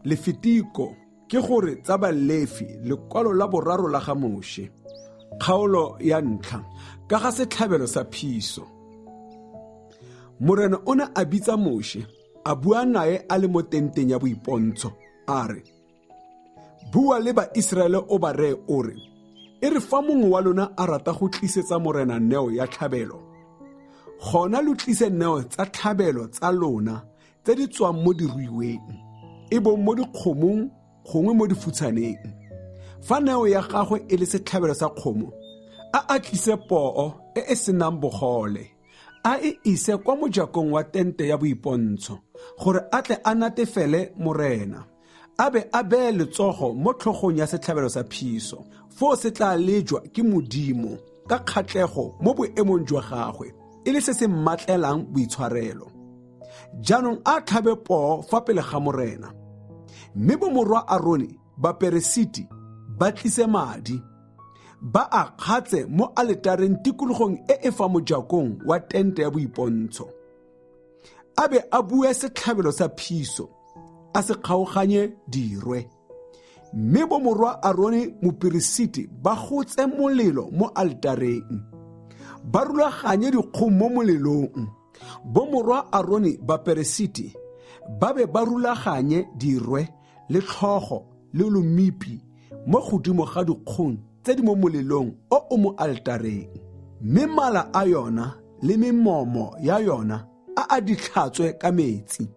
Lefitiko, ke gore tsa Balefi, lekwalo la boraro la ga Moshe. Kgaolo ya ntlha, ka ga setlhabelo sa phiso. Morena o ne a bitsa Moshe, a bua nae a le mo tenteng ya boipontsho, a re, Bua le Baiseraele o ba reye o re, e re fa mongwe wa lona a rata go tlisetsa Morena neo ya tlhabelo, gona lo tlise neo tsa tlhabelo tsa lona tse di tswang mo diruiweng, e bong mo dikgomong gongwe mo difutshaneng. Fa neo ya gagwe e le setlhabelo sa kgomo, a a tlise poo e e senang bogole, a e ise kwa mojakong wa tente ya boipontsho, gore a tle a natefele Morena. A be a beye letsogo mo tlhogong ya setlhabelo sa phiso, foo se tla lejwa ke Modimo ka kgatlego mo boemong jwa gagwe, e le se se mmatlelang boitshwarelo. Jaanong a tlhabe poo fa pele ga Morena, mme bomorwa Arone baperesiti ba tlise madi, ba a kgatse mo aletareng tikologong e e fa mojakong wa tente ya boipontsho. A be a bue setlhabelo sa phiso, a se kgaoganye dirwe, mme bomorwa Arone moperesiti ba gotse molelo mo aletareng, ba rulaganye dikgong mo molelong. Bomorwa Arone baperesiti ba be ba rulaganye dirwe le tlhogo le lomipi mo godimo ga dikgong tse di mo molelong o o mo aletareng, mme mala a yona le memomo ya yona a a di tlhatswe ka metsi,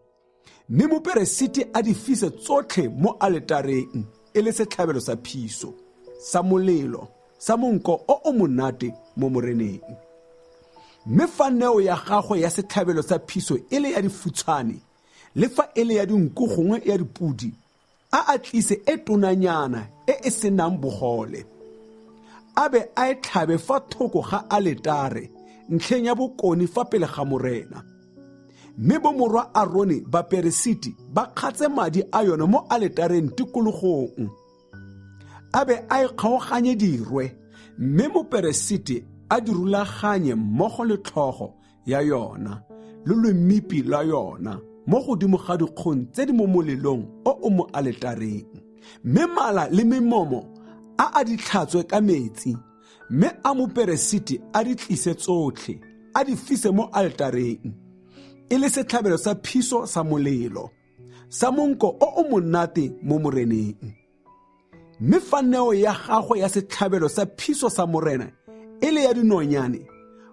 mme moperesiti a di fise tsotlhe mo aletareng e le setlhabelo sa phiso sa molelo sa monko o o monate mo Moreneng. Mme fa neo ya gagwe ya setlhabelo sa phiso e le ya difutshane, le fa e le ya dinku gongwe ya dipodi, a a tlise e tonanyana e e senang bogole, a be a e tlhabe fa thoko ga aletare ntlheng ya bokone fa pele ga Morena. Mme bomorwa Arone baperesiti ba kgatse madi a yone mo aletareng tikologong, a be a e kgaoganye dirwe, mme moperesiti a di rulaganye mmogo le tlhogo ya yona le lomipi lwa yona mo godimo ga dikgong tse di mo molelong o o mo aletareng. Mme mala le memomo a a di tlhatswe ka metsi, mme a moperesiti a di tlise tsotlhe, a di fise mo aletareng e le setlhabelo sa phiso sa molelo, sa monko o o monate mo Moreneng. Mme fa neo ya gagwe ya setlhabelo sa phiso sa Morena e le ya dinonyane,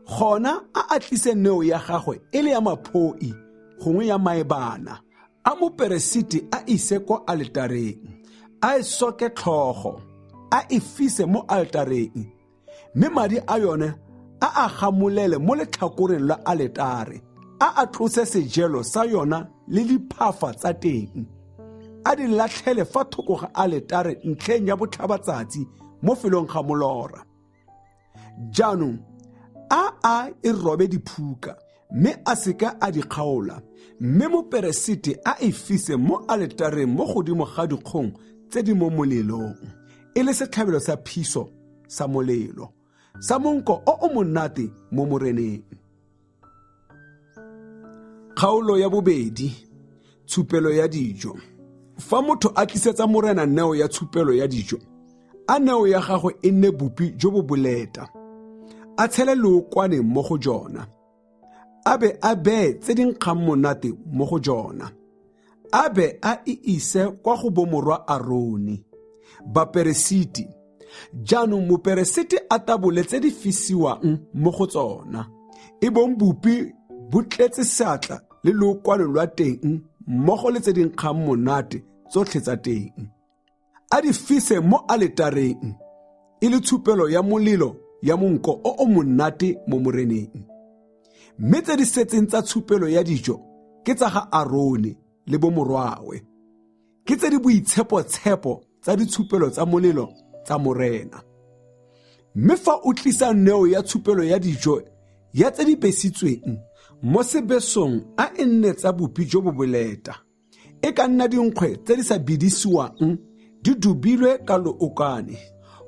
gona a a tlise neo ya gagwe e le ya maphoi gongwe ya maebana, a moperesiti a ise kwa aletareng, a e soke tlhogo, a e fise mo aletareng, mme madi a yone a a gamolele mo letlhakoreng la aletare, a a tlose sejelo sa yona le diphafa tsa teng, a di latlhele fa thoko ga aletare ntlheng ya botlhabatsatsi mo felong ga molora. Jaanong a a e robe diphuka, mme a seka a di kgaola, mme moperesiti a e fise mo aletareng mo godimo ga dikgong tse di mo molelong, e le setlhabelo sa phiso sa molelo, sa monko o o monate mo Moreneng. Kgaolo ya bobedi, tshupelo ya dijo. Fa motho a tlisetsa Morena neo ya tshupelo ya dijo, a neo ya gagwe e nne bupi jo bo boleta, a tshele leokwane mo go jona, a be a bee tse di nkgang monate mo go jona, a be a e ise kwa go bomorwa Arone baperesiti. Jaanong moperesiti a tabole tse di fisiwang mo go tsona, e bong bupi bo tletse seatla le lookwane lwa teng mmogo le tse di nkgang monate tsotlhe tsa teng, a di fise mo aletareng e le tshupelo ya molelo ya monko o o monate mo Moreneng. Mme tse di setseng tsa tshupelo ya dijo ke tsa ga Arone le bomorwawe, ke tse di boitshepo-tshepo tsa ditshupelo tsa molelo tsa Morena. Mme fa o tlisa neo ya tshupelo ya dijo ya tse di besitsweng mo sebesong, a e nne tsa bupi jo bo boleta, e ka nna dinkgwe tse di sa bidisiwang di dubilwe ka lookwane,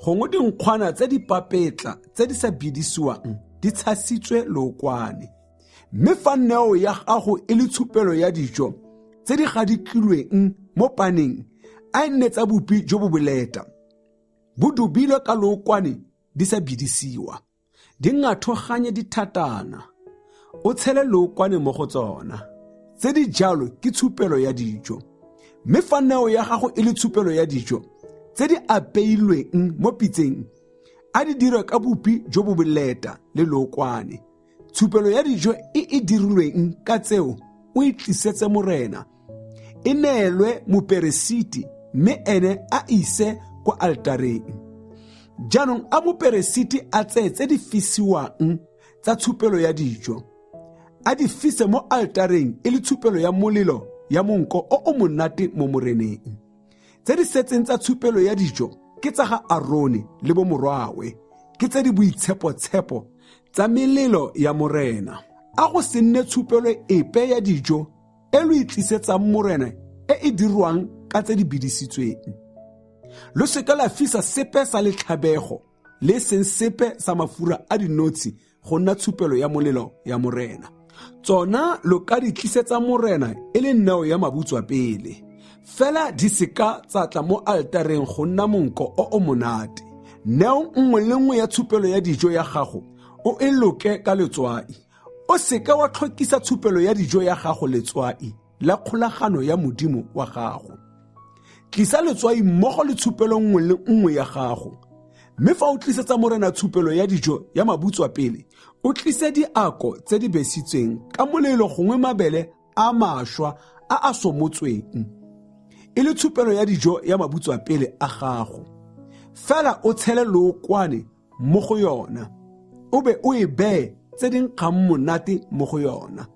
gongwe dinkgwana tse di papetla tse di sa bidisiwang di tshasitswe lookwane. Mme fa neo ya gago e le tshupelo ya dijo tse di gadikilweng mo paneng a e nne tsa bupi jo bo boleta, bo dubilwe ka lookwane di sa bidisiwa. Di ngathoganye dithatana, o tshele lookwane mo go tsona. Tse di jalo ke tshupelo ya dijo. Mme fa neo ya gago e le tshupelo ya dijo tse di apeilweng mo pitseng, a di dirwe ka bupi jo bo boleta le lookwane. Tshupelo ya dijo e e dirilweng ka tseo o e tlisetse Morena, e neelwe moperesiti, mme ene a ise kwa altareng. Jaanong a moperesiti a tseye tse di fisiwang tsa tshupelo ya dijo, a di fise mo altareng e le tshupelo ya molelo ya monko o o monate mo Moreneng. Tse di setseng tsa tshupelo ya dijo ke tsa ga Arone le bomorwawe, ke tse di boitshepo-tshepo tsa melelo ya Morena. A go se nne tshupelo epe ya dijo e lo e tlisetsang Morena e e dirwang ka tse di bidisitsweng. Lo seka la fisa sepe sa letlhabego le seng sepe sa mafura a dinotshi go nna tshupelo ya molelo ya Morena. Tsona lo ka di tlisetsa Morena e le neo ya mabutswa pele, fela di seka tsa tla mo altareng go nna monko o o monate. Neo nngwe le nngwe ya tshupelo ya dijo ya gago o e loke ka letswai. O seka wa tlhokisa tshupelo ya dijo ya gago letswai la kgolagano ya Modimo wa gago. Tlisa letswai mmogo le tshupelo nngwe le nngwe ya gago. Mme fa o tlisetsa Morena tshupelo ya dijo ya mabutswa pele, o tlise diako tse di besitsweng ka molelo gongwe mabele a mašwa a a somotsweng, e le tshupelo ya dijo ya mabutswa pele a gago. Fela o tshele lookwane mo go yona, o be o e beye tse di nkgang monate mo go yona.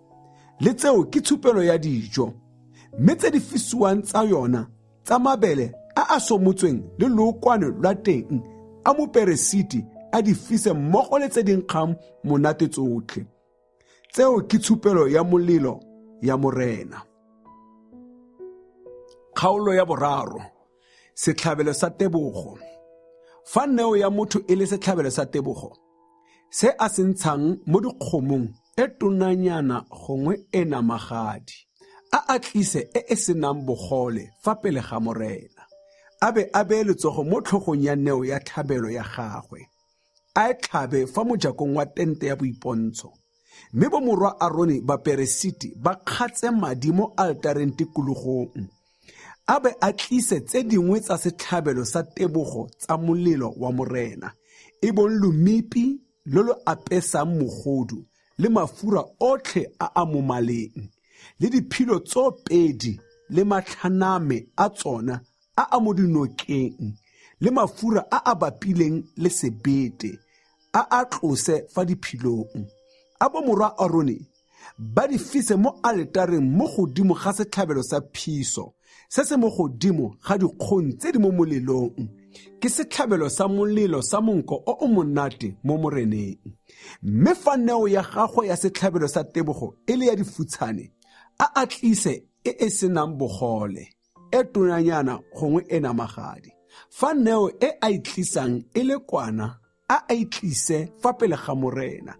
Le tseo ke tshupelo ya dijo, mme tse di fisiwang tsa yona tsa mabele a a somotsweng le lookwane lwa teng a moperesiti a di fise mmogo le tse di nkgang monate tsotlhe. Tseo ke tshupelo ya molelo ya Morena. Kgaolo ya boraro, setlhabelo sa tebogo. Fa neo ya motho e le setlhabelo sa tebogo, se a se ntshang mo dikgomong e tonanyana gongwe e namagadi, a a tlise e e senang bogole fa pele ga Morena, a be a beye letsogo mo tlhogong ya neo ya tlhabelo ya gagwe, a e tlhabe fa mojakong wa tente ya boipontsho. Mme bomorwa Arone baperesiti ba kgatse madi mo altareng tikologong, a be a tlise tse dingwe tsa setlhabelo sa tebogo tsa molelo wa Morena, e bong lomipi lo lo apesang mogodu le mafura otlhe a a mo maleng, le diphilo tsoopedi le matlhaname a tsona a a mo dinokeng, le mafura a a bapileng le sebete, a a tlose fa diphilong. A bomorwa Arone ba di fise mo aletareng mo godimo ga setlhabelo sa phiso se se mo godimo ga dikgong tse di mo molelong. Ke setlhabelo sa molelo sa monko o o monate mo Moreneng. Mme fa neo ya gagwe ya setlhabelo sa tebogo e le ya difutshane, a a tlise e e senang bogole, e tonanyana gongwe e namagadi. Fa neo e a e tlisang e le kwana, a a e tlise fa pele ga Morena,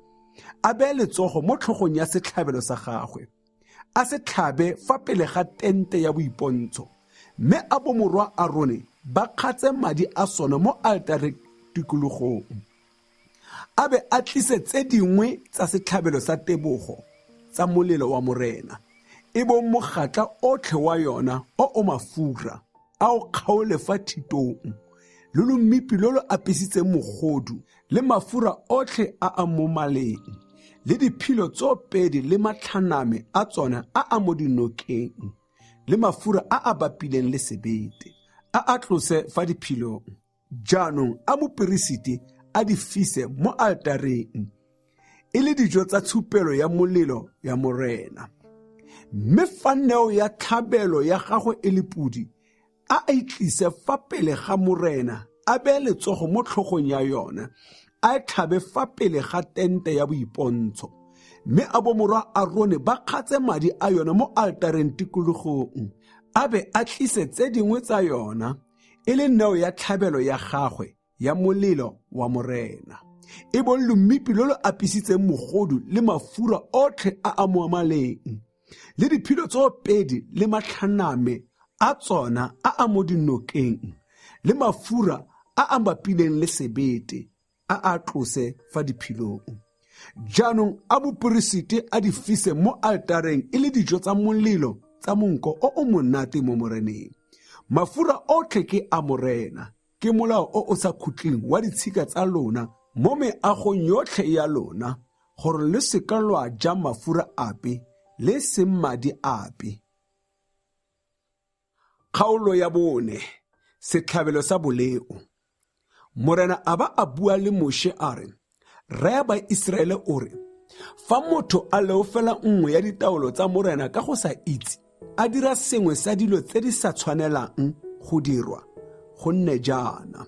a beye letsogo mo tlhogong ya setlhabelo sa gagwe, a se tlhabe fa pele ga tente ya boipontsho, mme a bomorwa Arone ba kgatse madi a sona mo altareng tikologong. A be a tlise tse dingwe tsa setlhabelo sa tebogo tsa molelo wa Morena, e bong mogatla otlhe wa yona o o mafura, a o kgaole fa thitong, le lomipi lo lo apesitseng mogodu, le mafura otlhe a a mo maleng, le diphilo tsoopedi le matlhaname a tsona a a mo dinokeng, le mafura a a bapileng le sebete, a a tlose fa diphilong. Jaanong a moperesiti a di fise mo altareng e le dijo tsa tshupelo ya molelo ya Morena. Mme fa neo ya tlhabelo ya gagwe e le podi, a e tlise fa pele ga Morena, a beye letsogo mo tlhogong ya yona, a e tlhabe fa pele ga tente ya boipontsho. Mme a bomorwa Arone ba kgatse madi a yona mo altareng tikologong, a be a tlise tse dingwe tsa yona e le neo ya tlhabelo ya gagwe ya molelo wa Morena, e bong lomipi lo lo apisitseng mogodu le mafura otlhe a a mo maleng, le diphilo tsoopedi le matlhaname a tsona a a mo dinokeng le mafura a a bapileng le sebete a a tlose fa diphilong. Jaanong a moperesiti a di fise mo altareng e le dijo tsa molelo tsa monko o o monate mo Moreneng. Mafura otlhe ke a Morena, ke molao o o sa khutleng wa ditshika tsa lona mo meagong yotlhe ya lona, gore lo se ka lwa ja mafura ape le seng madi ape. Kgaolo ya bone, setlhabelo sa boleo. Morena a ba a bua le Moshe a re, raya Baiseraele o re, fa motho a leofela nngwe ya ditaolo tsa Morena ka go sa itse, a dira sengwe sa dilo tse di sa tshwanelang go dirwa, go nne jaana.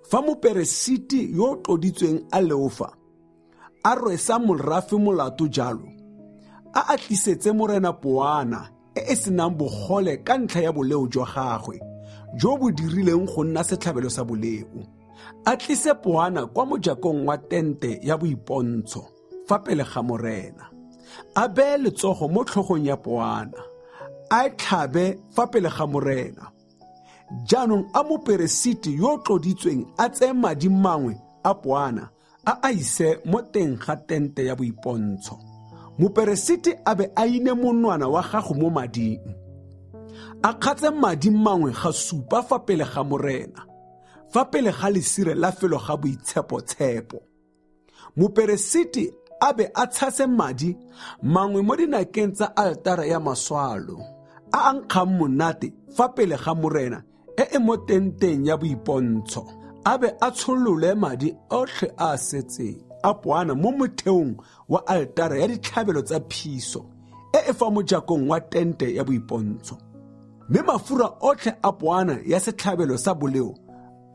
Fa moperesiti yo o tloditsweng a leofa, a rwesa morafe molato jalo, a a tlisetse Morena poana e e senang bogole ka ntlha ya boleo jwa gagwe jo bo dirileng go nna setlhabelo sa boleo. A tlise poana kwa mojakong wa tente ya boipontsho fa pele ga Morena. A beye letsogo mo tlhogong ya poana, a e tlhabe fa pele ga Morena. Jaanong a moperesiti yo o tloditsweng a tseye madi mangwe a poana a a ise mo teng ga tente ya boipontsho. Moperesiti a be a ine monwana wa gago mo mading, a kgatse madi mangwe ga supa fa pele ga Morena, fa pele ga lesire la felo ga boitshepo-tshepo. Moperesiti a be a tshase madi mangwe mo dinakeng tsa altara ya maswalo a a nkgang monate fa pele ga Morena e e mo tenteng ya boipontsho, a be a tsholole madi otlhe a a setseng a poana mo motheong wa altara ya ditlhabelo tsa phiso e e fa mojakong wa tente ya boipontsho. Mme mafura otlhe a poana ya setlhabelo sa boleo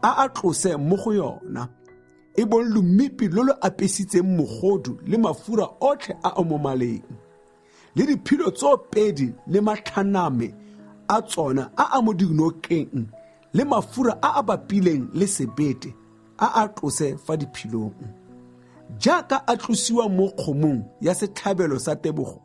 a a tlose mo go yona, e bong lomipi lo lo apesitseng mogodu le mafura otlhe a a mo maleng, le diphilo tsoopedi le matlhaname a tsona a a mo dinokeng le mafura a a bapileng le sebete a a tlose fa diphilong, jaaka a tlosiwa mo kgomong ya setlhabelo sa tebogo,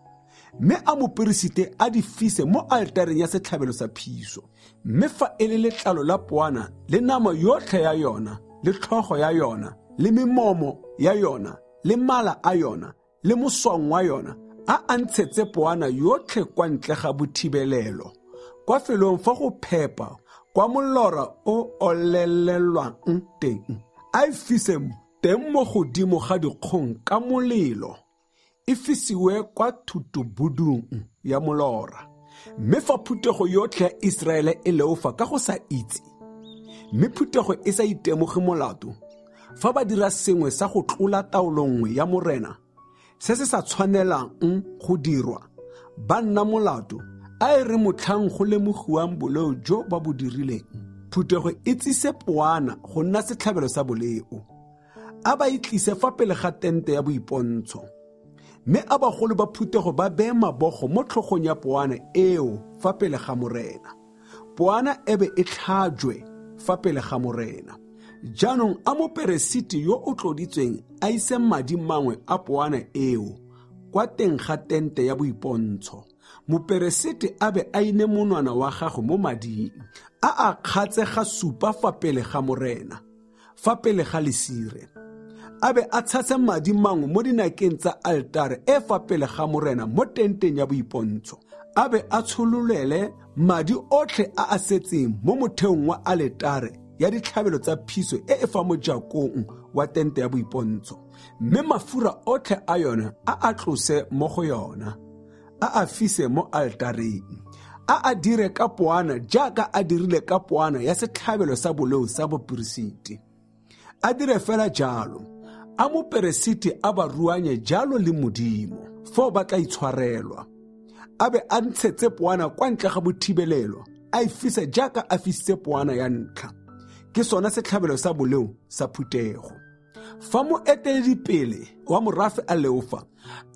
mme a moperesite a di fise mo altareng ya setlhabelo sa phiso. Mme fa e le letlalo la poana le nama yotlhe ya yona le tlhogo ya yona le memomo ya yona le mala a yona le moswang wa yona, a a ntshetse poana yotlhe kwa ntle ga bothibelelo, kwa felong fa go phepa, kwa molora o olelelwang teng, a e fise teng mo godimo ga dikgong ka molelo, e fisiwe kwa thutobudung ya molora. Mme fa phuthego yotlhe ya Iseraele e leofa ka go sa itse, mme phuthego e sa itemoge molato, fa ba dira sengwe sa go tlola taolo nngwe ya Morena se se sa tshwanelang go dirwa, ba nna molato. A e re motlhang go lemogiwang boleo jo ba bo dirileng, phuthego e tsise poana go nna setlhabelo sa boleo, a ba e tlise fa pele ga tente ya boipontsho. Mme a bagolo ba phuthego ba beye mabogo mo tlhogong ya poana eo fa pele ga Morena. Poana e be e tlhajwe fa pele ga Morena. Jaanong a moperesiti yo o tloditsweng a ise madi mangwe a poana eo kwa teng ga tente ya boipontsho. Moperesiti a be a ine monwana wa gagwe mo mading, a a kgatse ga supa fa pele ga Morena, fa pele ga lesire. A be a tshase madi mangwe mo dinakeng tsa altare e fa pele ga Morena mo tenteng ya boipontsho. A be a tshololele madi otlhe a a setseng mo motheong wa aletare ya ditlhabelo tsa phiso e e fa mojakong wa tente ya boipontsho, mme mafura otlhe a yona a a tlose mo go yona, a a fise mo altareng. A a dire ka poana jaaka a dirile ka poana ya setlhabelo sa boleo sa boperesiti. A dire fela jalo, a moperesiti a ba ruanye jalo le Modimo, foo ba tla itshwarelwa. A be a ntshetse poana kwa ntle ga bothibelelo, a e fise jaaka a fisitse poana ya ntlha. Ke sona setlhabelo sa boleo sa phuthego. Fa moeteledipele wa morafe a leofa,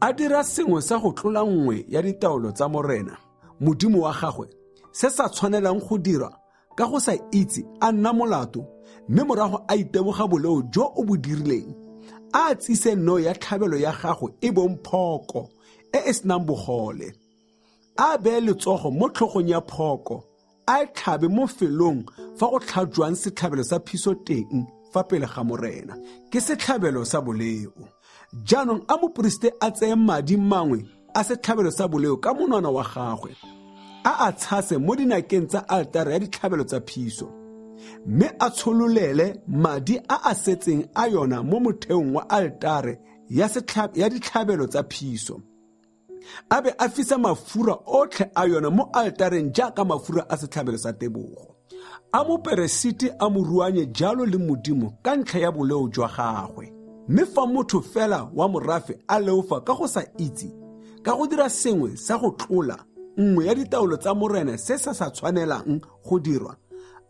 a dira sengwe sa go tlola nngwe ya ditaolo tsa Morena Modimo wa gagwe, se sa tshwanelang go dirwa ka go sa itse, a nna molato, mme morago a itemoga boleo jo o bo dirileng, a tsise neo ya tlhabelo ya gagwe e bong phoko e e senang bogole. A beye letsogo mo tlhogong ya phoko, a e tlhabe mo felong fa go tlhajwang setlhabelo sa phiso teng fa pele ga Morena. Ke setlhabelo sa boleo. Jaanong a moperesiti a tseye madi mangwe a setlhabelo sa boleo ka monwana wa gagwe, a a tshase mo dinakeng tsa altare ya ditlhabelo tsa phiso, mme a tshololele madi a a setseng a yona mo motheong wa altare ya ditlhabelo tsa phiso. A be a fisa mafura otlhe a yona mo altareng jaaka mafura a setlhabelo sa tebogo. A moperesiti a mo ruanye jalo le Modimo ka ntlha ya boleo jwa gagwe. Mme fa motho fela wa morafe a leofa ka go sa itse, ka go dira sengwe sa go tlola nngwe ya ditaolo tsa Morena se se sa tshwanelang go dirwa,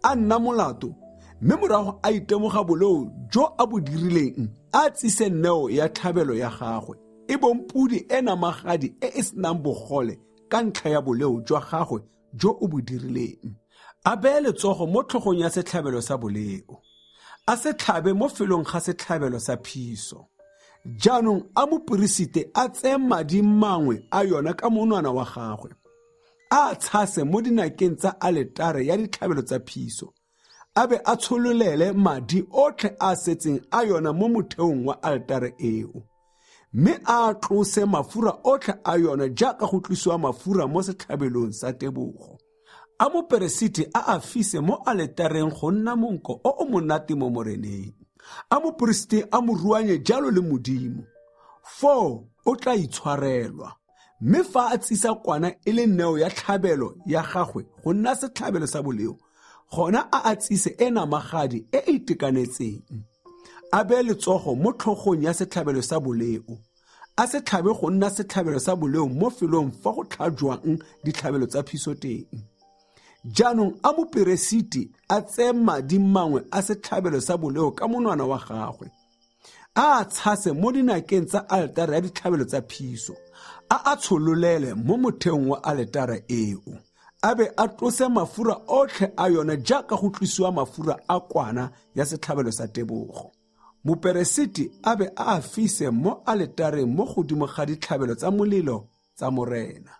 a nna molato, mme morago a itemoga boleo jo a bo dirileng, a tsise neo ya tlhabelo ya gagwe, e bong podi e namagadi e e senang bogole ka ntlha ya boleo jwa gagwe jo o bo dirileng. A beye letsogo mo tlhogong ya setlhabelo sa boleo, a se tlhabe mo felong ga setlhabelo sa phiso. Jaanong a moperesiti a tseye madi mangwe a yona ka monwana wa gagwe, a a tshase mo dinakeng tsa aletare ya ditlhabelo tsa phiso, a be a tshololele madi otlhe a a setseng a yona mo motheong wa aletare eo, mme a tlose mafura otlhe a yona jaaka go tlosiwa mafura mo setlhabelong sa tebogo. A moperesiti a a fise mo aletareng go nna monko o o monate mo Moreneng. A moperesiti a mo ruanye jalo le Modimo, foo o tla itshwarelwa. Mme fa a tsisa kwana e le neo ya tlhabelo ya gagwe go nna setlhabelo sa boleo, gona a a tsise e namagadi e e itekanetseng. A beye letsogo mo tlhogong ya setlhabelo sa boleo, a se tlhabe go nna setlhabelo sa boleo mo felong fa go tlhajwang ditlhabelo tsa phiso teng. Jaanong a moperesiti a tseye madi mangwe a setlhabelo sa boleo ka monwana wa gagwe, a a tshase mo dinakeng tsa aletare ya ditlhabelo tsa phiso, a a tshololele mo motheong wa aletare eo, a be a tlose mafura otlhe a yona jaaka go tlosiwa mafura a kwana ya setlhabelo sa tebogo. Moperesiti a be a a fise mo aletareng mo godimo ga ditlhabelo tsa molelo tsa Morena.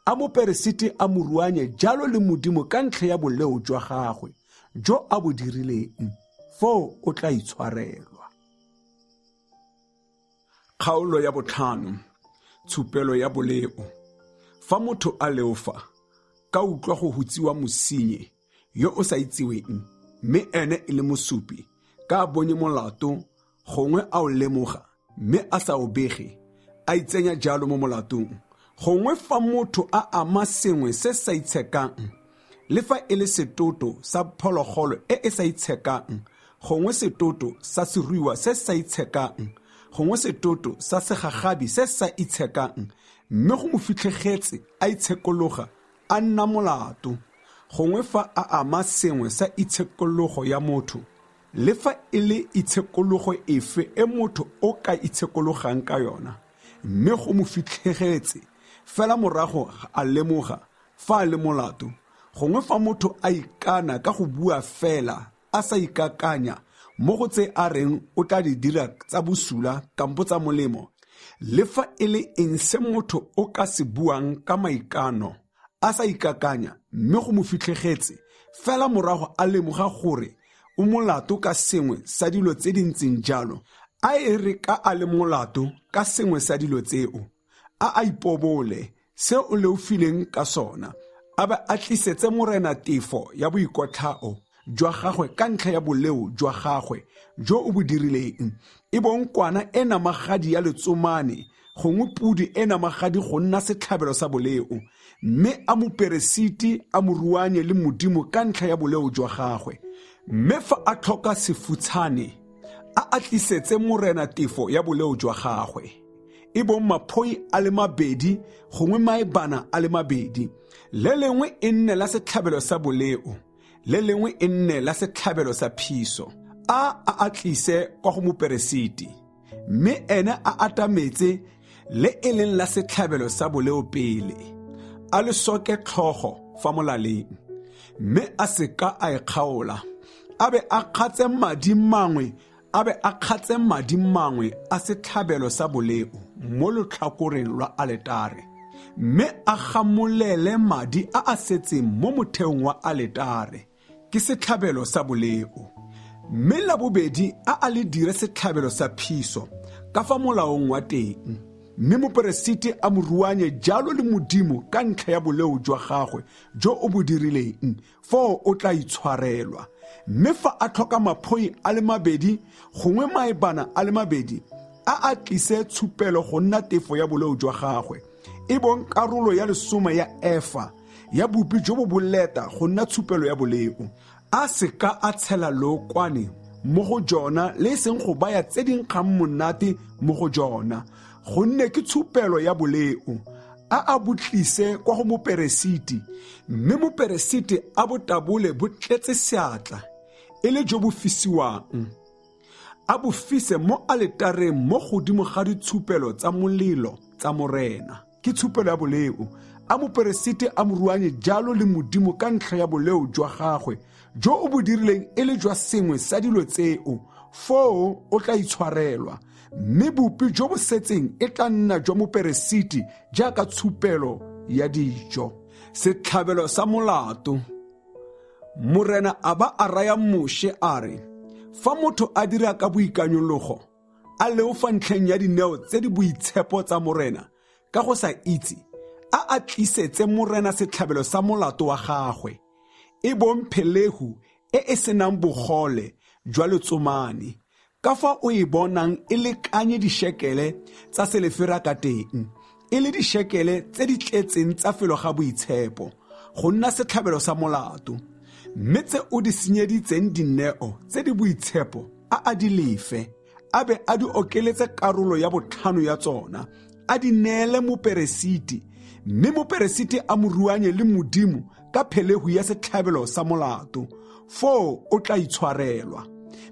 A moperesiti a mo ruanye jalo le Modimo ka ntlha ya boleo jwa gagwe jo a bo dirileng, foo o tla itshwarelwa. Kgaolo ya botlhano, tshupelo ya boleo. Fa motho a leofa, ka utlwa go hutsiwa mosenyi yo o sa itseweng, mme ene e le mosupi, ka a bonye molato, gongwe a o lemoga, mme a sa o bege, a itsenya jalo mo molatong. Gongwe fa motho a ama sengwe se sa itshekang, le fa e le setoto sa phologolo e e sa itshekang, gongwe setoto sa seruiwa se sa itshekang, gongwe setoto sa segagabi se sa itshekang, mme go mo fitlhegetse a itshekologa, a nna molato. Gongwe fa a ama sengwe sa itshekologo ya motho, le fa e le itshekologo efe e motho o ka itshekologang ka yona, mme go mo fitlhegetse fela morago a lemoga fa a le molato. Gongwe fa motho a ikana ka go bua fela a sa ikakanya mo go tse a reng o tla di dira tsa bosula kampo tsa molemo, le fa e le eng se motho o ka se buang ka maikano a sa ikakanya, mme go mo fitlhegetse fela morago a lemoga gore o molato ka sengwe sa dilo tse di ntseng jalo, a e re ka a le molato ka sengwe sa dilo tseo, a a ipobole se o leofileng ka sona, a be a tlisetse Morena tefo ya boikotlhao jwa gagwe ka ntlha ya boleo jwa gagwe jo o bo dirileng, e bong kwana e namagadi ya letsomane gongwe podi e namagadi go nna setlhabelo sa boleo, mme a moperesiti a mo ruanye le Modimo ka ntlha ya boleo jwa gagwe. Mme fa a tlhoka sefutshane, a a tlisetse Morena tefo ya boleo jwa gagwe, e bong maphoi a le mabedi gongwe maebana a le mabedi, le lengwe e nne la setlhabelo sa boleo, le lengwe e nne la setlhabelo sa phiso. A a a tlise kwa go moperesiti, mme ene a atametse le e leng la setlhabelo sa boleo pele, a le soke tlhogo fa molaleng, mme a se ka a e kgaola, a be a kgatse madi mangwe a be a kgatse madi mangwe a setlhabelo sa boleo mo lotlhakoreng lwa aletare. Mme a gamolele madi a a setseng mo motheong wa aletare, ke setlhabelo sa boleo. Mme la bobedi a a le dire setlhabelo sa phiso ka fa molaong wa teng, mme moperesiti a mo ruanye jalo le Modimo ka ntlha ya boleo jwa gagwe jo o bo dirileng, foo o tla itshwarelwa. Mme fa a tlhoka maphoi a le mabedi gongwe maebana a le mabedi, a a tlise tshupelo go nna tefo ya boleo jwa gagwe, e bong karolo ya lesome ya efa ya bupi jo bo boleta go nna tshupelo ya boleo. A se ka a tshela lookwane mo go jona le e seng go baya tse di nkgang monate mo go jona, gonne ke tshupelo ya boleo. A a bo tlise kwa go moperesiti, mme moperesiti a bo tabole bo tletse seatla, e le jo bo fisiwang. A bo fise mo aletareng mo godimo ga ditshupelo tsa molelo tsa Morena. Ke tshupelo ya boleo. A moperesiti a mo ruanye jalo le Modimo ka ntlha ya boleo jwa gagwe jo o bo dirileng e le jwa sengwe sa dilo tseo, foo o tla itshwarelwa. Mme bupi jo bo setseng e tla nna jwa moperesiti jaaka tshupelo ya dijo. Setlhabelo sa molato. Morena a ba a raya Moshe a re, fa motho a dira ka boikanyologo, a leofa ntlheng ya dineo tse di boitshepo tsa Morena ka go sa itse, a a tlisetse Morena setlhabelo sa molato wa gagwe, e bong phelehu e e senang bogole jwa letsomane, ka fa o e bonang e lekanye dishekele tsa selefera ka teng, e le dishekele tse di tletseng tsa felo ga boitshepo, go nna setlhabelo sa molato. Mme tse o di senyeditseng dineo tse di boitshepo a a di lefe, a be a di okeletse karolo ya botlhano ya tsona, a di neele moperesiti, mme moperesiti a mo ruanye le Modimo ka phelehu ya setlhabelo sa molato, foo o tla itshwarelwa.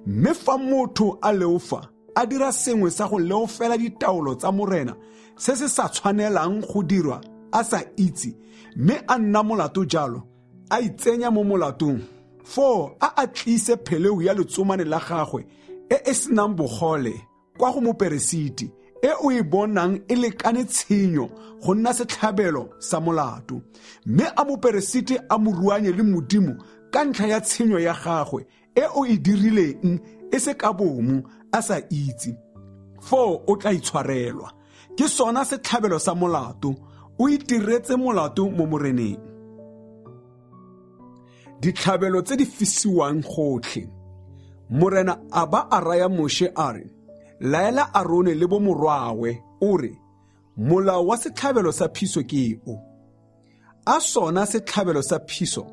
Mme fa motho a leofa, a dira sengwe sa go leofela ditaolo tsa Morena se se sa tshwanelang go dirwa a sa itse, mme a nna molato jalo, a itsenya mo molatong, foo a a tlise phelehu ya letsomane la gagwe e e senang bogole kwa go moperesiti, e o e bonang e lekane tshenyo go nna setlhabelo sa molato, mme a moperesiti a mo ruanye le Modimo ka ntlha ya tshenyo ya gagwe e o e dirileng e se ka bomo a sa itse, foo o tla itshwarelwa. Ke sona setlhabelo sa molato, o itiretse molato mo Moreneng. Ditlhabelo tse di fisiwang gotlhe. Morena a ba a raya Moshe a re, laela Arone le bomorwawe o re, molao wa setlhabelo sa phiso ke o. A sona setlhabelo sa phiso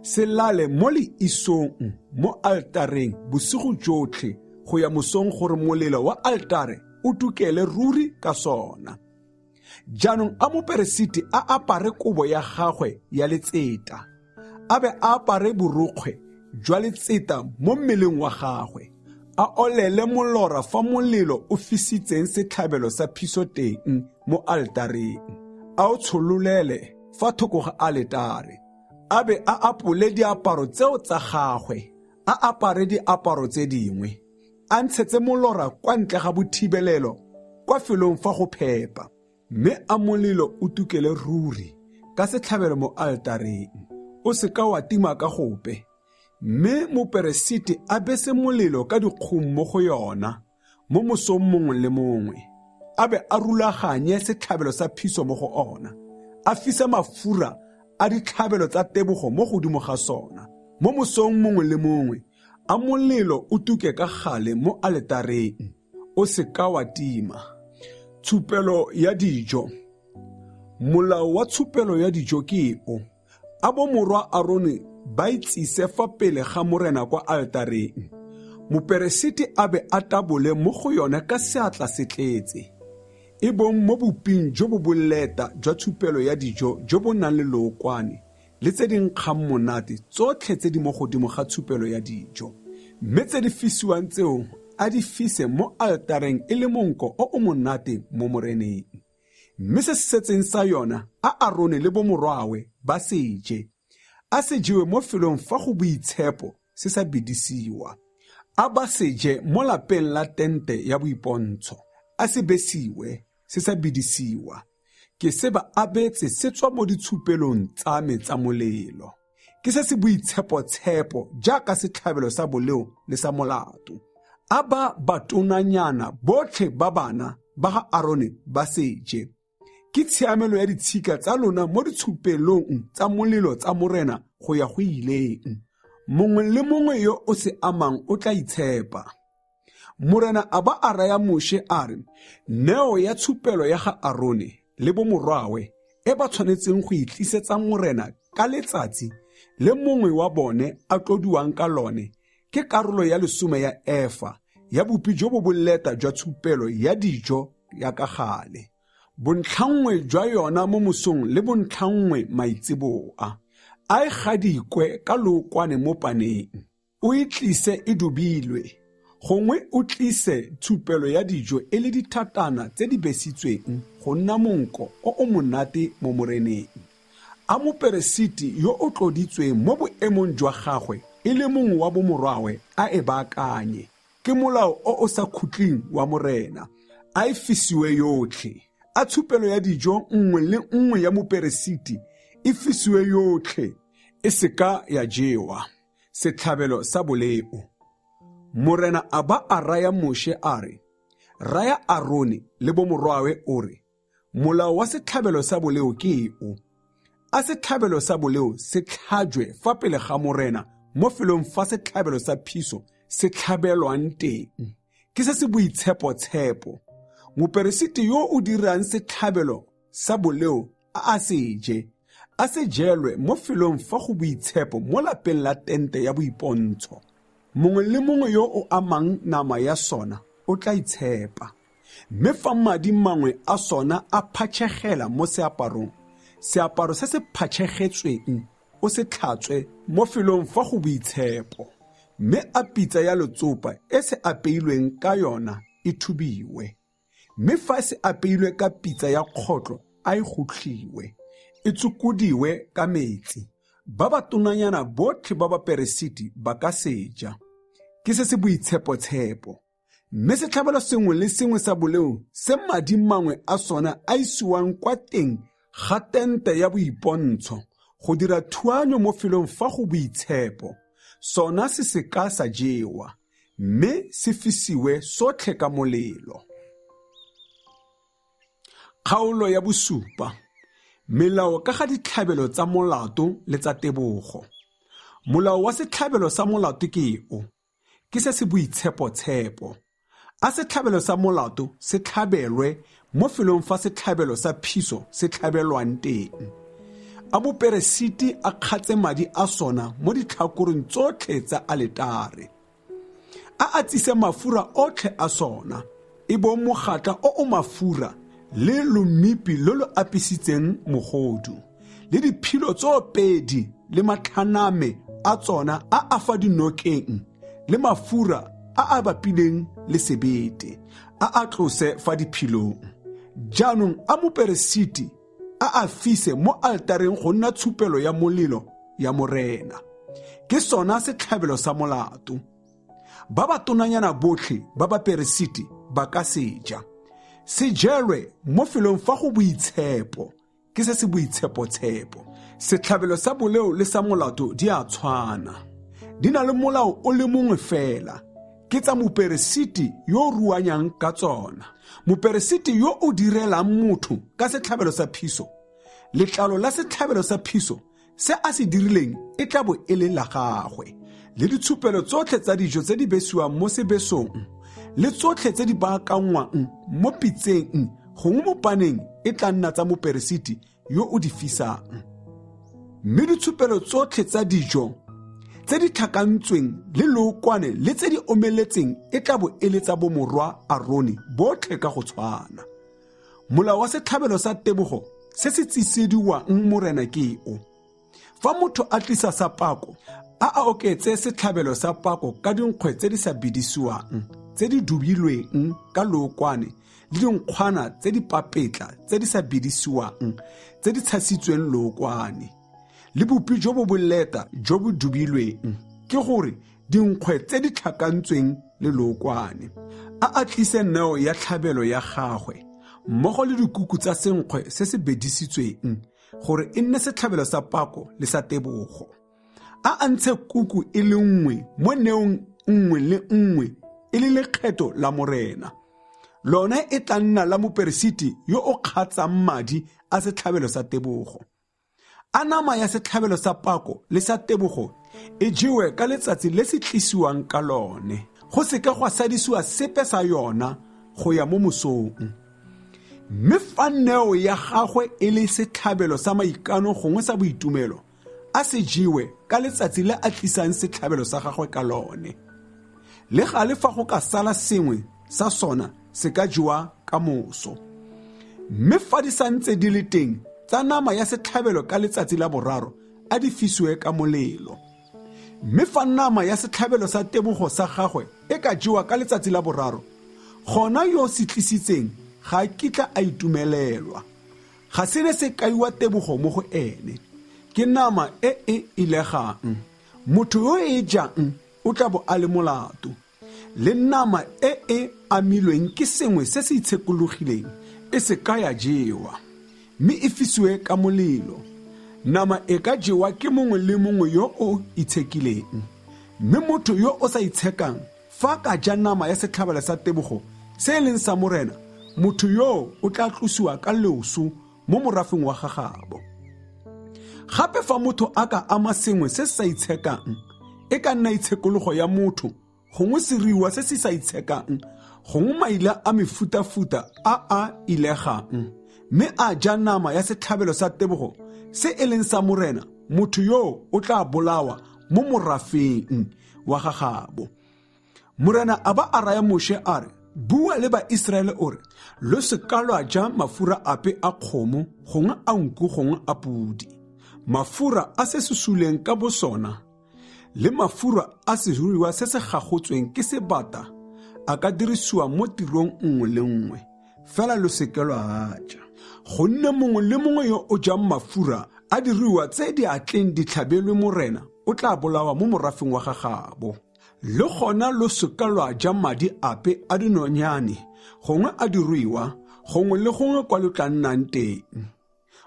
se lale mo leisong mo altareng bosigo jotlhe go ya mosong, gore molelo wa altare o tukele ruri ka sona. Jaanong a moperesiti a apare kobo ya gagwe ya letseta, a be a apare borokgwe jwa letseta mo mmeleng wa gagwe, a olele molora fa molelo o fisitseng setlhabelo sa phiso teng mo altareng, a o tshololele fa thoko ga aletare, a be a apole diaparo tseo tsa gagwe, a apare diaparo tse dingwe, a ntshetse molora kwa ntle ga bothibelelo kwa felong fa go phepa, mme a molelo o tukele ruri ka setlhabelo mo altareng, o se ka wa tima ka gope. Mme moperesiti a bese molelo ka dikgong mo go yona mo mosong mongwe le mongwe, a be a rulaganye setlhabelo sa phiso mo go ona, a fise mafura a ditlhabelo tsa tebogo mo godimo ga sona mo mosong mongwe le mongwe. A molelo o tuke ka gale mo aletareng, o se ka wa tima. Tshupelo ya dijo. Molao wa tshupelo ya dijo ke o. A bomorwa Arone ba itsise fa pele ga Morena kwa altareng. Moperesiti a be a tabole mo go yone ka seatla se tletse, e bong mo boping jo bo boleta jwa tshupelo ya dijo jo bo nang le lookwane le tse di nkgang monate tsotlhe tse di mo godimo ga tshupelo ya dijo. Mme tse di fisiwang tseo a di fise mo altareng e le monko o o monate mo Moreneng. Mme se se setseng sa yona a Arone le bomorwawe ba se je, a se jewe mo felong fa go boitshepo se sa bedisiwa. A ba se je mo lapeng la tente ya boipontsho, a se besiwe se sa bedisiwa. Ke se ba abetse se tswa mo ditshupelong tsa me tsa molelo. Ke se se boitshepo-tshepo jaaka setlhabelo sa boleo le sa molato. A ba batonanyana botlhe ba bana ba ga Arone ba se je. Ke tshiamelo ya ditshika tsa lona mo ditshupelong tsa molelo tsa Morena go ya go ileng. Mongwe le mongwe yo o se amang o tla itshepa. Morena a ba a raya Moshe a re, Neo ya tshupelo ya ga Arone le bomorwawe e ba tshwanetseng go e tlisetsa Morena ka letsatsi le mongwe wa bone a tlodiwang ka lone ke karolo ya lesome ya efa ya bopi jo bo boleta jwa tshupelo ya dijo ya ka gale, bontlhanngwe jwa yona mo mosong le bontlhanngwe maitseboa. A e gadikwe ka lookwane mo paneng, o e tlise e dubilwe, gongwe o tlise tshupelo ya dijo e le dithatana tse di besitsweng go nna monko o o monate mo Moreneng. A moperesiti yo o tloditsweng mo boemong jwa gagwe e le mongwe wa bomorwawe a e baakanye. Ke molao o o sa khutleng wa Morena. A e fisiwe yotlhe. A tshupelo ya dijo nngwe le nngwe ya moperesiti e fisiwe yotlhe, e se ka ya jewa. Setlhabelo sa boleo. Morena a ba a raya Moshe a re, Raya Arone le bomorwawe o re, Molao wa setlhabelo sa boleo ke o. A setlhabelo sa boleo se tlhajwe fa pele ga Morena mo felong fa setlhabelo sa phiso se tlhabelwang teng. Ke se se boitshepo-tshepo. Moperesiti yo o dirang setlhabelo sa boleo a a se je. A se jelwe mo felong fa go boitshepo mo lapeng la tente ya boipontsho. Mongwe le mongwe yo o amang nama ya sona o tla itshepa. Mme fa madi mangwe a sona a phatšhegela mo seaparong, seaparo se se phatšhegetsweng o se tlhatswe mo felong fa go boitshepo, mme a pitsa ya letsopa e se apeilweng ka yona e thubiwe. Mme fa se apeilwe ka pitsa ya kgotlo a e gotlhiwe, e tsokodiwe ka metsi. Ba batonanyana botlhe ba baperesiti ba ka se ja. Ke se se boitshepo-tshepo. Mme setlhabelo sengwe le sengwe sa boleo se madi mangwe a sona a isiwang kwa teng ga tente ya boipontsho go dira thuanyo mo felong fa go boitshepo, sona se se ka sa jewa, mme se fisiwe sotlhe ka molelo. Kgaolo ya bosupa. Melao ka ga ditlhabelo tsa molato le tsa tebogo. Molao wa setlhabelo sa molato ke o. Ke se se boitshepo-tshepo. A setlhabelo sa molato se tlhabelwe mo felong fa setlhabelo sa phiso se tlhabelwang teng. A moperesiti a kgatse madi a sona mo ditlhakoreng tsotlhe tsa aletare. A a tsise mafura otlhe a sona, e bong mogatla o o mafura le lomipi lo lo apisitseng mogodu, le diphilo tsoopedi le matlhaname a tsona a a fa dinokeng le mafura a a bapileng le sebete, a a tlose fa diphilong. Jaanong a moperesiti a a fise mo altareng go nna tshupelo ya molelo ya Morena. Ke sona setlhabelo sa molato. Ba batonanyana botlhe ba baperesiti ba ka se ja. Se jelwe mo felong fa go boitshepo, ke se se boitshepo-tshepo. Setlhabelo sa boleo le sa molato di a tshwana. Di na le molao o le mongwe fela, ke tsa moperesiti yo o ruanyang ka tsona. Moperesiti yo o direlang motho ka setlhabelo sa phiso, letlalo la setlhabelo sa phiso se a se dirileng e tla bo e le la gagwe, le ditshupelo tsotlhe tsa dijo tse di besiwang mo sebesong, le tsotlhe tse di baakanngwang mo pitseng gongwe mo paneng e tla nna tsa moperesiti yo o di fisang. Mme ditshupelo tsotlhe tsa dijo tse di tlhakantsweng le lookwane le tse di omeletseng e tla bo e le tsa bomorwa Arone botlhe ka go tshwana. Molao wa setlhabelo sa tebogo se se tsisediwang Morena ke o. Fa motho a tlisa sa pako, a a oketse setlhabelo sa pako ka dinkgwe tse di sa bedisiwang, tse di dubilweng ka lookwane, le dinkgwana tse di papetla tse di sa bedisiwang, tse di tshasitsweng lookwane, le bupi jo bo boleta jo bo dubilweng, ke gore dinkgwe tse di tlhakantsweng le lookwane. A a tlise neo ya tlhabelo ya gagwe. mmogo le dikuku tsa senkgwe se se bedisitsweng gore e nne setlhabelo sa pako le sa tebogo. A a ntshe kuku e le nngwe mo neong nngwe le nngwe e le lekgetho la Morena. Lone e tla nna la moperesiti yo o kgatsang madi a setlhabelo sa tebogo. A nama ya setlhabelo sa pako le sa tebogo e jewe ka letsatsi le se tlisiwang ka lone, go seka gwa sadisiwa sepe sa yona go ya mo mosong. Mme fa neo ya gagwe e le setlhabelo sa maikano gongwe sa boitumelo, a se jewe ka letsatsi le a tlisang setlhabelo sa gagwe ka lone. Le gale fa go ka sala sengwe sa sona se ka jewa ka moso. Mme fa di santse di le teng tsa nama ya setlhabelo ka letsatsi la boraro, a di fisiwe ka molelo. Mme fa nama ya setlhabelo sa tebogo sa gagwe e ka jewa ka letsatsi la boraro, gona yo se tlisitseng ga a kitla a itumelelwa. Ga se ne se kaiwa tebogo mo go ene. Ke nama e e ilegang. Motho yo e jang o tla bo a le molato. Le nama e e amilweng ke sengwe se se itshekologileng e se ka ya jewa, mme e fisiwe ka molelo. Nama e ka jewa ke mongwe le mongwe yo o itshekileng, mme motho yo o sa itshekang fa a ka ja nama ya setlhabelo sa tebogo se e leng sa Morena, motho yoo o tla tlosiwa ka loso mo morafeng wa gagabo. Gape fa motho a ka ama sengwe se se sa itshekang, e ka nna itshekologo ya motho gongwe seriwa se se sa itshekang gongwe maila a mefutafuta a a ilegang, mme a ja nama ya setlhabelo sa tebogo se e leng sa Morena, motho yoo o tla bolawa mo morafeng wa gagabo. Morena a ba a raya Moshe a re, Bua le Baiseraele o re, Lo se ka lwa ja mafura ape a kgomo gongwe a nku gongwe a podi. Mafura a se se suleng ka bosona le mafura a seruiwa se se gagotsweng ke sebata a ka dirisiwa mo tirong nngwe le nngwe, fela lo se ke lwa a ja. Gonne mongwe le mongwe yo o jang mafura a diruiwa tse di atleng di tlhabelwe Morena o tla bolawa mo morafeng wa gagabo. Le gona lo se ka lwa ja madi ape a dinonyane gongwe a diruiwa gongwe le gongwe kwa lo tla nnang teng.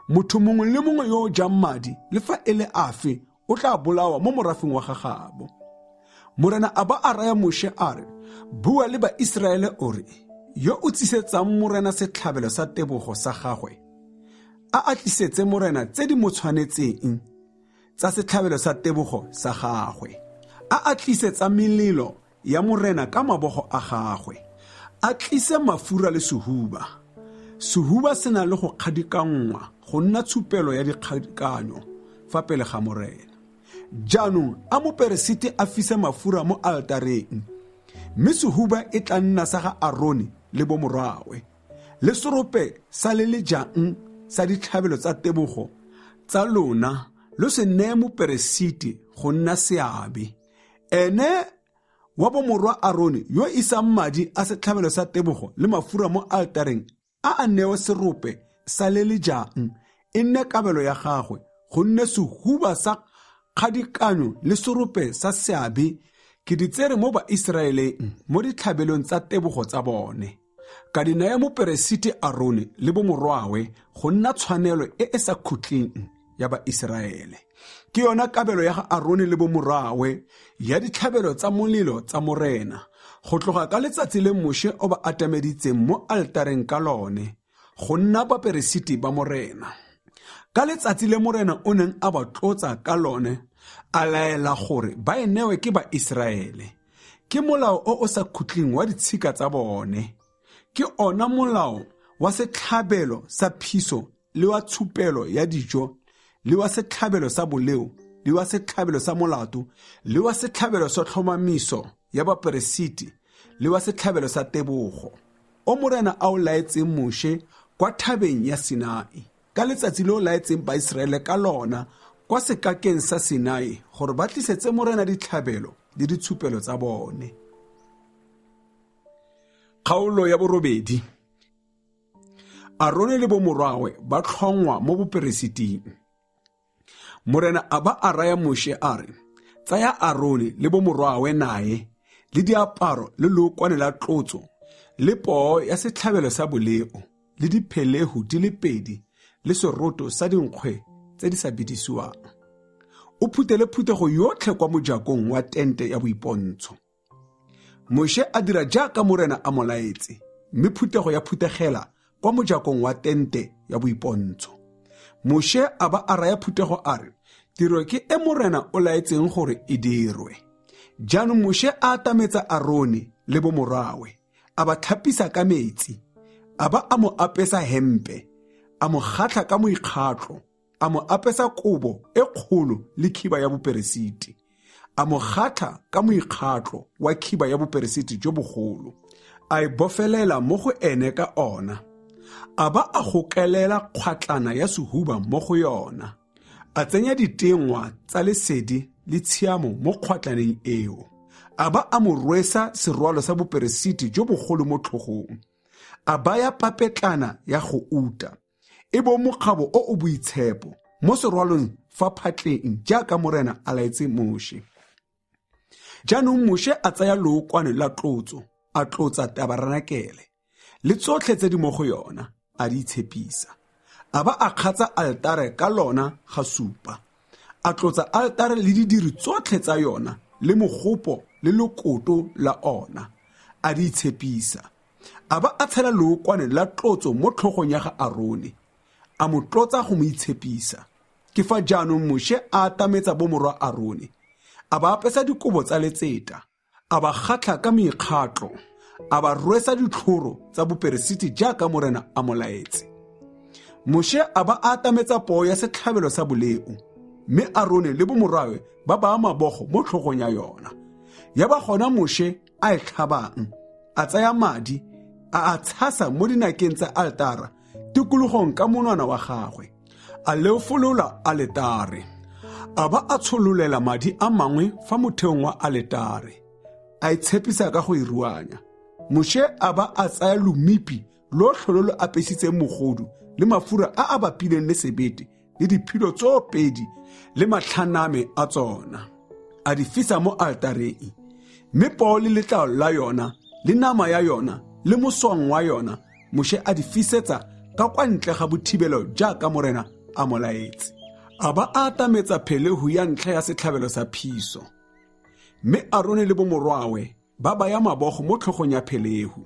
Motho mongwe le mongwe yo o jang madi le fa e le afe o tla bolawa mo morafeng wa gagabo. Morena a ba a raya Moshe a re, Bua le Baiseraele o re, yo o tsisetsang Morena setlhabelo sa tebogo sa gagwe, a a tlisetse Morena tse di mo tshwanetseng tsa setlhabelo sa tebogo sa gagwe. A a tlise tsa melelo ya Morena ka mabogo a gagwe, a tlise mafura le sehuba. Sehuba se na le go kgadikanngwa go nna tshupelo ya dikgadikanyo fa pele ga Morena. Jaanong a moperesiti a fise mafura mo altareng, mme sehuba e tla nna sa ga Arone le bomorwawe, le serope sa le le jang sa ditlhabelo tsa tebogo tsa lona lo se neye moperesiti go nna seabe. Ene wa bomorwa Arone yo isang madi a setlhabelo sa tebogo le mafura mo altareng a a newe serope sa le le jang e nne kabelo ya gagwe, gonne sehuba sa kgadikanyo le serope sa seabe ke di tsere mo Baiseraeleng mo ditlhabelong tsa tebogo tsa bone, ka di naya moperesiti Arone le bomorwawe go nna tshwanelo e e sa khutleng ya Baiseraele. Ke yona kabelo ya ga Arone le bomorwawe ya ditlhabelo tsa molelo tsa Morena, go tloga ka letsatsi le Moshe o ba atameditseng mo altareng ka lone, go nna baperesiti ba Morena. Ka letsatsi le Morena o neng a ba tlotsa ka lone, a laela gore ba e newe ke Baiseraele. Ke molao o o sa khutleng wa ditshika tsa bone. Ke ona molao wa setlhabelo sa phiso le wa tshupelo ya dijo le wa setlhabelo sa boleo le wa setlhabelo sa molato le wa setlhabelo sa tlhomamiso ya baperesiti le wa setlhabelo sa tebogo o Morena a o laetseng Moshe kwa thabeng ya Sinai ka letsatsi le o laetseng Baiseraele ka lona kwa sekakeng sa Sinai gore ba tlisetse Morena ditlhabelo le ditshupelo tsa bone. Kgaolo ya borobedi. Arone le bomorwawe ba tlhongwa mo boperesiting. Morena a ba a raya Moshe a re, Tsaya Arone le bomorwawe nae le diaparo le lookwane la tlotso le poo ya setlhabelo sa boleo. le diphelehu di le 2 le seroto sa dinkgwe tse di sa bedisiwang. O phuthele phuthego yotlhe kwa mojakong wa tente ya boipontsho. Moshe a dira jaaka Morena a mo laetse, mme phuthego ya phuthegela kwa mojakong wa tente ya boipontsho. Moshe a ba a raya phuthego a re, tiro ke e Morena o laetseng gore e dirwe. Jaanong Moshe a atametsa Arone le bomorwawe, a ba tlhapisa ka metsi, a ba a mo apesa hempe, a mo gatlha ka moikgatlo, a mo apesa kobo e kgolo le khiba ya boperesiti, a mo gatlha ka moikgatlo wa khiba ya boperesiti jo bogolo, a e bofelela mo go ene ka ona, a ba a gokelela kgwatlana ya sehuba mo go yona, a tsenya ditengwa tsa lesedi le tshiamo mo kgwatlaneng eo, a ba a mo rwesa serwalo sa boperesiti jo bogolo mo tlhogong, a baya papetlana ya go uta, e bong mokgabo o o boitshepo mo serwalong fa phatleng jaaka Morena a laetse Moshe. Jaanong Moshe a tsaya lookwane la tlotso, a tlotsa tabarenakele le tsotlhe tse di mo go yona, a di itshepisa. A ba a kgatsa altare ka lona ga supa, a tlotsa altare le didiri tsotlhe tsa yona le mogopo le lokoto la ona, a di itshepisa. A ba a tshela lookwane la tlotso mo tlhogong ya ga Arone, a mo tlotsa go mo itshepisa. Ke fa jaanong Moshe a atametsa bomorwa Arone, a ba apesa dikobo tsa letseta, a ba gatlha ka meikgatlo, a ba rwesa ditlhoro tsa boperesiti jaaka Morena a mo laetse. Moshe a ba a atametsa poo ya setlhabelo sa boleo, mme Arone le bomorwawe ba baya mabogo mo tlhogong ya yona. Ya ba gona Moshe a e tlhabang, a tsaya madi a a tshasa mo dinakeng tsa altara tikologong ka monwana wa gagwe, a leofolola aletare, a ba a tshololela madi a mangwe fa motheong wa aletare, a e tshepisa ka go e ruanya. Moshe a ba a tsaya lomipi lotlhe lo lo apesitseng mogodu le mafura a a bapileng le sebete le diphilo tsoopedi le matlhaname a tsona, a di fisa mo altareng. Mme poo le letlalo la yona le nama ya yona le moswang wa yona Moshe a di fisetsa ka kwa ntle ga bothibelo jaaka Morena a mo laetse. A ba a atametsa phelehu ya ntlha ya setlhabelo sa phiso, mme Arone le bomorwawe ba baya mabogo mo tlhogong ya phelehu.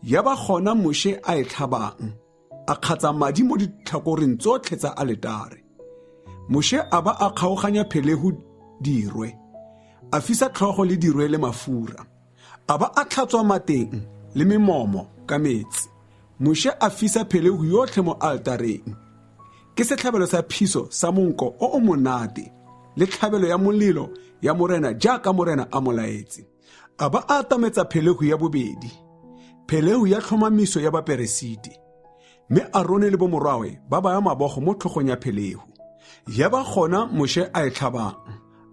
Ya ba gona Moshe a e tlhabang, a kgatsa madi mo ditlhakoreng tsotlhe tsa aletare. Moshe a ba a kgaoganya phelehu dirwe, a fisa tlhogo le dirwe le mafura, a ba a tlhatswa mateng le memomo ka metsi. Moshe a fisa phelehu yotlhe mo altareng. Ke setlhabelo sa phiso sa monko o o monate le tlhabelo ya molelo ya Morena jaaka Morena a mo laetse. A ba a atametsa phelehu ya bobedi, phelehu ya tlhomamiso ya baperesiti, mme Arone le bomorwawe ba baya mabogo mo tlhogong ya phelehu. Ya ba gona Moshe a e tlhabang,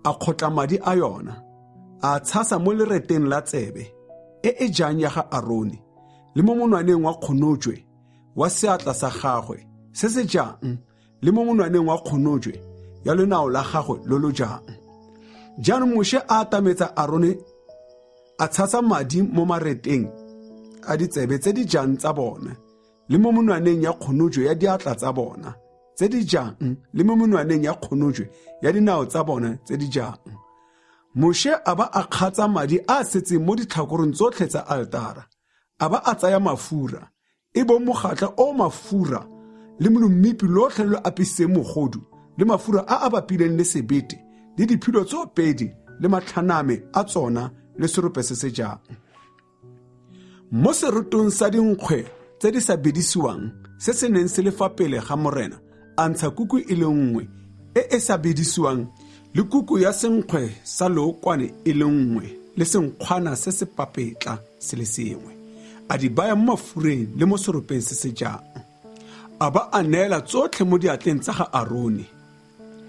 a kgotla madi a yona, a tshasa mo lereteng la tsebe e e jang ya ga Arone le mo monwaneng wa kgonojwe wa seatla sa gagwe se se jang le mo monwaneng wa kgonojwe ya lonao la gagwe lo lo jang. Jaanong Moshe a atametsa Arone, a tshasa madi mo mareteng a ditsebe tse di jang tsa bona le mo monwaneng ya kgonojwe ya diatla tsa bona tse di jang le mo monwaneng ya kgonojwe ya dinao tsa bona tse di jang. Moshe a ba a kgatsa madi a a setseng mo ditlhakoreng tsotlhe tsa altara, a ba a tsaya mafura, e bong mogatla o mafura le molomipi lotlhe lo apesitseng mogodu le mafura a a bapileng le sebete le diphilo tsoopedi le matlhaname a tsona le serope se se jang. Mo serotong sa dinkgwe tse di sa bedisiwang se se neng se le fa pele ga Morena, a ntsha kuku e le nngwe e e sa bedisiwang le kuku ya senkgwe sa lookwane e le nngwe le senkgwana se se papetla se le sengwe, a di baya mo mafureng le mo seropeng se se jang. A ba a neela tsotlhe mo diatleng tsa ga Arone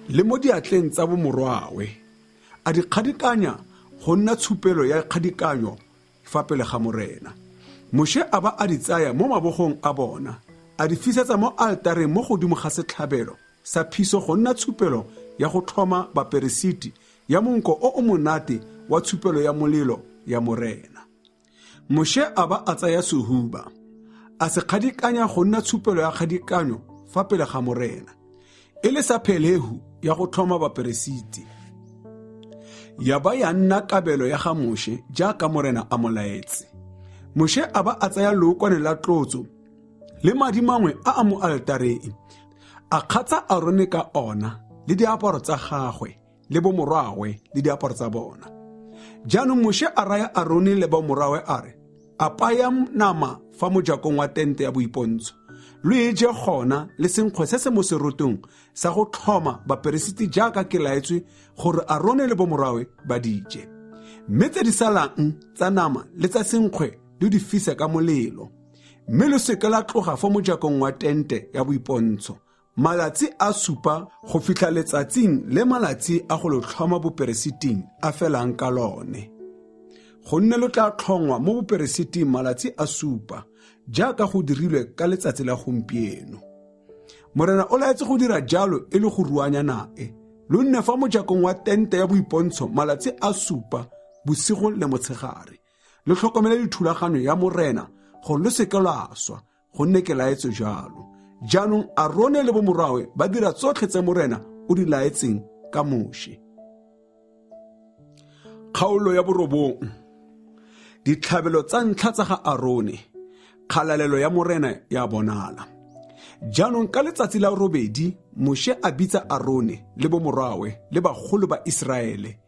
le mo diatleng tsa bomorwawe, a di kgadikanya go nna tshupelo ya kgadikanyo fa pele ga Morena. Moshe a ba a di tsaya mo mabogong a bona, a di fisetsa mo altareng mo godimo ga setlhabelo sa phiso go nna tshupelo ya go tlhoma baperesiti ya monko o o monate wa tshupelo ya molelo ya Morena. Moshe a ba a tsaya sehuba, A se kgadikanya go nna tshupelo ya kgadikanyo fa pele ga Morena, e le sa phelehu ya go tlhoma baperesiti. Ya ba ya nna kabelo ya ga Moshe jaaka Morena a mo laetse. Moshe a ba a tsaya lookwane la tlotso le madi mangwe a a mo altareng, a kgatsha Arone ka ona le diaparo tsa gagwe le bomorwawe le diaparo tsa bona. Jaanong Moshe a raya Arone le bomorwawe a re, apayang nama fa mojakong wa tente ya boipontsho, lo e je gona le senkgwe se se mo serotong sa go tlhoma baperesiti jaaka ke laetswe gore Arone le bomorwawe ba di je. Mme tse di salang tsa nama le tsa senkgwe lo di fise ka molelo. Mme lo seke la tloga fa mojakong wa tente ya boipontsho malatsi a supa go fitlha letsatsing le malatsi a go lo tlhoma boperesiting a felang ka lone. Gonne lo tla tlhongwa mo boperesiting malatsi a supa jaaka go dirilwe ka letsatsi la gompieno. Morena o laetse go dira jalo e le go ruanya nae. Lo nne fa mojakong wa tente ya boipontsho malatsi a supa bosigo le motshegare. Lo tlhokomele dithulaganyo ya Morena gore lo seke lwa swa, gonne ke laetse jalo. Jaanong Arone le bomorwawe ba dira tsotlhe tse Morena o di laetseng ka Moshe. Kgaolo ya 9. Ditlhabelo tsa ntlha tsa ga Arone, kgalalelo ya Morena ya bonala. Jaanong ka letsatsi la 8 Moshe a bitsa Arone le bomorwawe le bagolo ba Iseraele.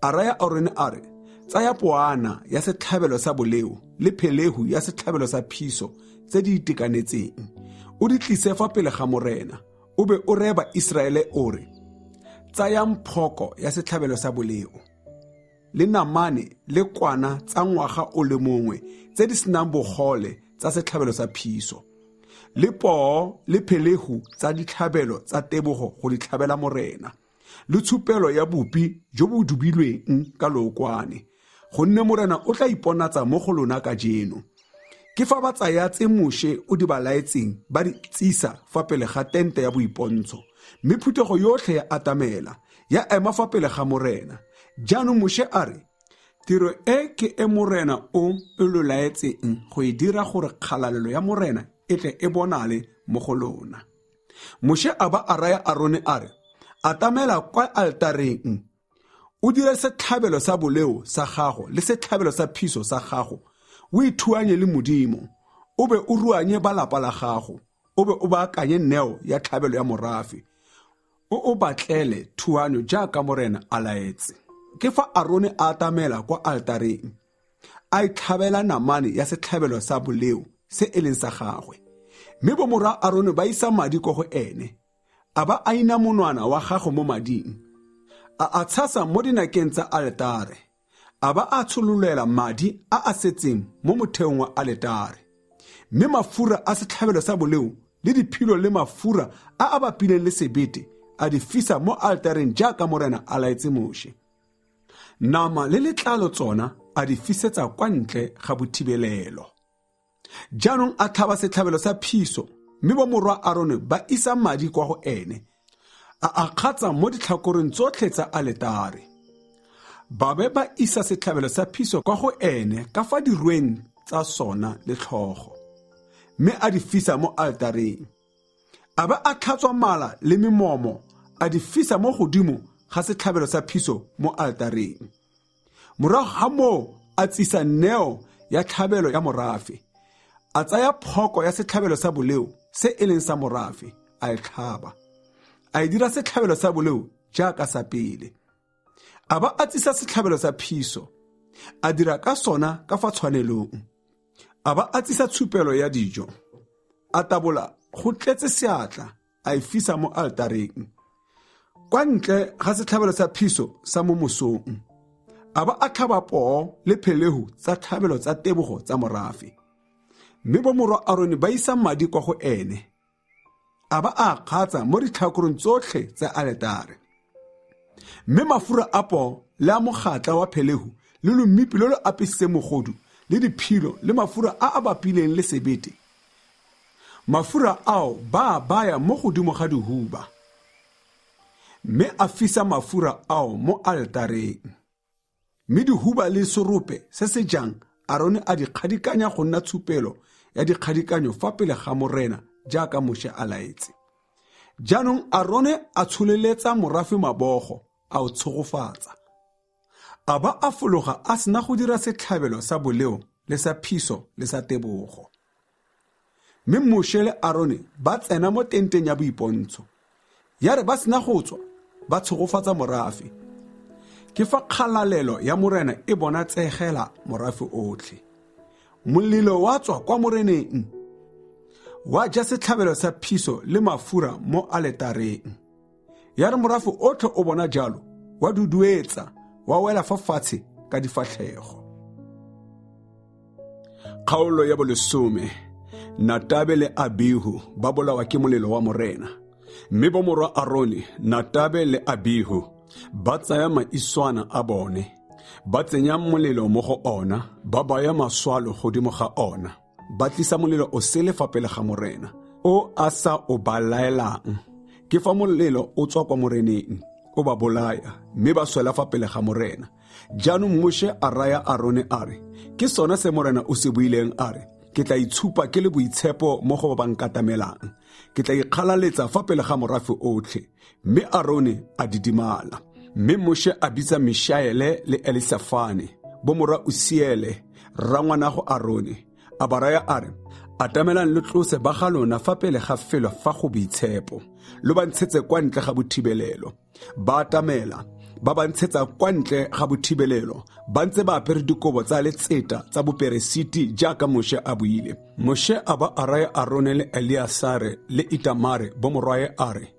A raya Arone a re, tsaya poana ya setlhabelo sa boleo le phelehu ya setlhabelo sa phiso tse di itekanetseng, o di tlise fa pele ga Morena, o be o reye Baiseraele o re, tsayang phoko ya setlhabelo sa boleo le namane le kwana tsa ngwaga o le mongwe tse di senang bogole tsa setlhabelo sa phiso, le poo le phelehu tsa ditlhabelo tsa tebogo go di tlhabela Morena, le tshupelo ya bopi jo bo dubilweng ka lookwane, gonne Morena o tla iponatsa mo go lona kajeno. Ke fa ba tsaya tse Moshe o di ba laetseng ba di tsisa fa pele ga tente ya boipontsho, mme phuthego yotlhe ya atamela, ya ema fa pele ga Morena. Jaanong Moshe a re, tiro e ke e Morena o e lo laetseng go e dira gore kgalalelo ya Morena e tle e bonale mo go lona. Moshe a ba a raya Arone a re, atamela kwa altareng, o dire setlhabelo sa boleo sa gago le setlhabelo sa phiso sa gago, o ithuanye le Modimo, o be o ruanye ba lapa la gago, o be o baakanye neo ya tlhabelo ya morafe, o o batlele thuanyo jaaka Morena a laetse. Ke fa Arone a atamela kwa altareng, a itlhabela namane ya setlhabelo sa boleo se e leng sa gagwe. Mme bomorwa Arone ba isa madi ko go ene, a ba a ina monwana wa gagwe mo mading, a a tshasa mo dinakeng tsa aletare, a ba a tshololela madi a a setseng mo motheong wa aletare. Mme mafura a setlhabelo sa boleo le diphilo le mafura a a bapileng le sebete a di fisa mo altareng jaaka Morena a laetse Moshe. Nama le letlalo tsona a di fisetsa kwa ntle ga bothibelelo. Jaanong a tlhaba setlhabelo sa phiso, mme bomorwa Arone ba isa madi kwa go ene, a a kgatsa mo ditlhakoreng tsotlhe tsa aletare. Ba be ba isa setlhabelo sa phiso kwa go ene ka fa dirweng tsa sona le tlhogo, mme a di fisa mo altareng. A ba a tlhatswa mala le memomo, a di fisa mo godimo ga setlhabelo sa phiso mo altareng. Morago ga moo a tsisa neo ya tlhabelo ya morafe, a tsaya phoko ya setlhabelo sa boleo se e leng sa morafe, a e tlhaba, a e dira setlhabelo sa boleo jaaka sa pele. A ba a tsisa setlhabelo sa phiso, a dira ka sona ka fa tshwanelong. A ba a tsisa tshupelo ya dijo, a tabola go tletse seatla, a e fisa mo altareng kwa ntle ga setlhabelo sa phiso sa mo mosong. A ba a tlhaba poo le phelehu tsa tlhabelo tsa tebogo tsa morafe. Mme bomorwa Arone ba isa madi kwa go ene, a ba a kgatsa mo ditlhakoreng tsotlhe tsa aletare. Mme mafura a poo le a mogatla wa phelehu le lomipi lo lo apesitseng mogodu le diphilo le mafura a a bapileng le sebete, mafura ao ba a baya mo godimo ga dihuba, mme a fisa mafura ao mo altareng. Mme dihuba le serope se se jang Arone a di kgadikanya go nna tshupelo ya dikgadikanyo fa pele ga Morena jaaka Moshe a laetse. Jaanong Arone a tsholeletsa morafe mabogo, a o tshegofatsa. A ba a fologa a sena go dira setlhabelo sa boleo le sa phiso le sa tebogo. Mme Moshe le Arone ba tsena mo tenteng ya boipontsho. Ya re ba sena go tswa, ba tshegofatsa morafe. Ke fa kgalalelo ya Morena e bona tsegela morafe otlhe. Molelo wa tswa kwa Moreneng, wa ja setlhabelo sa phiso le mafura mo aletareng. Ya re morafe otlhe o bona jalo, wa duduetsa, wa wela fa fatshe ka difatlhego. Kgaolo ya bolesome. Natabe le Abihu ba bolawa ke molelo wa Morena. Mme bomorwa Arone, Natabe le Abihu, ba tsaya maiswana a bone, ba tsenya molelo mo go ona, ba baya maswalo godimo ga ona, ba tlisa molelo o sele fa pele ga Morena, o a sa o ba laelang. Ke fa molelo o tswa kwa Moreneng, o ba bolaya, mme ba swela fa pele ga Morena. Jaanong Moshe a raya Arone a re, Ke sona se Morena o se buileng a re, Ke tla itshupa ke le boitshepo mo go ba ba nkatamelang, ke tla ikgalaletsa fa pele ga morafe otlhe. Mme Arone a didimala. Mme Moshe a bitsa Mishaele le Elisafane, bomorwa Usiele, rrangwanago Arone, a ba raya a re, Atamelang lo tlose ba ga lona fa pele ga felo fa go boitshepo, lo ba ntshetse kwa ntle ga bothibelelo. Ba atamela, ba ba ntshetsa kwa ntle ga bothibelelo, ba ntse ba apere dikobo tsa letseta tsa boperesiti jaaka Moshe a buile. Moshe a ba a raya Arone le Eleasare le Itamare bomorwae a re,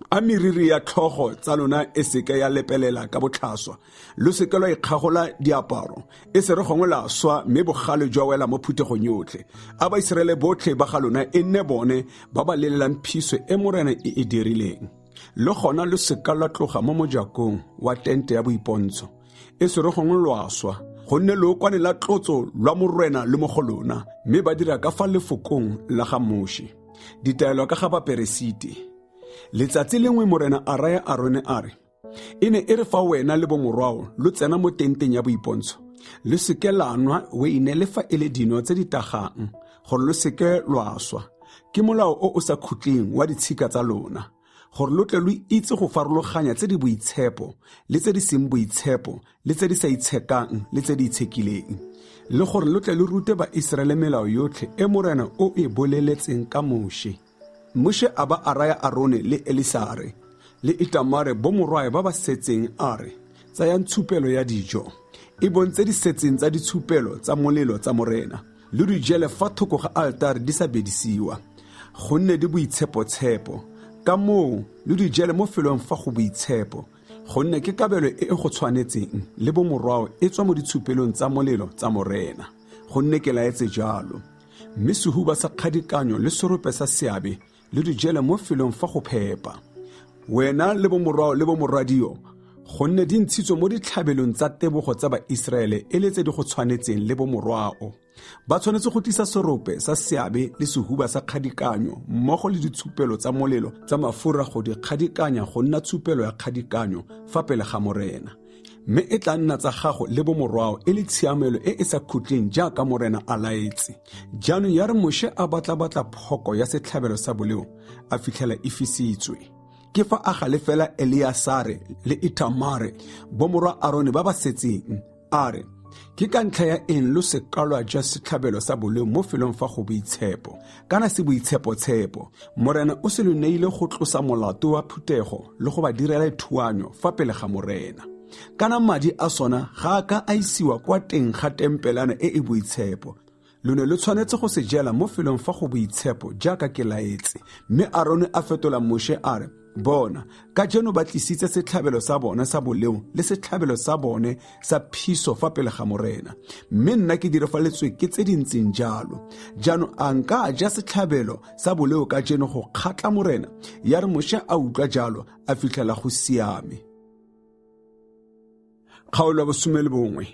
A meriri ya tlhogo tsa lona e seke ya lepelela ka botlhaswa, lo seke lwa ikgagola diaparo, e se re gongwe la swa mme bogale jwa wela mo phuthegong yotlhe. A Baiseraele botlhe ba ga lona e nne bone ba ba lelelang phiso e Morena e e dirileng. Le gona lo seka lwa tloga mo mojakong wa tente ya boipontsho, e se re gongwe lwa swa, gonne lookwane la tlotso lwa Morena le mo go lona. Mme ba dira ka fa lefokong la ga Moshe. Ditaelo ka ga baperesiti. Letsatsi lengwe Morena a raya Arone a re, E ne e re fa wena le bomorwao lo tsena mo tenteng ya boipontsho, lo seke la nwa weine le fa e le dino tse di tagang, gore lo seke lwa swa. Ke molao o o sa khutleng wa ditshika tsa lona, gore lo tle lo itse go farologanya tse di boitshepo le tse di seng boitshepo le tse di sa itshekang le tse di itshekileng, le gore lo tle lo rute Baiseraele melao yotlhe e Morena o e boleletseng ka Moshe. Moshe a ba a raya Arone le Elisare le Itamare bomorwae ba ba setseng a re, Tsayang tshupelo ya dijo, e bong tse di setseng tsa ditshupelo tsa molelo tsa Morena, lo di jele fa thoko ga altare di sa bedisiwa, gonne di boitshepotshepo. Ka moo lo di jele mo felong fa go boitshepo, gonne ke kabelo e e go tshwanetseng le bomorwao e tswa mo ditshupelong tsa molelo tsa Morena, gonne ke laetse jalo. Mme sehuba sa kgadikanyo le serope sa seabe lo di jele mo felong fa go phepa, wena le bomorwao le bomorwadio, gonne di ntshitswe mo ditlhabelong tsa tebogo tsa Baiseraele e le tse di go tshwanetseng le bomorwao. Ba tshwanetse go tlisa serope sa seabe le sehuba sa kgadikanyo mmogo le ditshupelo tsa molelo tsa mafura go di kgadikanya go nna tshupelo ya kgadikanyo fa pele ga Morena. Mme e tla nna tsa gago le bomorwao e le tshiamelo e e sa khutleng jaaka Morena a laetse. Jaanong ya re Moshe a batla-batla phoko ya setlhabelo sa boleo, a fitlhela e fisitswe. Ke fa a galefela Eleasare le Itamare bomorwa Arone ba ba setseng, a re, Ke ka ntlha ya eng lo seka lwa ja setlhabelo sa boleo mo felong fa go boitshepo, kana se boitshepotshepo? Morena o se lo neile go tlosa molato wa phuthego le go ba direla thuanyo fa pele ga Morena. Kana madi a sona ga a ka a isiwa kwa teng ga tempelana e e boitshepo. Lo ne lo tshwanetse go se jela mo felong fa go boitshepo jaaka ke laetse. Mme Arone a fetola Moshe a re, Bona, kajeno ba tlisitse setlhabelo sa bona sa boleo le setlhabelo sa bone sa phiso fa pele ga Morena, mme nna ke dirafaletswe ke tse di ntseng jalo. Jaanong a nka ja setlhabelo sa boleo kajeno go kgatla Morena? Ya re Moshe a utlwa jalo, a fitlhela go siame. Kgaolo ya bosome le bongwe.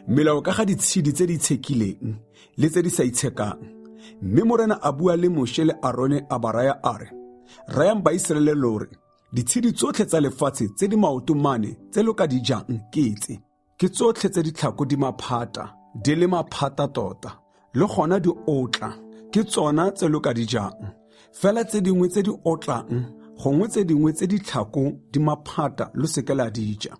Melao ka ga ditshedi tse di itshekileng le tse di sa itshekang. Mme Morena a bua le Moshe le Arone a ba raya a re, Rayang Baiseraele lo re, ditshedi tsotlhe tsa lefatshe tse di maoto mane tse lo ka di jang ke tse. Ke tsotlhe tse ditlhako di maphata, di le maphata tota, le gona di otla. Ke tsona tse lo ka di jang. Fela tse dingwe tse di otlang, gongwe tse dingwe tse di tlhako di maphata lo seke la di ja.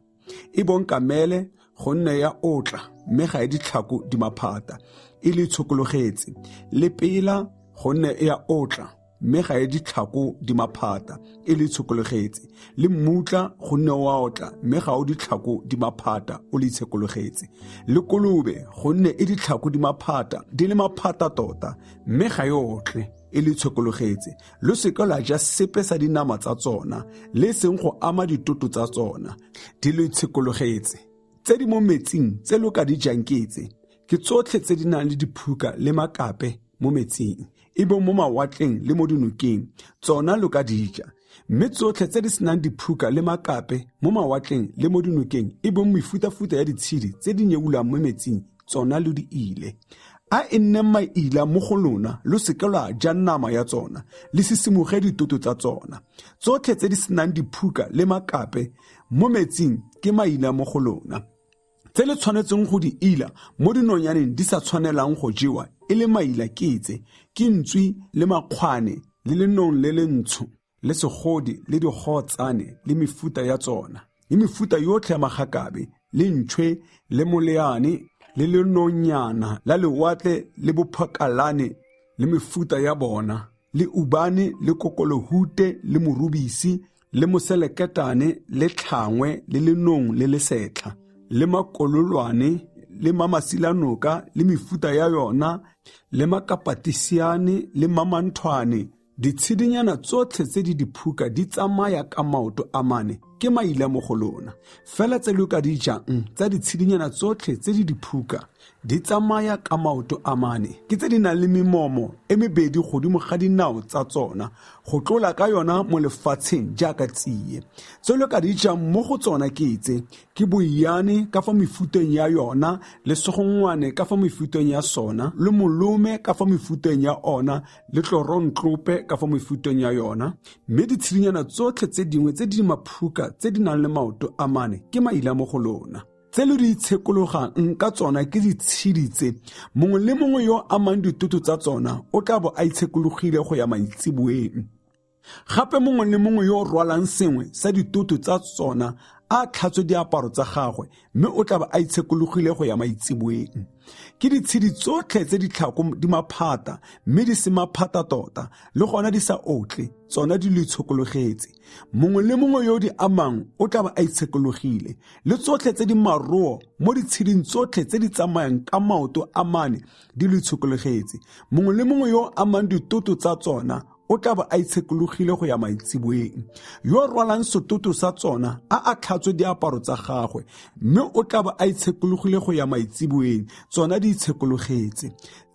E bong kamele, gonne ya otla, mme ga e ditlhako di maphata, e le tshokologetse. Le pela, gonne e ya otla, mme ga e ditlhako di maphata, e le tshokologetse. Le mmutla, gonne o a otla, mme ga o ditlhako di maphata, o le itshekologetse. Le kolobe, gonne e ditlhako di maphata, di le maphata tota, mme ga e otle, e le tshokologetse. Lo seke la ja sepe sa dinama tsa tsona, le seng go ama ditoto tsa tsona, di le tshekologetse. Tse di mo metsing tse lo ka di jang ke tse, ke tsotlhe tse di nang le diphuka le makape mo metsing, e bong mo mawatleng le mo dinokeng, tsona lo ka di ja. Mme tsotlhe tse di senang diphuka le makape mo mawatleng le mo dinokeng, e bong mefutafuta ya ditshedi tse di nyeulang mo metsing, tsona lo di ile. A e nne maila mo go lona, lo seke lwa ja nama ya tsona, le sisimoge ditoto tsa tsona. Tsotlhe tse di senang diphuka le makape mo metsing ke maila mo go lona. Tse le tshwanetseng go di ila mo dinonyaneng di sa tshwanelang go jewa e le maila ke tse, ke ntswi le makgwane le lenong le lentsho le segodi le digootsane le mefuta ya tsona, le mefuta yotlhe ya magakabe le ntšhwe le moleane le lenonyana la lewatle le bophakalane le mefuta ya bona, le ubane le kokolohute le morubisi le moseleketane le tlhangwe le lenong le lesetlha le makololwane le mamasilanoka le mefuta ya yona le makapatisiane le mamanthwane. Ditshedinyana tsotlhe tse di diphuka di tsamaya ka maoto a mane, ke maila mo go lona. Fela tse lo ka di jang tsa ditshedinyana tsotlhe tse di diphuka di tsamaya ka maoto a mane, ke tse di nang le memomo e mebedi godimo ga dinao tsa tsona, go tlola ka yona mo lefatsheng jaaka tsie. Tse lo ka di jang mo go tsona ke tse, ke boiyane ka fa mefuteng ya yona, le segongwane ka fa mefuteng ya sona, le molome ka fa mefuteng ya ona, le tlorontlope ka fa mefuteng ya yona. Mme ditshedinyana tsotlhe tse dingwe tse di maphuka tse di nang le maoto a mane ke maila mo go lona. Tse lo di itshekologang ka tsona ke ditshedi tse, mongwe le mongwe yo amang ditoto tsa tsona o tla bo a itshekologile go ya maitseboeng. Gape mongwe le mongwe yo o rwalang sengwe sa ditoto tsa tsona a tlhatswe diaparo tsa gagwe, mme o tla ba a itshekologile go ya maitseboeng. Ke ditshedi tsotlhe tse di tlhako di maphata, mme di se maphata tota, le gona di sa otle, tsona di lo itshekologetse. Mongwe le mongwe yo di amang o tla ba a itshekologile. Le tsotlhe tse di maroo mo ditsheding tsotlhe tse di tsamayang ka maoto a mane di lo itshekologetse. Mongwe le mongwe yo amang ditoto tsa tsona o tla ba a itshekologile go ya maitseboeng. Yo rwalang setoto sa tsona a a tlhatswe diaparo tsa gagwe, mme o tla ba a itshekologile go ya maitseboeng, tsona di itshekologetse.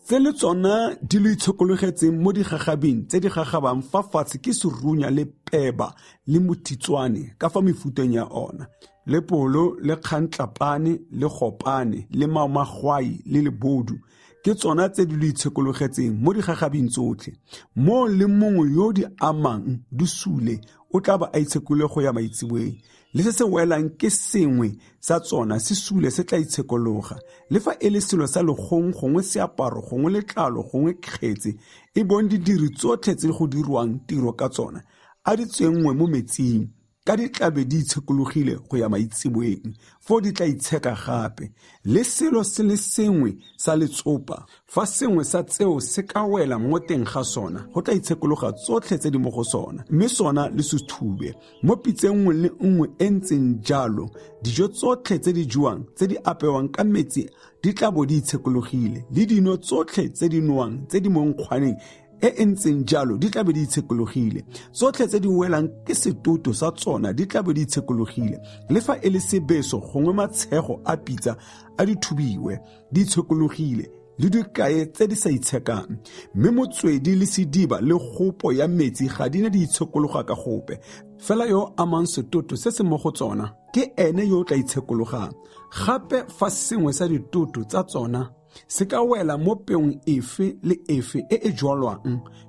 Tse le tsona di lo itshekologetseng mo digagabing tse di gagabang fa fatshe ke serunya le peba le mothitswane ka fa mefuteng ya ona, le polo le kgantlapane le gopane le mamagwai le lebodu, ke tsona tse di lo itshekologetseng mo digagabing tsotlhe. Mo le mongwe yo di amang di sule o tla ba a itshekole go ya maitseboeng. Le se se welang ke sengwe sa tsona se sule se tla itshekologa, le fa e le selo sa legong gongwe seaparo gongwe letlalo gongwe kgetse, e bong didiri tsotlhe tse go dirwang tiro ka tsona, a di tsenngwe mo metsing, ka di tlabe di itshekologile go ya maitseboeng, foo di tla itsheka gape. Le selo se le sengwe sa letsopa, fa sengwe sa tseo se ka wela mo teng ga sona, go tla itshekologa tsotlhe tse di mo go sona, mme sona le se thube. Mo pitseng nngwe le nngwe e ntseng jalo, dijo tsotlhe tse di jewang tse di apewang ka metsi di tla bo di itshekologile, le dino tsotlhe tse di nowang tse di mo nkgwaneng e e ntseng jalo di tla be di itshekologile. Tsotlhe tse di welang ke setoto sa tsona di tla be di itshekologile, le fa e le sebeso gongwe matshego a pitsa a di thubiwe, di itshekologile, le dikae tse di sa itshekang. Mme motswedi le sediba le gopo ya metsi ga di ne di itshekologa ka gope, fela yo amang setoto se se mo go tsona ke ene yo o tla itshekologang. Gape fa sengwe sa ditoto tsa tsona se ka wela mo peong efe le efe e e jwalwang,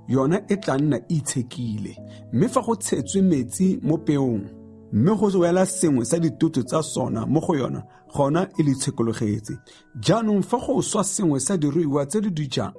yona e tla nna e itshekile. Mme fa go tshetswe metsi mo peong, mme go wela sengwe sa ditoto tsa sona mo go yona, gona e le itshekologetse. Jaanong fa go swa sengwe sa diruiwa tse di di jang,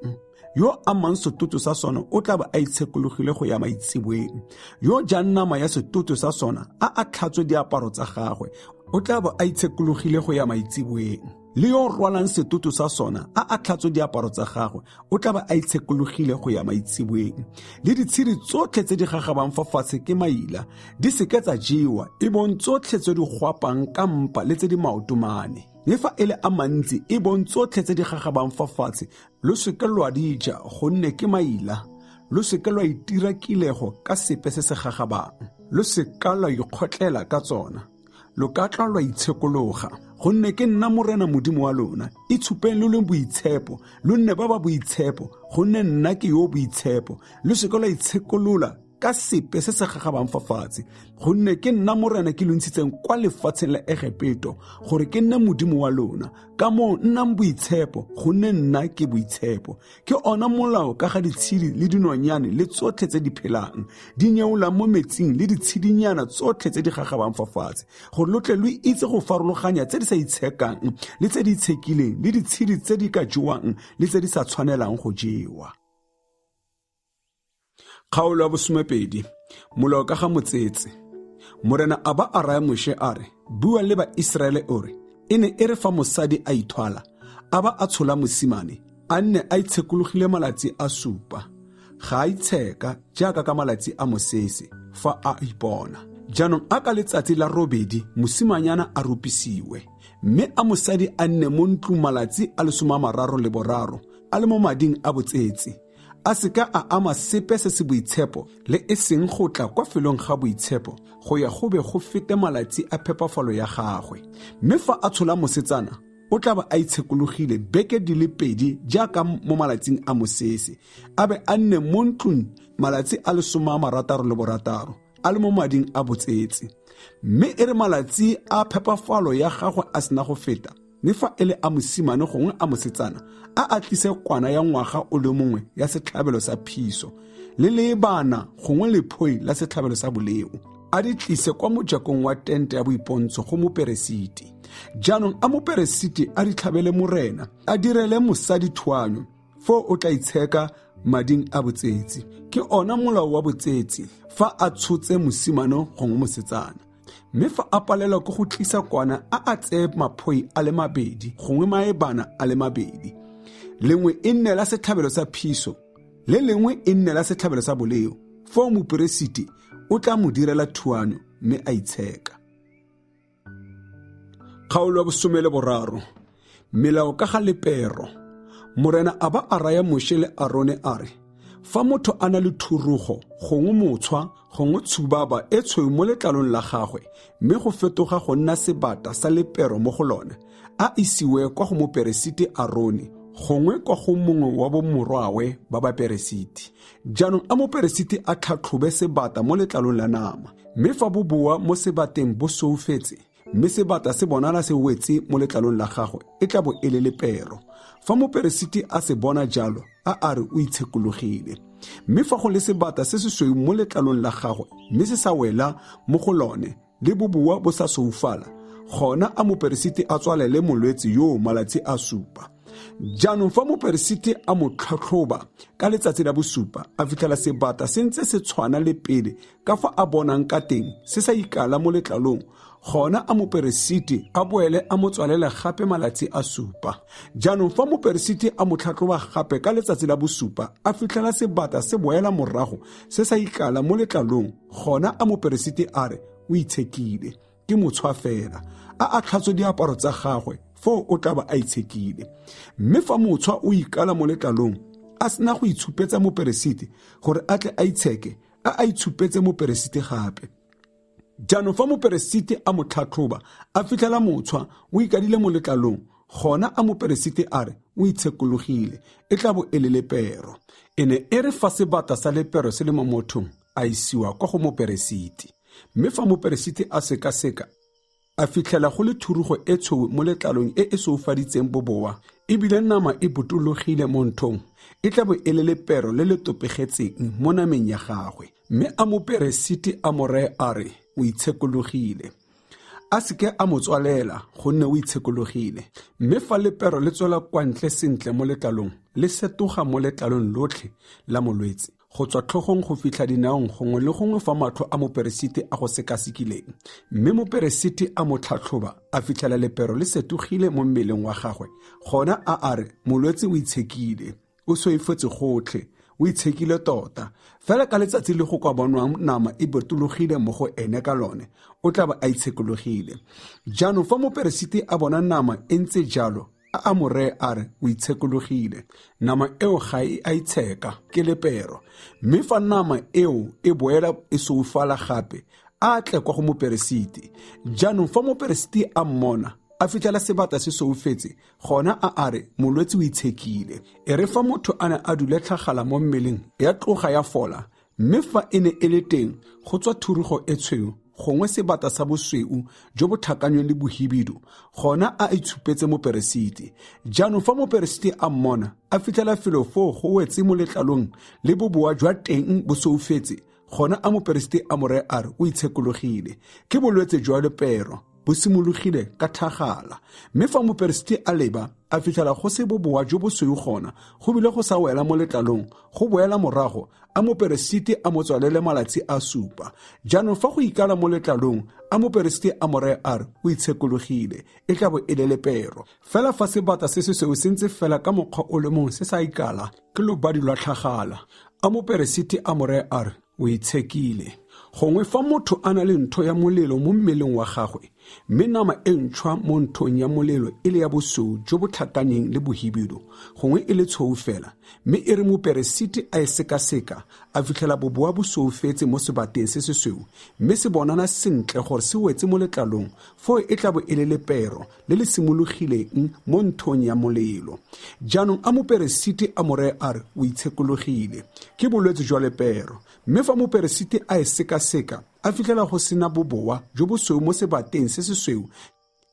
Yo amang setoto sa sona o tla ba a itshekologile go ya maitseboeng. Yo jang nama ya setoto sa sona a a tlhatswe diaparo tsa gagwe, o tla ba a itshekologile go ya maitseboeng. Le yo rwalang setoto sa sona a a tlhatswe diaparo tsa gagwe, o tla ba a itshekologile go ya maitseboeng. Le ditshedi tsotlhe tse di gagabang fa fatshe ke maila, di seke tsa jewa, e bong tsotlhe tse di gwapang ka mpa le tse di maotomane. Le fa e le a mantsi, e bong tsotlhe tse di gagabang fa fatshe, lo seke lwa di ja, gonne ke maila. Lo seke lwa itira kilego ka sepe se se gagabang, lo seka lwa ikgotlela ka tsona, lo ka tla lwa itshekologa, gonne ke nna Morena Modimo wa lona. Itshupeng lo leng boitshepo, lo nne ba ba boitshepo, gonne nna ke yo boitshepo. Lo seke lwa itshekolola ka sepe se se gagabang fa fatshe, gonne ke nna Morena ke lo ntshitseng kwa lefatsheng la Egepeto gore ke nne Modimo wa lona. Ka moo nnang boitshepo, gonne nna ke boitshepo. Ke ona molao ka ga ditshedi le dinonyane le tsotlhe tse di phelang, di nyeolang mo metsing le ditshedinyana tsotlhe tse di gagabang fa fatshe, gore lo tle lo itse go farologanya tse di sa itshekang le tse di itshekileng, le ditshedi tse di ka jewang le tse di sa tshwanelang go jewa. Kgaolo ya bosomepedi. Molao ka ga motsetse. Morena a ba a raya Moshe a re, bua le Baiseraele o re, e ne e re fa mosadi a ithwala, a ba a tshola mosimane, a nne a itshekologile malatsi a supa, ga a itsheka jaaka ka malatsi a mosese fa a ipona. Jaanong a ka letsatsi la robedi mosimanyana a rupisiwe, mme a mosadi a nne mo ntlong malatsi a 33 a le mo mading a botsetse, a seka a ama sepe se se boitshepo le e seng go tla kwa felong ga boitshepo go ya go be go fete malatsi a phepafalo ya gagwe. Mme fa a tshola mosetsana, o tla ba a itshekologile beke di le pedi jaaka mo malatsing a mosese, a be a nne mo ntlong malatsi a 66 a le mo mading a botsetse. Mme e re malatsi a phepafalo ya gagwe a sena go feta, mme fa e le a mosimane gongwe a mosetsana, a a tlise kwana ya ngwaga o le mongwe ya setlhabelo sa phiso, le leebana gongwe lephoi la setlhabelo sa boleo, a di tlise kwa mojakong wa tente ya boipontsho go moperesiti. Jaanong a moperesiti a di tlhabele Morena, a direle mosadi thuanyo, foo o tla itsheka mading a botsetse. Ke ona molao wa botsetse fa a tshotse mosimane gongwe mosetsana. Mme fa a palelwa ke go tlisa kwana, a a tseye maphoi a le mabedi gongwe maebana a le mabedi, lengwe e nne la setlhabelo sa phiso, le lengwe e nne la setlhabelo sa boleo. Foo moperesiti o tla mo direla thuanyo mme a itsheka. Kgaolo ya 13. Melao ka ga lepero. Morena a ba a raya Moshe le Arone a re, fa motho a na le thurugo gongwe motshwa gongwe tshubaba e tshweu mo letlalong la gagwe, mme go fetoga go nna sebata sa lepero mo go lone, a isiwe kwa go moperesiti Arone gongwe kwa go mongwe wa bomorwawe ba baperesiti. Jaanong a moperesiti a tlhatlhobe sebata mo letlalong la nama, mme fa bo boa mo sebateng bo soufetse, mme sebata se bonala se wetse mo letlalong la gagwe, e tla bo e le lepero. Fa moperesiti a se bona jalo, a a re o itshekologile. Mme fa go le sebata se se sweu mo letlalong la gagwe, mme se sa wela mo go lone, le boboa bo sa soufala, gona a moperesiti a tswalele molwetse yoo malatsi a supa. Jaanong fa moperesiti a mo tlhatlhoba ka letsatsi la bosupa, a fitlhela sebata se ntse se tshwana le pele ka fa a bonang ka teng, se sa ikala mo letlalong, gona a moperesiti a boele a mo tswalele gape malatsi a supa. Jaanong fa moperesiti a mo tlhatlhoba gape ka letsatsi la bosupa, a fitlhela sebata se boela morago se sa ikala mo letlalong, gona a moperesiti a re o itshekile, ke motshwa fela, a a tlhatswe diaparo tsa gagwe, foo o tla ba a itshekile. Mme fa motshwa o ikala mo letlalong, a sena go itshupetsa moperesiti gore a tle a itsheke, a a itshupetse moperesiti gape. Jaanong fa moperesiti a mo tlhatlhoba, a fitlhela motshwa o ikadile mo letlalong, gona a moperesiti a re o itshekologile, e tla bo e le lepero. E ne e re fa sebata sa lepero se le mo mothong, a isiwa kwa go moperesiti. Mme fa moperesiti a sekaseka, a fitlhela go le thurugo e tshweu mo letlalong e e soufaditseng boboa, ebile nama e botologile mo nthong, e tla bo e le lepero le le topegetseng mo nameng ya gagwe. Mme a moperesiti a mo reye a re o itshekologile. A seke a mo tswalela, gonne o itshekologile. Mme fa lepero le tswela kwa ntle sentle mo letlalong, le setoga mo letlalong lotlhe la molwetse, go tswa tlhogong go fitlha dinaong gongwe le gongwe fa matlho a moperesiti a go sekasekileng. Mme moperesiti a mo tlhatlhoba, a fitlhela lepero le setogile mo mmeleng wa gagwe, gona a a re molwetse o itshekile, o soifetse gotlhe, o itshekile tota. Fela ka letsatsi le go kwa bonwang nama e botologile mo go ene ka lone, o tla ba a itshekologile. Jaanong fa moperesiti a bona nama e ntse jalo, a a mo reye a re o itshekologile. Nama eo ga e a itsheka, ke lepero. Mme fa nama eo e boela e soufala gape, a tle kwa go moperesiti. Jaanong fa moperesiti a mmona, a fitlhela sebata se soufetse, gona a a re molwetse o itshekile. E re fa motho a ne a dule tlhagala mo mmeleng, ya tloga ya fola, mme fa e ne e le teng go tswa thurugo e tshweu gongwe sebata sa bosweu jo bo tlhakanyong le bohibidu, gona a itshupetse moperesiti. Jaanong fa moperesiti a mmona, a fitlhela felo foo go wetse mo letlalong le boboa jwa teng bo soufetse, gona a moperesiti a mo reye a re o itshekologile, ke bolwetse jwa lepero, bo simologile ka tlhagala. Mme fa moperesiti a leba, a fitlhela go se boboa jo bosweu gona, go bile go sa wela mo letlalong, go boela morago, a moperesiti a mo tswalele malatsi a supa. Jaanong fa go ikala mo letlalong, a moperesiti a mo reye a re o itshekologile, e tla bo e le lepero. Fela fa sebata se sesweu se ntse fela ka mokgwa o le mongwe se sa ikala, ke lobadi lwa tlhagala. A moperesiti a mo reye a re o itshekile. Gongwe fa motho a na le ntho ya molelo mo mmeleng wa gagwe, mme nama e ntšhwa mo nthong ya molelo e le ya bosweu jo bo tlhakanyeng le bohibidu, gongwe e le tshweu fela, mme e re moperesiti a e sekaseka, a fitlhela boboa bo sweufetse mo sebateng se sesweu, mme se bonana sentle gore se wetse mo letlalong, foo e tla bo e le lepero le le simologileng mo nthong ya molelo. Jaanong a moperesiti a mo reye a re o itshekologile, ke bolwetse jwa lepero. Mme fa moperesiti a e sekaseka, a fitlhela go sena boboa jo bosweu mo sebateng se sesweu,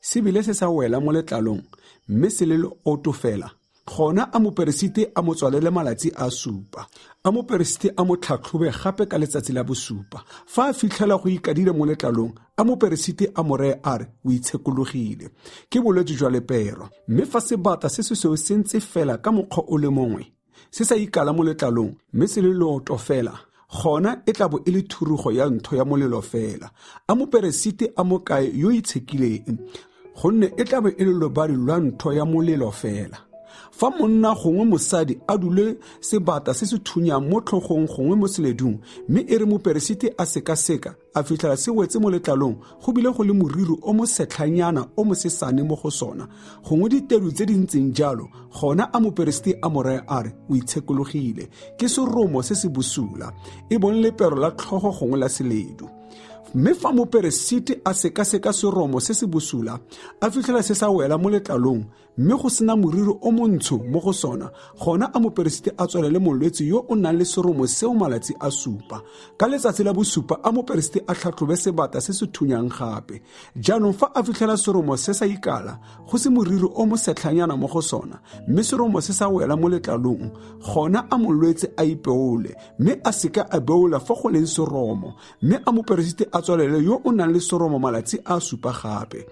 se bile se sa wela mo letlalong, mme se le leoto fela, gona a moperesiti a mo tswalele malatsi a supa. A moperesiti a mo tlhatlhobe gape ka letsatsi la bosupa. Fa a fitlhela go ikadile mo letlalong, a moperesiti a mo reye a re o itshekologile, ke bolwetse jwa lepero. Mme fa sebata se sesweu se ntse fela ka mokgwa o le mongwe, se sa ikala mo letlalong, mme se le leoto fela, gona e tla bo e le thurugo ya ntho ya molelo fela. A moperesiti a mo kae yo itshekileng, gonne e tla bo e le lobadi lwa ntho ya molelo fela. Fa monna gongwe mosadi a dule sebata se se thunyang mo tlhogong gongwe mo seledung, mme e re moperesiti a sekaseka, a fitlhela se wetse mo letlalong, go bile go le moriri o mosetlhanyana o mosesane mo go sona, gongwe ditedu tse di ntseng jalo, gona a moperesiti a mo reye a re o itshekologile, ke seromo se se bosula, e bong lepero la tlhogo gongwe la seledu. Mme fa moperesiti a sekaseka seromo se se bosula, a fitlhela se sa wela mo letlalong, mme go sena moriri o montsho mo go sona, gona a moperesiti a tswalele molwetse yo o nang le seromo seo malatsi a supa. Ka letsatsi la bosupa a moperesiti a tlhatlhobe sebata se se thunyang gape. Jaanong fa a fitlhela seromo se sa ikala, go se moriri o mosetlhanyana mo go sona, mme seromo se sa wela mo letlalong, gona a molwetse a ipeole, mme a seka a beola fa go leng seromo, mme a moperesiti a tswalele yo o nang le seromo malatsi a supa gape.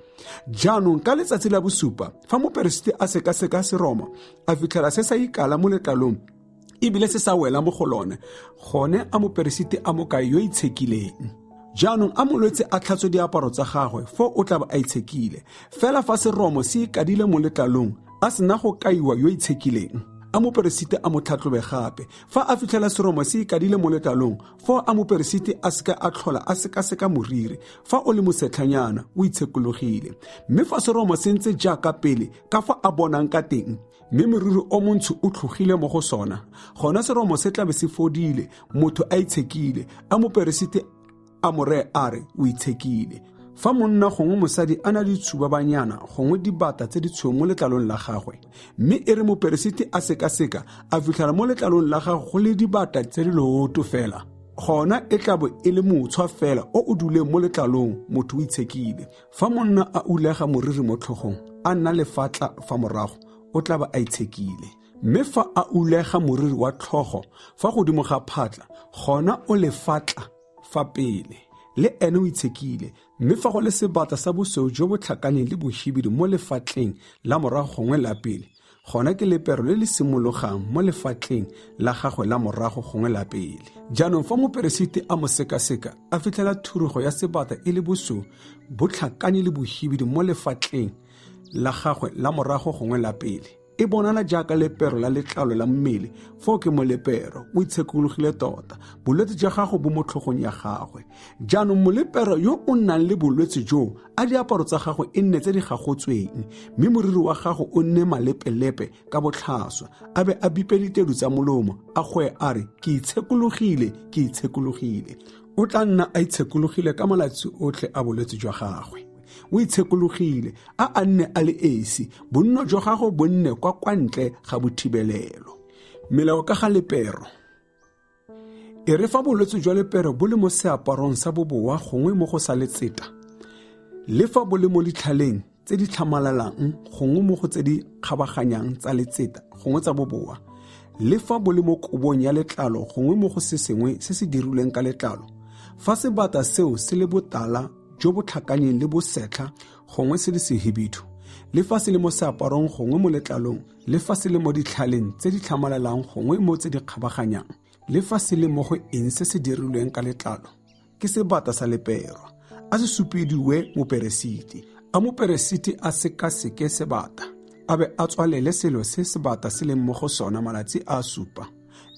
Jaanong ka letsatsi la bosupa, fa moperesiti a sekaseka seromo, a fitlhela se sa ikala mo letlalong, ebile se sa wela mo go lone, gone a moperesiti a mo kae yo itshekileng. Jaanong a molwetse a tlhatswe diaparo tsa gagwe, foo o tla ba a itshekile. Fela fa seromo se ikadile mo letlalong, a sena go kaiwa yo itshekileng, a moperesiti a mo tlhatlhobe gape. Fa a fitlhela seromo se ikadile mo letlalong, foo a moperesiti a seka a tlhola a sekaseka moriri, fa o le mosetlhanyana, o itshekologile. Mme fa seromo se ntse jaaka pele, ka fa a bonang ka teng, mme moriri o montsho o tlhogile mo go sona, gona seromo se tlabe se fodile, motho a itshekile. A moperesiti a mo reye a re o itshekile. Fa monna gongwe mosadi a na le ditshubabanyana gongwe dibata tse di tshweu mo letlalong la gagwe, mme e re moperesiti a sekaseka, a fitlhela mo letlalong la gagwe go le dibata tse di looto fela, gona e tla bo e le motshwa fela o o duleng mo letlalong, motho o itshekile. Fa monna a ulega moriri mo tlhogong, a nna lefatla fa morago, o tla ba a itshekile. Mme fa a ulega moriri wa tlhogo fa godimo ga phatla, gona o lefatla fa pele. le ene o itshekile. Mme fa go le sebata sa bosweu jo bo tlhakaneng le bohibidu mo lefatleng la morago gongwe la pele, gona ke lepero le le simologang mo lefatleng la gagwe la morago gongwe la pele. Jaanong fa moperesiti a mo sekaseka, a fitlhela thurugo ya sebata e le bosweu bo tlhakane le bohibidu mo lefatleng la gagwe la morago gongwe la pele, e bonala jaaka lepero la letlalo la mmele, foo ke molepero, o itshekologile tota. Bolwetse jwa gago bo mo tlhogong ya gagwe. Jaanong molepero yo o nnang le bolwetse joo, a diaparo tsa gagwe e nne tse di gagotsweng, mme moriri wa gago o nne malepelepe ka botlhaswa, a be a bipe ditedu tsa molomo, a goe a re, ke itshekologile, ke itshekologile. O tla nna a itshekologile ka malatsi otlhe a bolwetse jwa gagwe. O itshekologile, a a nne a le esi, bonno jwa gago bo nne kwa kwa ntle ga bothibelelo. Melao ka ga lepero. E re fa bolwetse jwa lepero bo le mo seaparong sa bobowa gongwe mo go sa letseta, le fa bo le mo ditlhaleng tse di tlhamalalang gongwe mo go tse di kgabaganyang tsa letseta gongwe tsa bobowa, le fa bo le mo kobong ya letlalo gongwe mo go se sengwe se se dirilweng ka letlalo, fa sebata seo se le botala jo bo tlhakanyeng le bosetlha gongwe se le sehibidu, le fa se le mo seaparong gongwe mo letlalong, le fa se le mo ditlhaleng tse di tlhamalalang gongwe mo tse di kgabaganyang, le fa se le mo go eng se se dirilweng ka letlalo, ke sebata sa lepero, a se supediwe moperesiti. A moperesiti a sekaseke sebata, a be a tswalele selo se sebata se leng mo go sona malatsi a supa.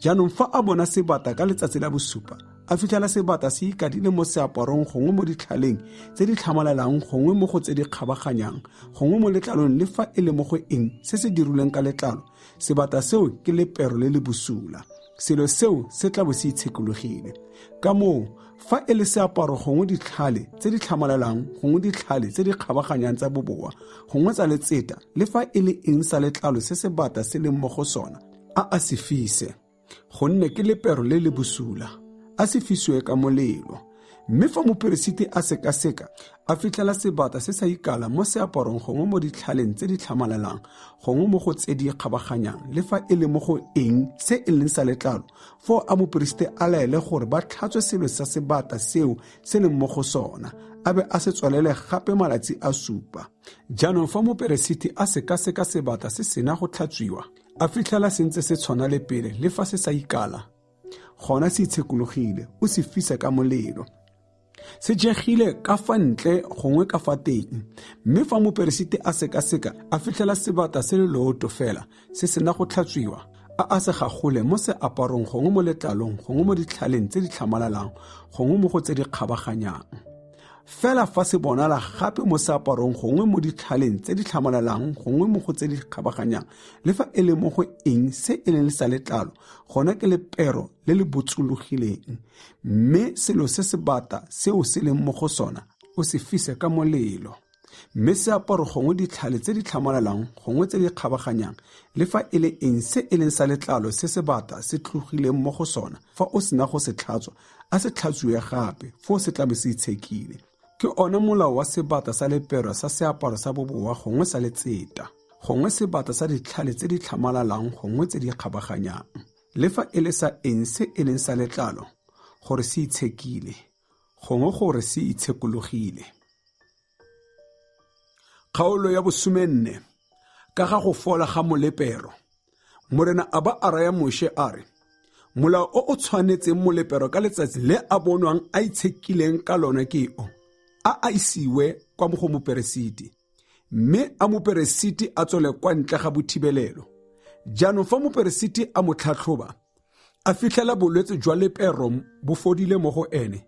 Jaanong fa a bona sebata ka letsatsi la bosupa, a fitlhela sebata se ikadile mo seaparong gongwe mo ditlhaleng tse di tlhamalalang gongwe mo go tse di kgabaganyang gongwe mo letlalong, le fa e le mo go eng se se dirilweng ka letlalo, sebata seo ke lepero le le bosula. Selo seo se tla bo se itshekologile. Ka moo, fa e le seaparo gongwe ditlhale tse di tlhamalalang gongwe ditlhale tse di kgabaganyang tsa bobowa gongwe tsa letseta, le fa e le eng sa letlalo se sebata se leng mo go sona, a a se fise, gonne ke lepero le le bosula, a se fisiwe ka molelo. Mme fa moperesiti a sekaseka, a fitlhela sebata se sa ikala mo seaparong gongwe mo ditlhaleng tse di tlhamalalang gongwe mo go tse di kgabaganyang, le fa e le mo go eng se e leng sa letlalo, foo a moperesiti a laele gore ba tlhatswe selo sa sebata seo se leng mo go sona, a be a se tswalele gape malatsi a supa. Jaanong fa moperesiti a sekaseka sebata se sena go tlhatswiwa, a fitlhela se ntse se tshwana le pele, le fa se sa ikala, gona se itshekologile, o se fisa ka molelo. Se jegile ka fa ntle gongwe ka fa teng. Mme fa moperesiti a sekaseka, a fitlhela sebata se le looto fela, se sena go tlhatswiwa, a a se gagole mo seaparong gongwe mo letlalong gongwe mo ditlhaleng tse di tlhamalalang gongwe mo go tse di kgabaganyang. Fela fa se bonala gape mo seaparong gongwe mo ditlhaleng tse di tlhamalalang gongwe mo go tse di kgabaganyang, le fa e le mo go eng se e leng sa letlalo, gona ke lepero le le botsologileng. Mme selo se sebata seo se leng mo go sona, o se fise ka molelo. Mme seaparo gongwe ditlhale tse di tlhamalalang gongwe tse di kgabaganyang, le fa e le eng se e leng sa letlalo se sebata se tlogileng mo go sona, fa o sena go se tlhatswa, a se tlhatswiwe gape, foo se tla be se itshekile. Ke ona molao wa sebata sa lepero sa seaparo sa bobowa gongwe sa letseta, gongwe sebata sa ditlhale tse di tlhamalalang gongwe tse di kgabaganyang, le fa e le sa eng se e leng sa letlalo, gore se itshekile, gongwe gore se itshekologile. Kgaolo ya 14, ka ga go fola ga molepero. Morena a ba a raya Moshe a re, molao o o tshwanetseng molepero ka letsatsi le a bonwang a itshekileng ka lona ke o, a a isiwe kwa go moperesiti, mme a moperesiti a tswele kwa ntle ga bothibelelo. Jaanong fa moperesiti a mo tlhatlhoba, a fitlhela bolwetse jwa lepero bo fodile mo go ene,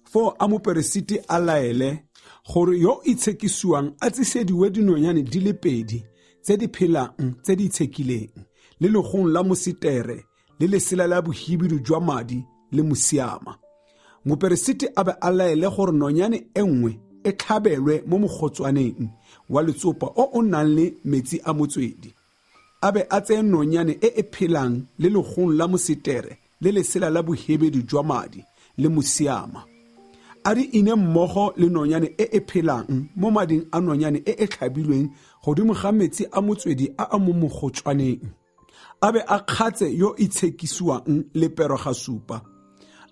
foo a moperesiti a laele gore yo itshekisiwang a tsisediwe dinonyane di le pedi tse di phelang tse di itshekileng, le legong la mositere le lesela la bohibidu jwa madi le mosiama. Moperesiti a be a laele gore nonyane e nngwe e tlhabelwe mo mogotswaneng wa letsopa o o nang le metsi a motswedi, a be a tseye nonyane e e phelang le legong la mosetere le lesela la bohibidu jwa madi le mosiama, a di ine mmogo le nonyane e e phelang mo mading a nonyane e e tlhabilweng godimo ga metsi a motswedi a a mo mogotswaneng, a be a kgatse yo itshekisiwang lepero ga supa,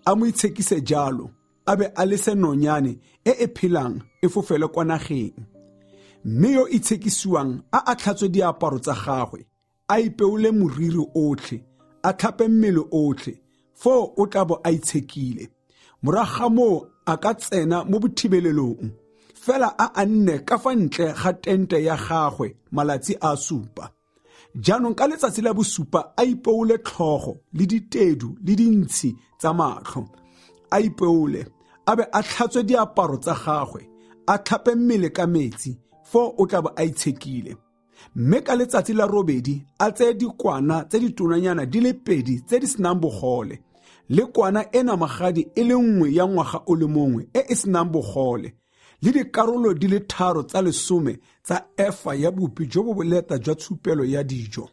a mo itshekise jalo. a be a lese nonyane e e phelang e fofele kwa nageng. Mme yo itshekisiwang a a tlhatswe diaparo tsa gagwe, a ipeole moriri otlhe, a tlhape mmele otlhe, foo o tla bo a itshekile. Morago ga moo a ka tsena mo bothibelelong, fela a a nne ka fa ntle ga tente ya gagwe malatsi a supa. Jaanong ka letsatsi la bosupa a ipeole tlhogo le ditedu le dintshi tsa matlho, a ipeole, a be a tlhatswe diaparo tsa gagwe, a tlhape mmele ka metsi, foo o tla bo a itshekile. Mme ka letsatsi la robedi a tseye dikwana tse ditonanyana di le pedi tse di senang bogole, le kwana e namagadi e le nngwe ya ngwaga o le mongwe e e senang bogole, le dikarolo di le 3 tsa lesome tsa efa ya bupi jo bo boleta jwa tshupelo ya dijo,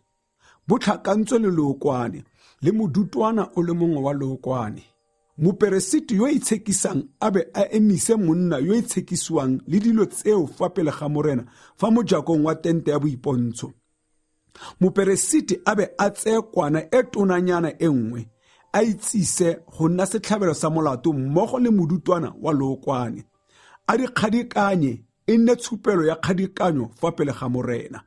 bo tlhakantswe le lookwane, le modutwana o le mongwe wa lookwane. Moperesiti yo itshekisang a be a emise monna yo itshekisiwang le dilo tseo fa pele ga Morena fa mojakong wa tente ya boipontsho. Moperesiti a be a tseye kwana e tonanyana e nngwe, a itsise go nna setlhabelo sa molato mmogo le modutwana wa lookwane, a di kgadikanye e nne tshupelo ya kgadikanyo fa pele ga Morena.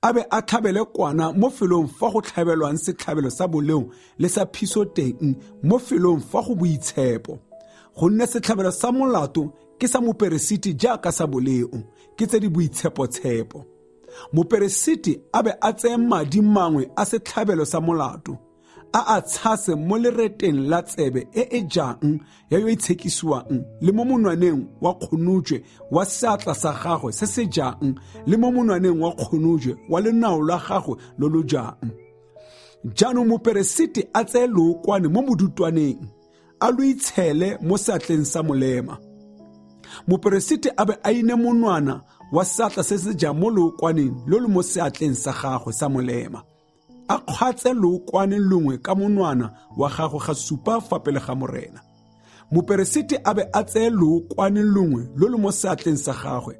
A be a tlhabele kwana mo felong fa go tlhabelwang setlhabelo sa boleo le sa phiso teng mo felong fa go boitshepo, gonne setlhabelo sa molato ke sa moperesiti jaaka sa boleo, ke tse di boitshepo-tshepo. Moperesiti a be a tseye madi mangwe a setlhabelo sa molato, a a tshase mo lereteng la tsebe e e jang ya yo itshekisiwang, le mo monwaneng wa kgonojwe wa seatla sa gagwe se se jang, le mo monwaneng wa kgonojwe wa lenao la gagwe lo lo jang. Jaanong moperesiti a tseye lookwane mo modutwaneng, a lo itshele mo seatleng sa molema. Moperesiti a be a ine monwana wa seatla se se jang mo lookwaneng lo lo mo seatleng sa gagwe sa molema, a kgwatse lookwane longwe ka monwana wa gagwe ga supa fa pele ga Morena. Moperesiti a be a tseye lookwane longwe lo lo mo seatleng sa gagwe,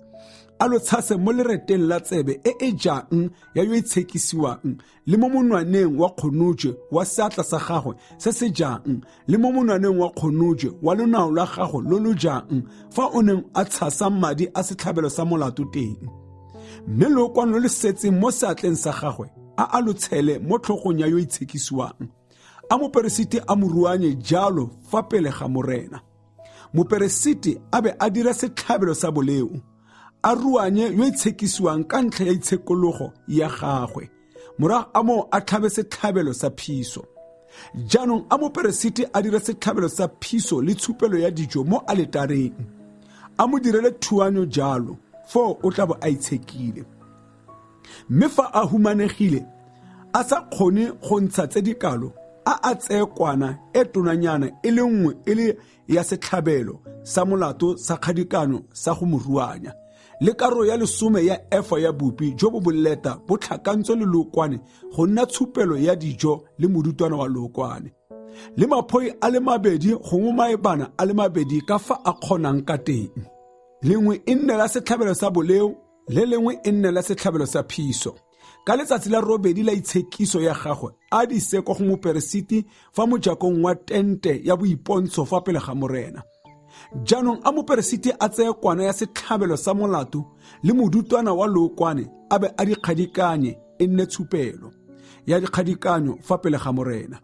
a lo tshase mo lereteng la tsebe e e jang ya yo itshekisiwang, le mo monwaneng wa kgonojwe wa seatla sa gagwe se se jang, le mo monwaneng wa kgonojwe wa lonao lwa gagwe lo lo jang, fa o neng a tshasa madi a setlhabelo sa molato teng. Mme lookwane lo lo setseng mo seatleng sa gagwe a a lo tshele mo tlhogong ya yo itshekisiwang, a moperesiti a mo ruanye jalo fa pele ga Morena. Moperesiti a be a dira setlhabelo sa boleo, a ruanye yo itshekisiwang ka ntlha ya itshekologo ya gagwe, morago a moo a tlhabe setlhabelo sa phiso. Jaanong a moperesiti a dire setlhabelo sa phiso le tshupelo ya dijo mo aletareng, a mo direle thuanyo jalo, foo o tla bo a itshekile. Mme fa a humanegile, a sa kgone go ntsha tse di kalo, a a tseye kwana e tonanyana e le nngwe e le ya setlhabelo sa molato sa kgadikano sa go mo ruanya, le karolo ya lesome ya efa ya bupi jo bo boleta bo tlhakantswe le lookwane go nna tshupelo ya dijo le modutwana wa lookwane, le maphoi a le mabedi gongwe maebana a le mabedi ka fa a kgonang ka teng, lengwe e nne la setlhabelo sa boleo, le lengwe e nne la setlhabelo sa phiso. Ka letsatsi la robedi la itshekiso ya gagwe a di ise kwa go moperesiti fa mojakong wa tente ya boipontsho fa pele ga Morena. Jaanong a moperesiti a tseye kwana ya setlhabelo sa molato le modutwana wa lookwane, a be a di kgadikanye e nne tshupelo ya dikgadikanyo fa pele ga Morena.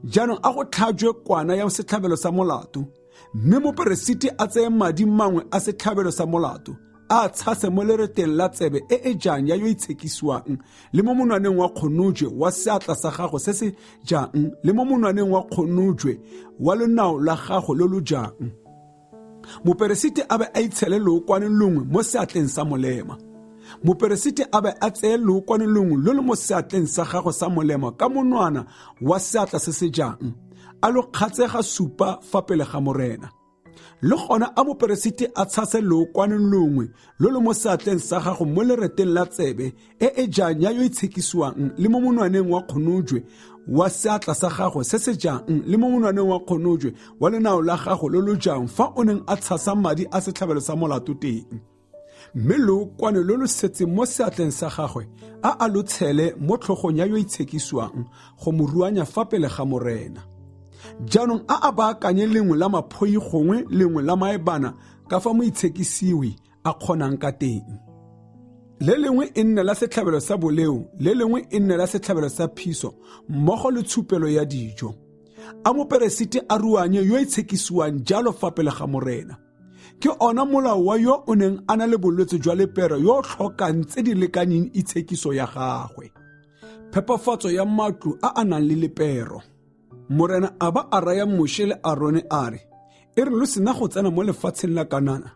Jaanong a go tlhajwe kwana ya setlhabelo sa molato, mme moperesiti a tseye madi mangwe a setlhabelo sa molato, a tshase mo lereteng la tsebe e e jang ya yo itshekisiwang, le mo monwaneng wa kgonojwe wa seatla sa gagwe se se jang, le mo monwaneng wa kgonojwe wa lonao la gagwe lo lo jang. Moperesiti a be a itshele lookwane longwe mo seatleng sa molema. Moperesiti a be a tseye lookwane longwe lo lo mo seatleng sa gagwe sa molema ka monwana wa seatla se se jang, a lo kgatse ga supa fa pele ga Morena. Le gona a moperesiti a tshase lookwane longwe lo lo mo seatleng sa gago mo lereteng la tsebe e e jang ya yo itshekisiwang, le mo monwaneng wa kgonojwe wa seatla sa gagwe se se jang, le mo monwaneng wa kgonojwe wa lenao la gago lo lo jang fa o neng a tshasa madi a setlhabelo sa molato teng. Mme lookwane lo lo setseng mo seatleng sa gagwe a a lo tshele mo tlhogong ya yo itshekisiwang go mo ruanya fa pele ga Morena. Jaanong a a baakanye lengwe la maphoi gongwe lengwe la maebana ka fa moitshekisiwi a kgonang ka teng. Le lengwe e nne la setlhabelo sa boleo, le lengwe e nne la setlhabelo sa phiso, mmogo le tshupelo ya dijo. A moperesiti a ruanye yo itshekisiwang jalo fa pele ga Morena. Ke ona molao wa yo o neng a na le bolwetse jwa lepero yo o tlhokang tse di lekanyeng itshekiso ya gagwe. Phepafatso ya matlo a a nang le lepero. Morena a ba a raya Moshe le Arone a re, E re lo sena go tsena mo lefatsheng la Kanana,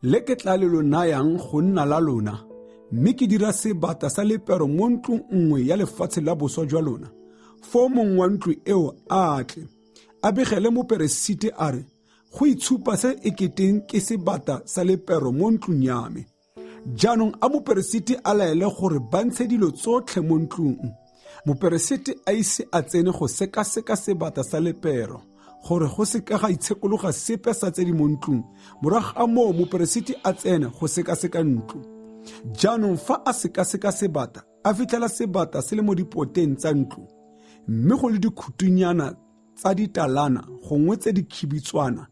le ke tla le lo nayang go nna la lona, mme ke dira sebata sa lepero mo ntlong nngwe ya lefatshe la boswa jwa lona, foo mong wa ntlo eo a tle, a begele moperesiti a re, Go itshupa se e keteng ke sebata sa lepero mo ntlong ya me. Jaanong a moperesiti a laele gore ba ntshe dilo tsotlhe mo ntlong. Moperesiti a ise a tsene go sekaseka sebata sa lepero, gore go se ka ga itshekologa sepe sa tse di mo ntlong. Morago ga moo moperesiti a tsene go sekaseka ntlo. Jaanong fa a sekaseka sebata, a fitlhela sebata se le mo dipoteng tsa ntlo, mme go le dikhutunyana tsa ditalana gongwe tse di khibitswana,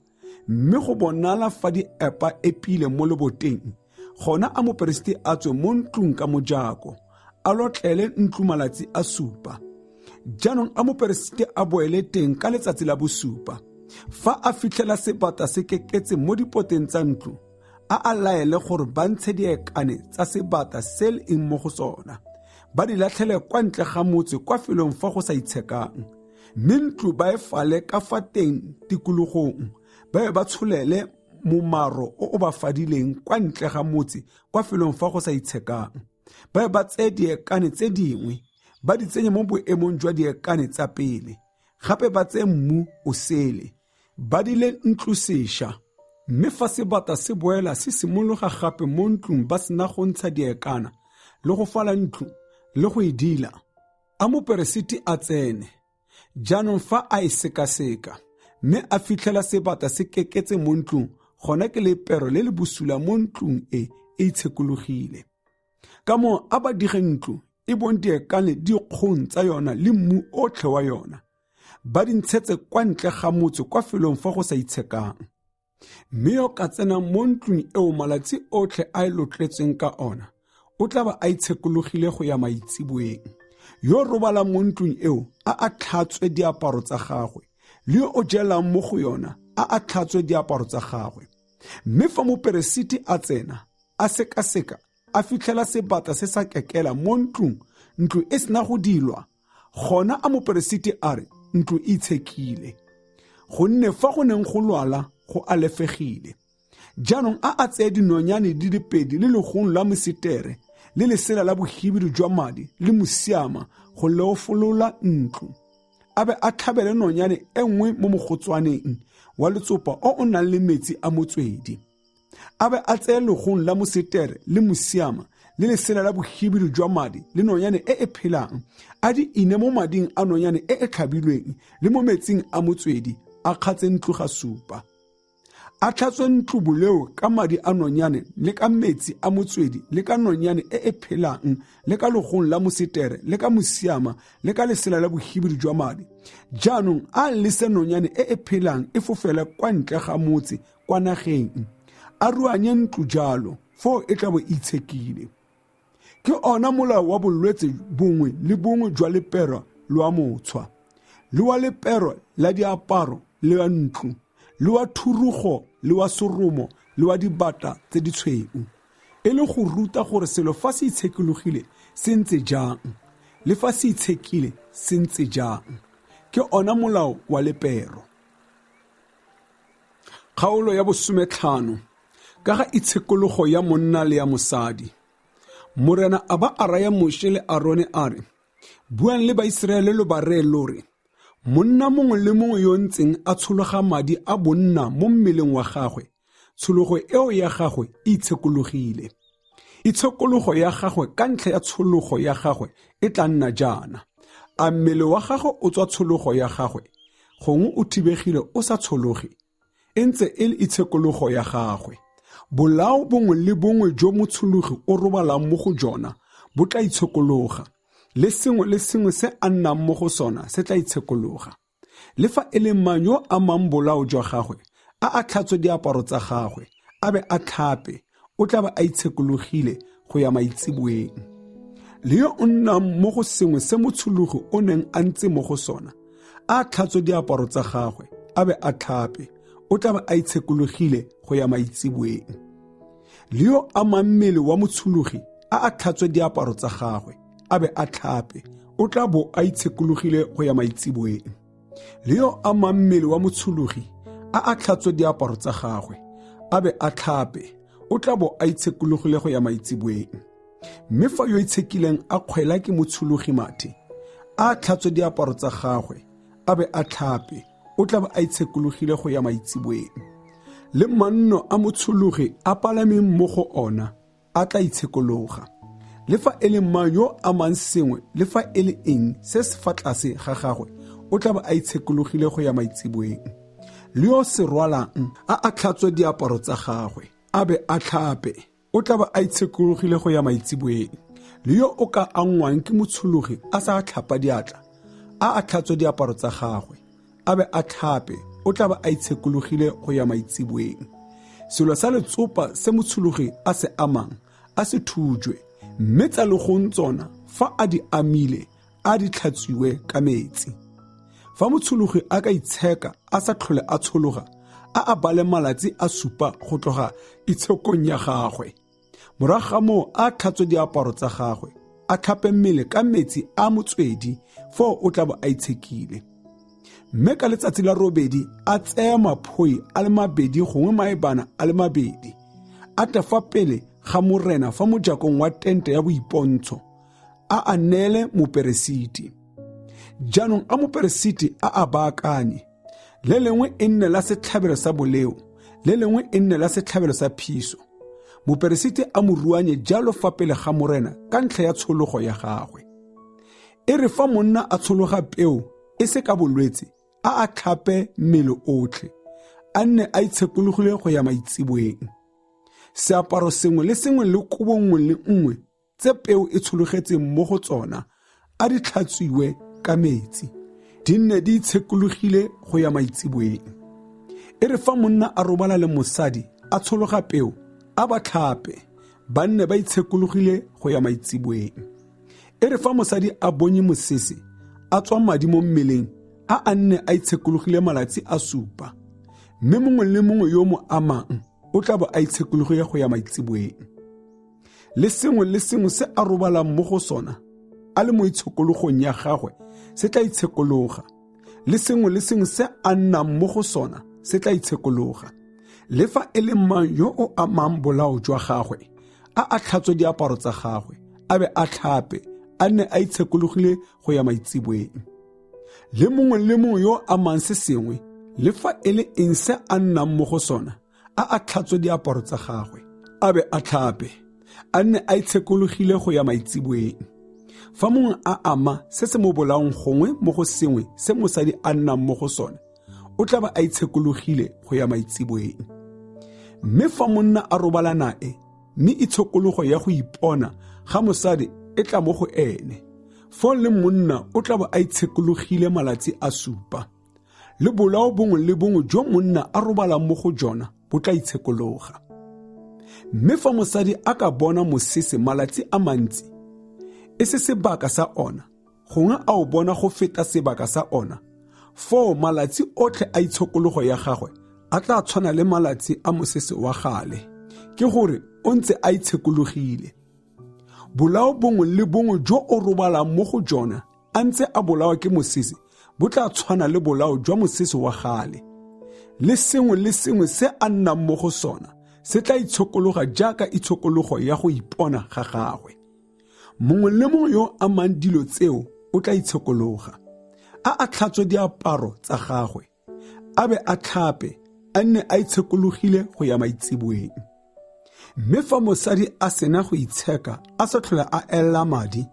mme go bonala fa di epa epile mo loboteng, gona a moperesiti a tswe mo ntlong ka mojako, a lotlele ntlo malatsi a supa. Jaanong a moperesiti a boele teng ka letsatsi la bosupa. Fa a fitlhela sebata se keketse mo dipoteng tsa ntlo, a a laele gore ba ntshe diekane tsa sebata se le eng mo go sona, ba di latlhele kwa ntle ga motse kwa felong fa go sa itshekang, mme ntlo ba e fale ka fa teng tikologong, ba be ba tsholele momaro o o ba fadileng kwa ntle ga motse kwa felong fa go sa itshekang. Ba be ba tseye diekane tse dingwe, ba di tsenye mo boemong jwa diekane tsa pele, gape ba tseye mmu o sele, ba dile ntlo sešwa. Mme fa sebata se boela se simologa gape mo ntlong ba sena go ntsha diekana le go fala ntlo le go e dila, a moperesiti a tsene. Jaanong fa a e sekaseka, mme a fitlhela sebata se keketse mo ntlong, gona ke lepero le le bosula mo ntlong e e itshekologile. Ka moo a ba dige ntlo, e bong diekane dikgong tsa yona le mmu otlhe wa yona, ba di ntshetse kwa ntle ga motse kwa felong fa go sa itshekang. Mme yo ka tsenang mo ntlong eo malatsi otlhe a e lotletsweng ka ona, o tla ba a itshekologile go ya maitseboeng. Yo robalang mo ntlong eo a a tlhatswe diaparo tsa gagwe, le yo o jelang mo go yona a a tlhatswe diaparo tsa gagwe. Mme fa moperesiti a tsena, a sekaseka, a fitlhela sebata se sa kekela mo ntlong, ntlo e sena go dilwa, gona a moperesiti a re ntlo e itshekile, gonne fa go neng go lwala go alefegile. Jaanong a a tseye dinonyane di le pedi le legong la mosetere le lesela la bohibidu jwa madi le mosiama go leofolola ntlo, a be a tlhabele nonyane e nngwe mo mogotswaneng wa letsopa o o nang le metsi a motswedi. A be a tseye legong la mosetere le mosiama le lesela la bohibidu jwa madi le nonyane e e phelang, a di ine mo mading a nonyane e e tlhabilweng le mo metsing a motswedi, a kgatse ntlo ga supa. A tlhatswe ntlo boleo ka madi a nonyane le ka metsi a motswedi le ka nonyane e e phelang le ka legong la mosetere le ka mosiama le ka lesela la bohibidu jwa madi. Jaanong a lese nonyane e e phelang e fofele kwa ntle ga motse kwa nageng, a ruanye ntlo jalo, foo e tla bo itshekile. Ke ona molao wa bolwetse bongwe le bongwe jwa lepero lwa motshwa, le wa lepero la diaparo le wa ntlo, le wa thurugo le wa seromo le wa dibata tse di tshweu, e le go ruta gore selo fa se itshekologile se ntse jang, le fa se itshekile se ntse jang. Ke ona molao wa lepero. Kgaolo ya bosometlhano ka ga itshekologo ya monna le ya mosadi. Morena a ba a raya Moshe le Arone a re, Buang le Baiseraele lo ba reye lo re, Monna mongwe le mongwe yo ntseng a tshologa madi a bonna mo mmeleng wa gagwe, tshologo eo ya gagwe e itshekologile. Itshekologo ya gagwe ka ntlha ya tshologo ya gagwe e tla nna jaana: a mmele wa gagwe o tswa tshologo ya gagwe, gongwe o thibegile o sa tshologe, e ntse e le itshekologo ya gagwe. Bolao bongwe le bongwe jo motshologi o robalang mo go jona bo tla itshekologa, le sengwe le sengwe se a nnang mo go sona se tla itshekologa. Le fa e le mang yo amang bolao jwa gagwe, a a tlhatswe diaparo tsa gagwe, a be a tlhape, o tla ba a itshekologile go ya maitseboeng. Le yo o nnang mo go sengwe se motshologi o neng a ntse mo go sona, a tlhatswe diaparo tsa gagwe, a be a tlhape, o tla ba a itshekologile go ya maitseboeng. Le yo amang mmele wa motshologi, a a tlhatswe diaparo tsa gagwe, a be a tlhape, o tla bo a itshekologile go ya maitseboeng. Le yo amang mmele wa motshologi, a a tlhatswe diaparo tsa gagwe, a be a tlhape, o tla bo a itshekologile go ya maitseboeng. Mme fa yo itshekileng a kgwela ke motshologi mathe, a a tlhatswe diaparo tsa gagwe, a be a tlhape, o tla ba a itshekologile go ya maitseboeng. Le manno a motshologi a palameng mo go ona a tla itshekologa. Le fa e le mang yo amang sengwe le fa e le eng se se fa tlase ga gagwe, o tla ba a itshekologile go ya maitseboeng. Le yo se rwalang a a tlhatswe diaparo tsa gagwe, a be a tlhape, o tla ba a itshekologile go ya maitseboeng. Le yo o ka angwang ke motshologi a sa tlhapa diatla, a a tlhatswe diaparo tsa gagwe, a be a tlhape, o tla ba a itshekologile go ya maitseboeng. Selo sa letsopa se motshologi a se amang, a se thujwe, mme tsa legong tsona fa a di amile, a di tlhatswiwe ka metsi. Fa motshologi a ka itsheka a sa tlhole a tshologa, a a bale malatsi a supa go tloga itshekong ya gagwe. Morago ga moo a tlhatswe diaparo tsa gagwe, a tlhape mmele ka metsi a motswedi, foo o tla bo a itshekile. Mme ka letsatsi la robedi a tseye maphoi a le mabedi gongwe maebana a le mabedi, a tle fa pele ga Morena fa mojakong wa tente ya boipontsho, a a neele moperesiti. Jaanong a moperesiti a a baakanye, le lengwe e nne la setlhabelo sa boleo, le lengwe e nne la setlhabelo sa phiso. Moperesiti a mo ruanye jalo fa pele ga Morena ka ntlha ya tshologo ya gagwe. E re fa monna a tshologa peo e se ka bolwetse, a a tlhape mmele otlhe, a nne a itshekologile go ya maitseboeng. Seaparo sengwe le sengwe le kobo nngwe le nngwe tse peo e tshologetseng mo go tsona a di tlhatswiwe ka metsi, di nne di itshekologile go ya maitseboeng. E re fa monna a robala le mosadi a tshologa peo, a ba tlhape, ba nne ba itshekologile go ya maitseboeng. E re fa mosadi a bonye mosese, a tswa madi mo mmeleng, a a nne a itshekologile malatsi a supa, mme mongwe le mongwe yo mo amang o tla bo a itshekologile go ya maitseboeng. Le sengwe le sengwe se a robalang mo go sona a le mo itshekologong ya gagwe se tla itshekologa, le sengwe le sengwe se a nnang mo go sona se tla itshekologa. Le fa e le mang yo o amang bolao jwa gagwe, a a tlhatswe diaparo tsa gagwe, a be a tlhape, a nne a itshekologile go ya maitseboeng. Le mongwe le mongwe yo amang se sengwe, le fa e le eng se a nnang mo go sona, a a tlhatswe diaparo tsa gagwe, a be a tlhape, a nne a itshekologile go ya maitseboeng. Fa mongwe a ama se se mo bolaong gongwe mo go sengwe se mosadi a nnang mo go sone, o tla ba a itshekologile go ya maitseboeng. Mme fa monna a robala nae, mme itshokologo ya go ipona ga mosadi e tla mo go ene, foo le monna o tla ba a itshekologile malatsi a supa. Le bolao bongwe le bongwe jo monna a robalang mo go jona bo tla itshekologa. Mme fa mosadi a ka bona mosese malatsi a mantsi, e se sebaka sa ona, gongwe a o bona go feta sebaka sa ona, foo malatsi otlhe a itshokologo ya gagwe a tla tshwana le malatsi a mosese wa gale, ke gore o ntse a itshekologile. Bolao bongwe le bongwe jo o robalang mo go jona a ntse a bolawa ke mosese bo tla tshwana le bolao jwa mosese wa gale. Le sengwe le sengwe se a nnang mo go sona se tla itshokologa jaaka itshokologo ya go ipona ga gagwe. Mongwe le mongwe yo amang dilo tseo o tla itshokologa. A a tlhatswe diaparo tsa gagwe, a be a tlhape, a nne a itshekologile go ya maitseboeng. Mme fa mosadi a sena go itsheka a sa tlhole a elela madi,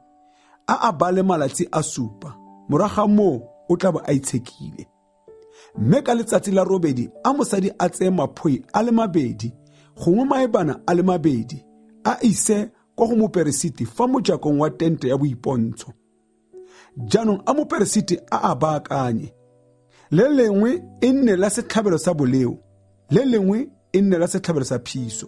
a a bale malatsi a supa, morago ga moo o tla bo a itshekile. Mme ka letsatsi la robedi a mosadi a tseye maphoi a le mabedi, gongwe maebana a le mabedi, a ise kwa go moperesiti fa mojakong wa tente ya boipontsho. Jaanong a moperesiti a a baakanye. Le lengwe e nne la setlhabelo sa boleo, le lengwe e nne la setlhabelo sa phiso.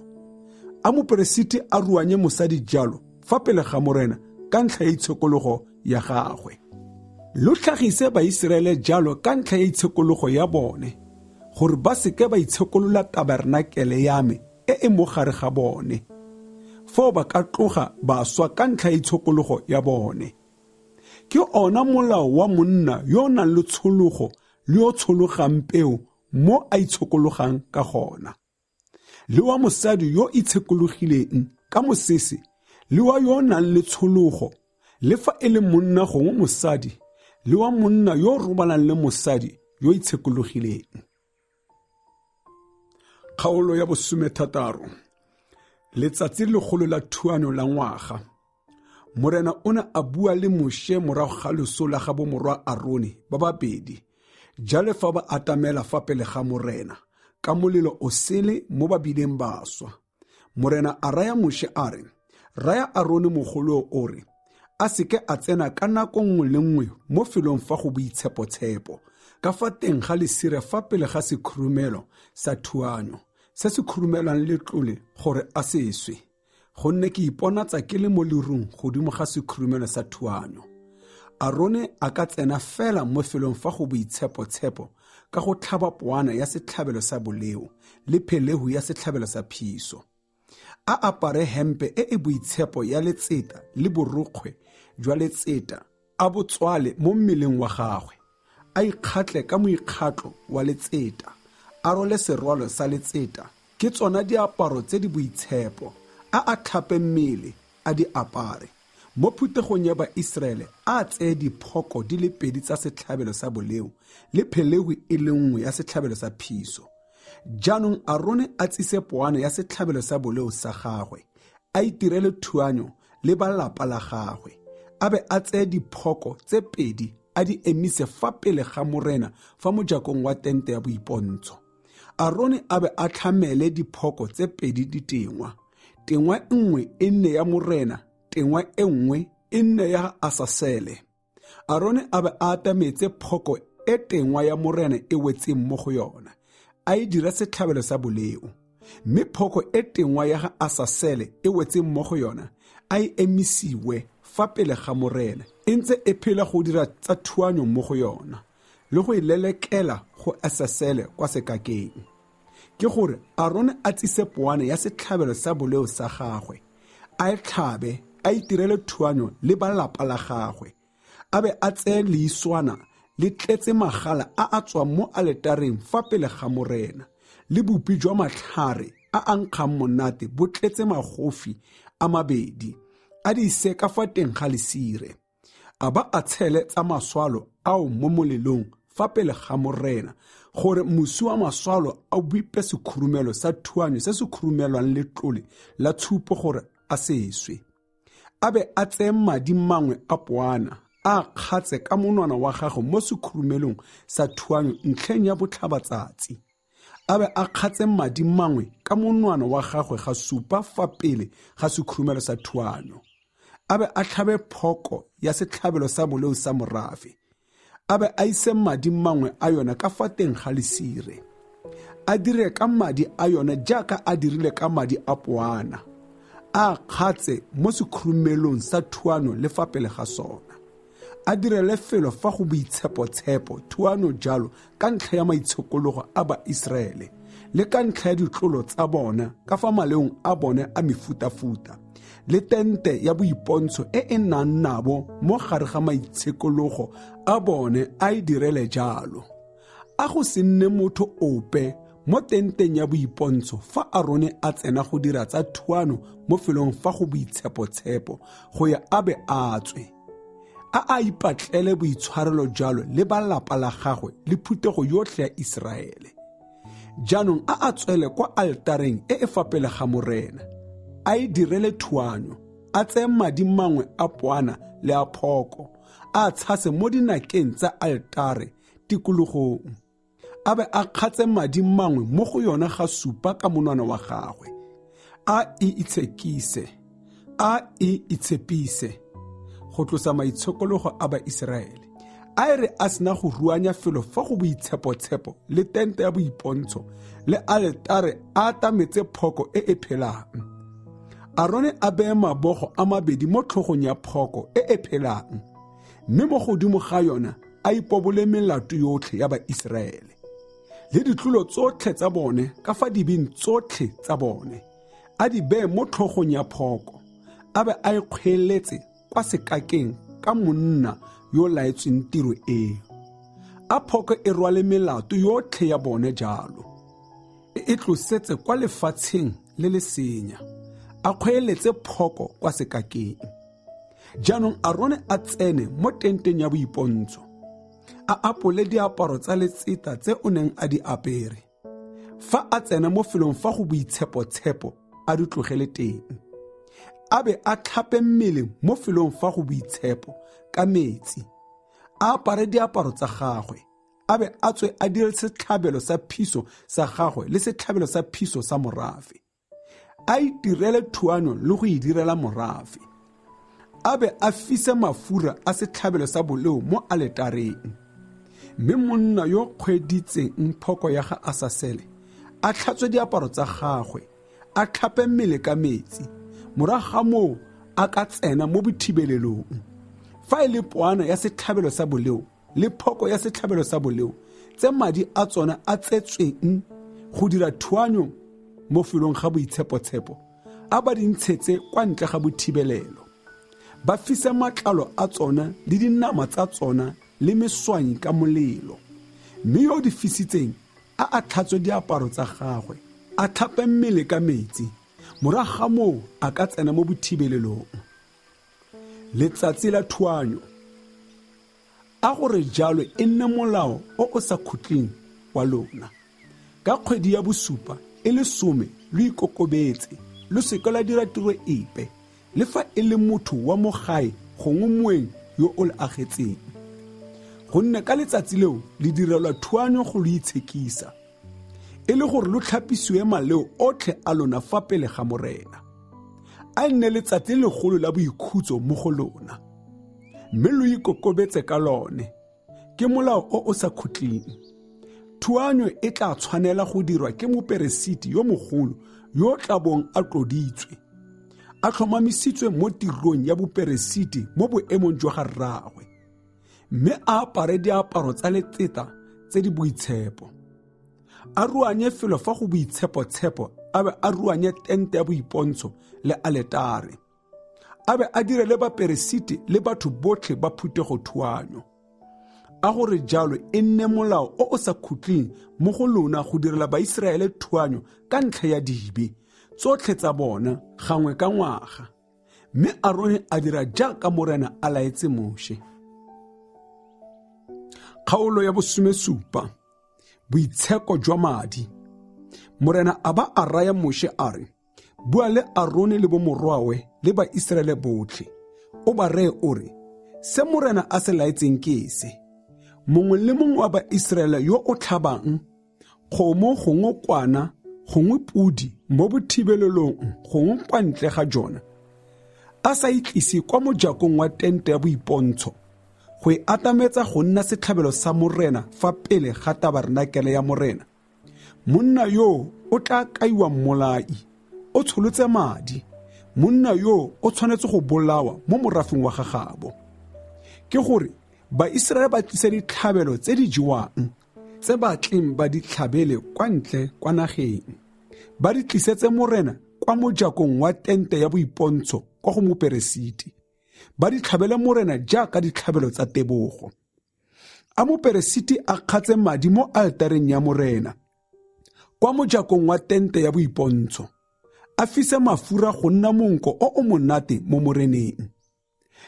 A moperesiti a ruanye mosadi jalo fa pele ga Morena ka ntlha ya itshekologo ya gagwe. Lo tlhagise Baiseraele jalo ka ntlha ya itshekologo ya bone, gore ba seke ba itshekolola tabernakele ya me e e mo gare ga bone. Foo ba ka tloga ba swa ka ntlha ya itshokologo ya bone. Ke ona molao wa monna yo o nang le tshologo le yo tshologang peo mo a itshokologang ka gona, le wa mosadi yo itshekologileng ka mosese, le wa yo o nang le tshologo, le fa e le monna gongwe mosadi, le wa monna yo o robalang le mosadi yo itshekologileng. Kgaolo ya 16. Letsatsi legolo la thuano la ngwaga. Morena o ne a bua le Moshe morago ga loso la ga bomorwa Arone ba babedi, jale fa ba atamela fa pele ga Morena ka molelo o sele mo ba bileng ba swa. Morena a raya Moshe a re, raya Arone mogolo o re, a seke a tsena ka nako nngwe le nngwe mo felong fa go boitshepotshepo, ka fa teng ga lesire fa pele ga sekhurumelo sa thuanyo, se se khurumelwang letlole gore a se swe, gonne ke iponatsa ke le mo lerung godimo ga sekhurumelo sa thuanyo. Arone a ka tsena fela mo felong fa go boitshepotshepo ka go tlhaba poana ya setlhabelo sa boleo le phelehu ya setlhabelo sa phiso. A apare hempe e e boitshepo ya letseta le borokgwe jwa letseta, a bo tswale mo mmeleng wa gagwe, a ikgatle ka moikgatlo wa letseta, a rwale serwalo sa letseta, ke tsona diaparo tse di boitshepo, a a tlhape mmele, a di apare. Mo phuthegong ya Baiseraele a tseye diphoko di le pedi tsa setlhabelo sa boleo le phelehu e le nngwe ya setlhabelo sa phiso. Jaanong Arone a tsise poana ya setlhabelo sa boleo sa gagwe, a itirele thuanyo le ba lapa la gagwe, a be a tseye diphoko tse pedi a di emise fa pele ga Morena fa mojakong wa tente ya boipontsho. Arone a be a tlhamele diphoko tse pedi ditengwa, tengwa nngwe e nne ya Morena, tengwa e nngwe e nne ya Asasele. Arone a be a atametse phoko e tengwa ya Morena e wetseng mo go yona, a e dira setlhabelo sa boleo. Mme phoko e tengwa ya ga Asasele e wetseng mo go yona, a e emisiwe fa pele ga Morena, e ntse e phela go dira tsa thuanyo mo go yona, le go e lelekela go Asasele kwa sekakeng. Ke gore Arone a tsise poana ya setlhabelo sa boleo sa gagwe, a e tlhabe, a itirele thuanyo le ba lapa la gagwe, a be a tseye leiswana le tletse magala a a tswang mo aletareng fa pele ga Morena, le bupi jwa matlhare a a nkgang monate bo tletse magofi a mabedi, a di ise ka fa teng ga lesire, a ba a tshele tsa maswalo ao mo molelong fa pele ga Morena, gore mosi wa maswalo a bipe sekhurumelo sa thuanyo se se khurumelwang letlole la tshupo gore a se swe. A be a tseye madi mangwe a poana, a kgatse ka monwana wa gagwe mo sekhurumelong sa thuanyo ntlheng ya botlhabatsatsi. A be a kgatse madi mangwe ka monwana wa gagwe ga supa fa pele ga sekhurumelo sa thuanyo. A be a tlhabe phoko ya setlhabelo sa boleo sa morafe. A be a ise madi mangwe a yona ka fa teng ga lesire. A dire ka madi a yona jaaka a dirile ka madi a poana. A kgatse mo sekhurumelong sa thuano le fa pele ga sona. A direle felo fa go boitshepotshepo thuano jalo ka ntlha ya maitshokologo a Baiseraele le ka ntlha ya ditlolo tsa bona ka fa maleong a bone a mefutafuta, le tente ya boipontsho e e nang nabo mo gare ga maitshekologo a bone a e direle jalo. A go se nne motho ope mo tenteng ya boipontsho fa Arone a tsena go dira tsa thuano mo felong fa go boitshepotshepo go ya a be a tswe. A a ipatlele boitshwarelo jalo le ba lapa la gagwe le phuthego yotlhe ya Iseraele. Jaanong a a tswele kwa altareng e e fa pele ga Morena, a e direle thuanyo, a tseye madi mangwe a poana le a phoko, a tshase mo dinakeng tsa altare tikologong, a be a kgatse madi mangwe mo go yona ga supa ka monwana wa gagwe, a e itshekise, a e itshepise go tlosa maitshokologo a Baiseraele. A e re a sena go ruanya felo fa go boitshepotshepo le tente ya boipontsho le aletare a atametse phoko e e phelang. Arone a beye mabogo a mabedi mo tlhogong ya phoko e e phelang, mme mo godimo ga yona a ipobole melato yotlhe ya Baiseraele le ditlolo tsotlhe tsa bone ka fa dibeng tsotlhe tsa bone, a di beye mo tlhogong ya phoko, a be a e kgweeletse kwa sekakeng ka monna yo laetsweng tiro eo. A phoko e rwale melato yotlhe ya bone jalo, e e tlosetse kwa lefatsheng le le senya, a kgweeletse phoko kwa sekakeng. Jaanong Arone a tsene mo tenteng ya boipontsho, a apole diaparo tsa letseta tse o neng a di apere. Fa a tsena mo felong fa go boitshepo-tshepo, a di tlogele teng. A be a tlhape mmele mo felong fa go boitshepo ka metsi, a apare diaparo tsa gagwe, a be a tswe a dire setlhabelo sa phiso sa gagwe le setlhabelo sa phiso sa morafe. A itirele thuano le go e direla morafe. A be a fise mafura a setlhabelo sa boleo mo aletareng. Mme monna yo kgweeditseng phoko ya ga Asasele a tlhatswe diaparo tsa gagwe, a tlhape mmele ka metsi, morago ga moo a ka tsena mo bothibelelong. Fa e le poana ya setlhabelo sa boleo le phoko ya setlhabelo sa boleo tse madi a tsona a tsetsweng go dira thuanyo mo felong ga boitshepotshepo, a ba di ntshetse kwa ntle ga bothibelelo, ba fise matlalo a tsona le dinama tsa tsona le meswanyi ka molelo. Mme yo o di fisitseng a a tlhatswe diaparo tsa gagwe, a tlhape mmele ka metsi, morago ga moo a ka tsena mo bothibelelong. Letsatsi la thuanyo. A gore jalo e nne molao o o sa khutleng wa lona. Ka kgwedi ya bosupa e le some lo ikokobetse, lo seke la dira tiro epe, le fa e le motho wa mo gae gongwe moeng yo o le agetseng. Gonne ka letsatsi leo le direlwa thuanyo go lo itshekisa, e le gore lo tlhapisiwe maleo otlhe a lona fa pele ga Morena. A e nne letsatsi legolo la boikhutso mo go lona, mme lo ikokobetse ka lone. Ke molao o o sa khutleng. Thuanyo e tla tshwanela go dirwa ke moperesiti yo mogolo yo o tla bong a tloditswe, a tlhomamisitswe mo tirong ya boperesiti mo boemong jwa ga rraagwe, mme a apare diaparo tsa letseta tse di boitshepo. A ruanye felo fa go boitshepo-tshepo, a be a ruanye tente ya boipontsho le aletare, a be a direle baperesiti le batho botlhe ba phuthego thuanyo. A gore jalo e nne molao o o sa khutleng mo go lona go direla Baiseraele thuanyo ka ntlha ya dibe tsotlhe tsa bona gangwe ka ngwaga. Mme Arone a dira jaaka Morena a laetse Moshe. Kgaolo ya bosomesupa. Boitsheko jwa madi. Morena a ba a raya Moshe a re, Bua le Arone le bomorwawe le Baiseraele botlhe, o ba reye o re, Se Morena a se laetseng ke se: Mongwe le mongwe wa Baiseraele yo o tlhabang kgomo gongwe kwana gongwe podi mo bothibelelong gongwe kwa ntle ga jona, a sa itlise kwa mojakong wa tente ya boipontsho go e atametsa go nna setlhabelo sa Morena fa pele ga tabarenakele ya Morena, monna yoo o tla kaiwa mmolai, o tsholotse madi. Monna yoo o tshwanetse go bolawa mo morafeng wa gagabo. Ke gore Baiseraele ba tlise ditlhabelo tse di jewang tse ba tleng ba di tlhabele kwa ntle kwa nageng, ba di tlisetse Morena kwa mojakong wa tente ya boipontsho kwa go moperesiti, ba di tlhabele Morena jaaka ditlhabelo tsa tebogo. A moperesiti a kgatse madi mo altareng ya Morena kwa mojakong wa tente ya boipontsho, a fise mafura go nna monko o o monate mo Moreneng.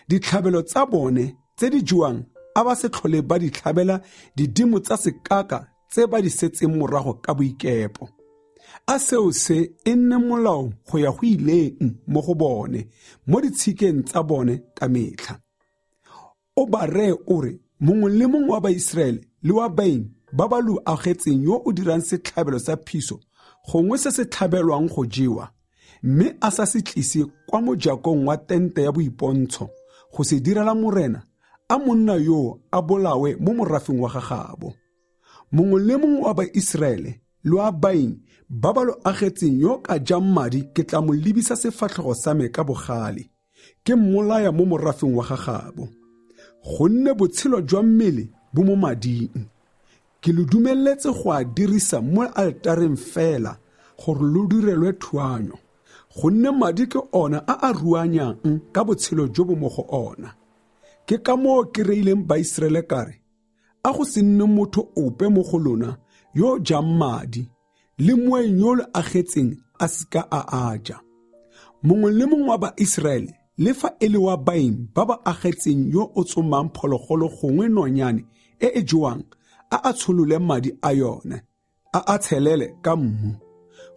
Ditlhabelo tsa bone tse di jewang a ba se tlhole ba di tlhabela didimo tsa sekaka tse ba di setseng morago ka boikepo. A seo se e nne molao go ya go ileng mo go bone mo ditshikeng tsa bone ka metlha. O ba reye o re, mongwe le mongwe wa Baiseraele le wa baeng ba ba lo agetseng yo o dirang setlhabelo sa phiso gongwe se se tlhabelwang go jewa, mme a sa se tlise kwa mojakong wa tente ya boipontsho go se direla Morena, A monna yoo a bolawe mo morafeng wa gagabo. Mongwe le mongwe wa Baiseraele le wa baeng ba ba lo agetseng yo ka jang madi ke tla mo lebisa sefatlhego sa me ka bogale, ke mmolaya mo morafeng wa gagabo. Gonne botshelo jwa mmele bo mo mading. Ke lo dumeletse go a dirisa mo altareng fela gore lo direlwe thuanyo, gonne madi ke ona a a ruanyang ka botshelo jo bo mo go ona. Ke ka moo ke reileng Baiseraele ka re, A go se nne motho ope mo go lona yo o jang madi, le moeng yo lo agetseng a seka a a ja. Mongwe le mongwe wa Baiseraele, le fa e le wa baeng ba ba agetseng yo o tsomang phologolo gongwe nonyane e e jewang, a a tsholole madi a yone, a a tshelele ka mmu,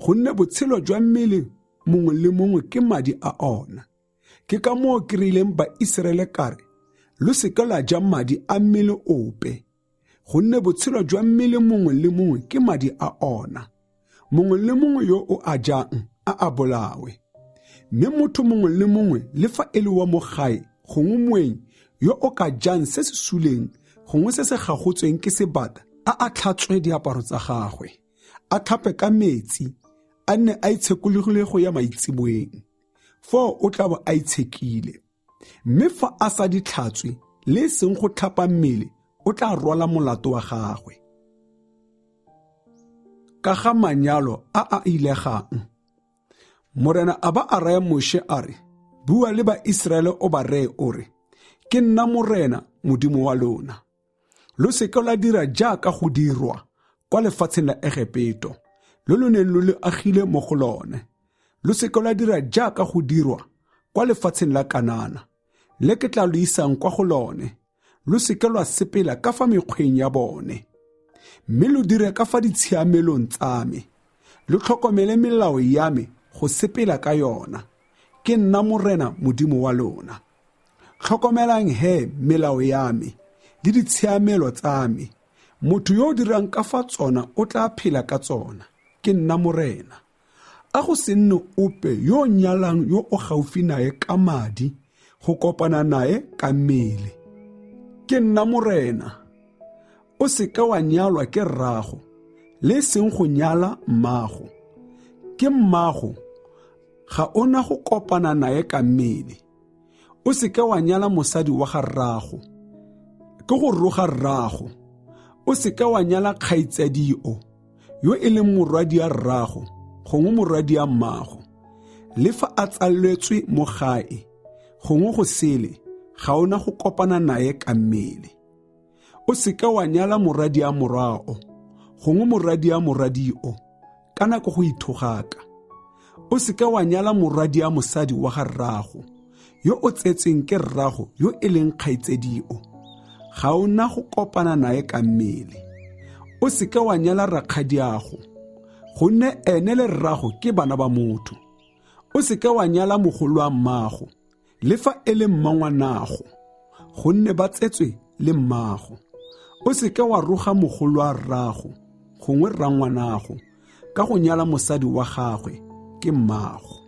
gonne botshelo jwa mmele mongwe le mongwe ke madi a ona. Ke ka moo ke reileng Baiseraele ka re, Lo se ka la ja madi a mmele ope, gonne botshelo jwa mmele mongwe le mongwe ke madi a ona. Mongwe le mongwe yo o a jang a a bolawe. Mme motho mongwe le mongwe, le fa e le wa mo gae gongwe moeng, yo o ka jang se se suleng gongwe se se gagotsweng ke sebata, a a tlhatswe diaparo tsa gagwe, a tlhape ka metsi, a nne a itshekologile go ya maitseboeng. Foo o tla bo a itshekile. Mme fa a sa di tlhatswe le e seng go tlhapa mmele, o tla rwala molato wa gagwe. Ka ga manyalo a a ilegang. Morena a ba a raya Moshe a re, Bua le Baiseraele o ba reye o re, Ke nna Morena Modimo wa lona. Lo se ka lwa dira jaaka go dirwa kwa lefatsheng la Egepeto, lo lo neng lo le agile mo go lone. Lo se ka lwa dira jaaka go dirwa kwa lefatsheng la Kanana, le ke tla lo isang kwa go lone. Lo se ka lwa sepela ka fa mekgweng ya bone, mme lo dire ka fa ditshiamelong tsa me. Lo tlhokomele melao ya me go sepela ka yona. Ke nna Morena Modimo wa lona. Tlhokomelang he melao ya me le ditshiamelo tsa me. Motho yo o dirang ka fa tsona o tla phela ka tsona. Ke nna Morena. A go se nne ope yo o nyalang yo o gaufi nae ka madi go kopana nae ka mmele. Ke nna Morena. O se ka wa nyalwa ke rrago, le e seng go nyala mmago. Ke mmago, ga o na go kopana nae ka mmele. O se ka wa nyala mosadi wa ga rrago, ke go roga rrago. O se ka wa nyala kgaitsadio, yo e leng morwadia rrago gongwe morwadia mmago, le fa a tsalletswe mo gae gongwe go sele, ga o na go kopana nae ka mmele. O se ka wa nyala morwadia morwao gongwe morwadia morwadio, ka nako go ithogaka. O se ka wa nyala morwadia mosadi wa ga rrago, yo o tsetsweng ke rrago yo e leng kgaitsedio, ga o na go kopana nae ka mmele. O se ka wa nyala rakgadiago, gonne ene le rrago ke bana ba motho. O se ka wa nyala mogolo wa mmago, le fa e le mmangwanago, gonne ba tsetswe le mmago. O se ka wa roga mogolo wa rrago gongwe rrangwanago ka go nyala mosadi wa gagwe, ke mmago.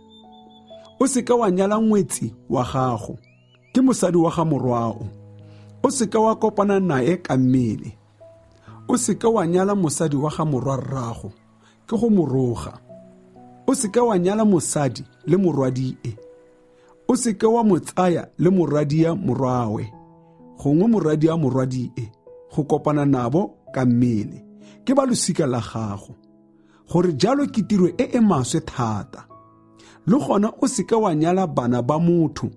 O se ka wa nyala ngwetsi wa gago, ke mosadi wa ga morwao. O se ka wa kopana nae ka mmele. O se ka wa nyala mosadi wa ga morwa rrago, ke go mo roga. O se ka wa nyala mosadi le morwadie. O se ka wa mo tsaya le morwadia morwawe gongwe morwadia morwadie go kopana nabo ka mmele, ke ba losika la gago, gore jalo ke tiro e e maswe thata. Le gona o se ka wa nyala bana ba motho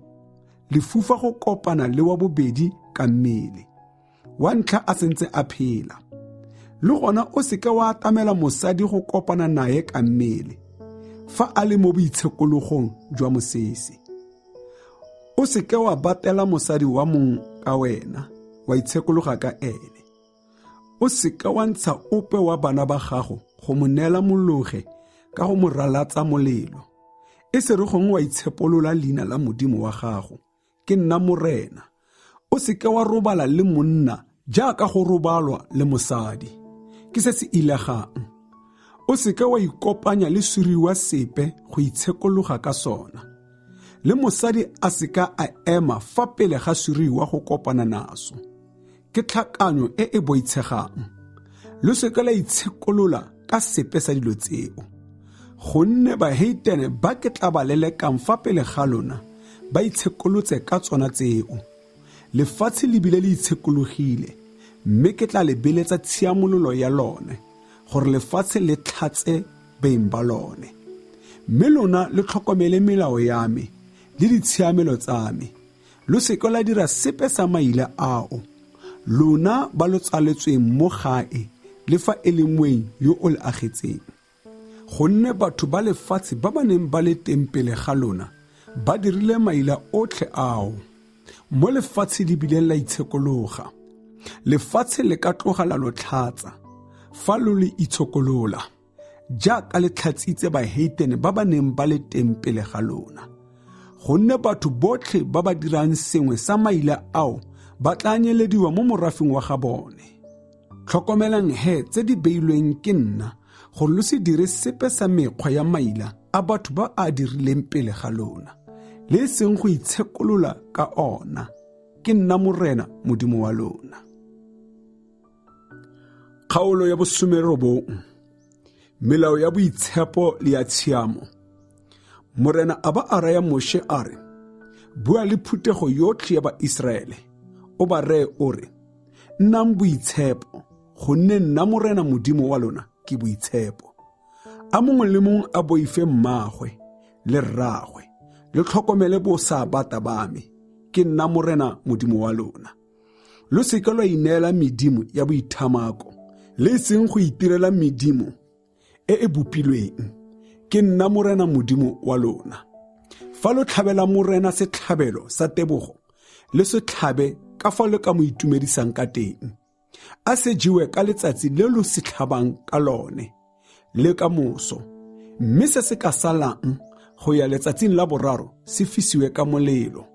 lefufa go kopana le wa bobedi ka mmele, wa ntlha a sentse a phela. Le gona o se ka wa atamela mosadi go kopana nae ka mmele fa a le mo boitshekologong jwa mosese. O se ka wa batela mosadi wa mong ka wena, wa itshekologa ka ene. O se ka wa ntsha ope wa bana ba gago go mo neela mologe ka go mo ralatsa molelo, e se re gongwe wa itshepolola leina la Modimo wa gago. Ke nna Morena. O se ka wa robala le monna jaaka go robalwa le mosadi, ke se se ilegang. O se ka wa ikopanya le seriwa sepe go itshekologa ka sona. Le mosadi a se ka a ema fa pele ga seruiwa go kopana naso. Ke tlhakanyo e e boitshegang. Lo se ka la itshekolola ka sepe sa dilo tseo. Gonne baheitene ba ke tla ba lelekang fa pele ga lona ba itshekolotse ka tsona tseo. Lefatshe le bile le itshekologile, mme ke tla le beletsa tshiamololo ya lone, gore lefatshe le tlhatse beng ba lone. Mme lona le tlhokomele melao ya me le ditshiamelo tsa me. Lo se ke la dira sepe sa maila ao. Lona ba lo tsaletsweng mo gae le fa e le moeng yo o le agetseng. Gonne batho ba lefatshe ba ba neng ba le teng pele ga lona ba dirile maila otlhe ao. Mo lefatshe le bileng la itshekologa. Lefatshe le ka tloga la lo tlhatsa fa lo le itshokolola, jaaka le tlhatsitse baheitene ba ba neng ba le teng pele ga lona. Gonne batho botlhe ba ba dirang sengwe sa maila ao ba tla nyelediwa mo morafeng wa ga bone. Tlhokomelang he tse di beilweng ke nna, gore lo se dire sepe sa mekgwa ya maila a batho ba a dirileng pele ga lona, le e seng go itshekolola ka ona. Ke nna Morena Modimo wa lona. Kgaolo ya bosomerobong. Melao ya boitshepo le ya tshiamo. Morena a ba a raya Moshe a re, Bua le phuthego yotlhe ya Baiseraele, o ba reye o re, Nnang boitshepo, gonne nna Morena Modimo wa lona ke boitshepo. A mongwe le mongwe a boife mmaagwe le rraagwe, le tlhokomele bosabata ba me, ke nna Morena Modimo wa lona. Lo se ke lwa ineela medimo ya boithamako, le e seng go itirela medimo e e bopilweng. Ke nna Morena Modimo wa lona. Fa lo tlhabela Morena setlhabelo sa tebogo, le se tlhabe ka fa lo ka mo itumedisang ka teng. A se jewe ka letsatsi le lo se tlhabang ka lone, le ka moso, mme se se ka salang go ya letsatsing la boraro se fisiwe ka molelo.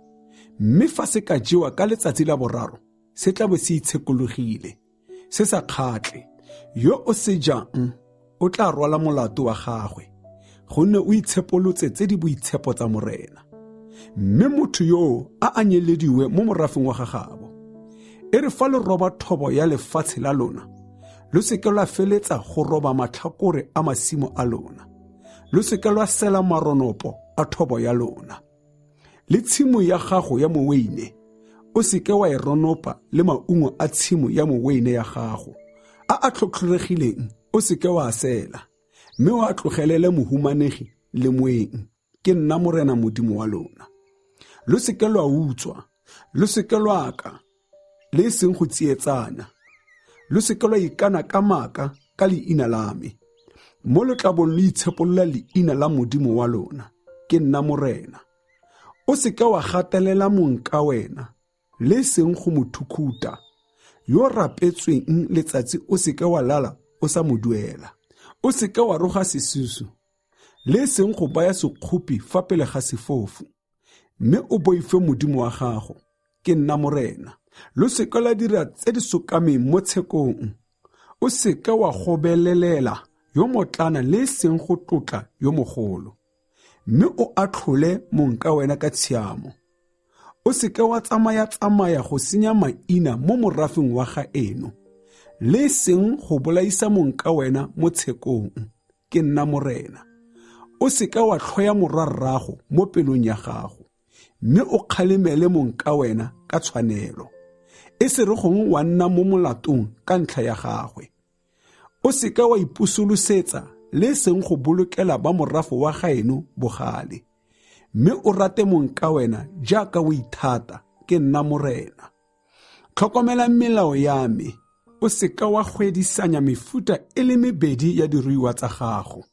Mme fa se ka jewa ka letsatsi la boraro, se tla bo se itshekologile, se sa kgatle. Yo o se jang o tla rwala molato wa gagwe, gonne o itshepolotse tse di boitshepo tsa Morena. Mme motho yoo a a nyelediwe mo morafeng wa gagabo. E re fa lo roba thobo ya lefatshe la lona, lo se ke lwa feletsa go roba matlhakore a masimo a lona, lo se ke lwa sela maronopo a thobo ya lona. Le tshimo ya gago ya moweine o se ke wa e ronopa le maungo a tshimo ya moweine ya gago a a tlhotlhoregileng o se ke wa a sela, mme o a tlogelele mohumanegi le moeng. Ke nna Morena Modimo wa lona. Lo se ke lwa utswa, lo se ke lwa aka, le e seng go tsietsana. Lo se ke lwa ikana ka maaka ka leina la me, mo lo tla bong lo itshepolola leina la Modimo wa lona. Ke nna Morena. O se ke wa gatelela mong ka wena, le e seng go mo thukhuta. Yo rapetsweng letsatsi o se ke wa lala o sa mo duela. O se ke wa roga sesusu, le e seng go baya sekgopi fa pele ga sefofu, mme o boife Modimo wa gago. Ke nna Morena. Lo se ke la dira tse di sokameng mo tshekong. O se ke wa gobelelela yo motlana le e seng go tlotla yo mogolo, mme o atlhole mong ka wena ka tshiamo. O se ke wa tsamaya-tsamaya go senya maina mo morafeng wa gaeno, le e seng go bolaisa mong ka wena mo tshekong. Ke nna Morena. O se ke wa tlhoya morwarrago mo pelong ya gago, mme o kgalemele mong ka wena ka tshwanelo, e se re gongwe wa nna mo molatong ka ntlha ya gagwe. O se ke wa ipusolosetsa le e seng go bolokela ba morafo wa gaeno bogale, mme o rate mong ka wena jaaka o ithata. Ke nna Morena. Tlhokomela melao ya me. O se ke wa gwedisanya mefuta e le mebedi ya diruiwa tsa gago.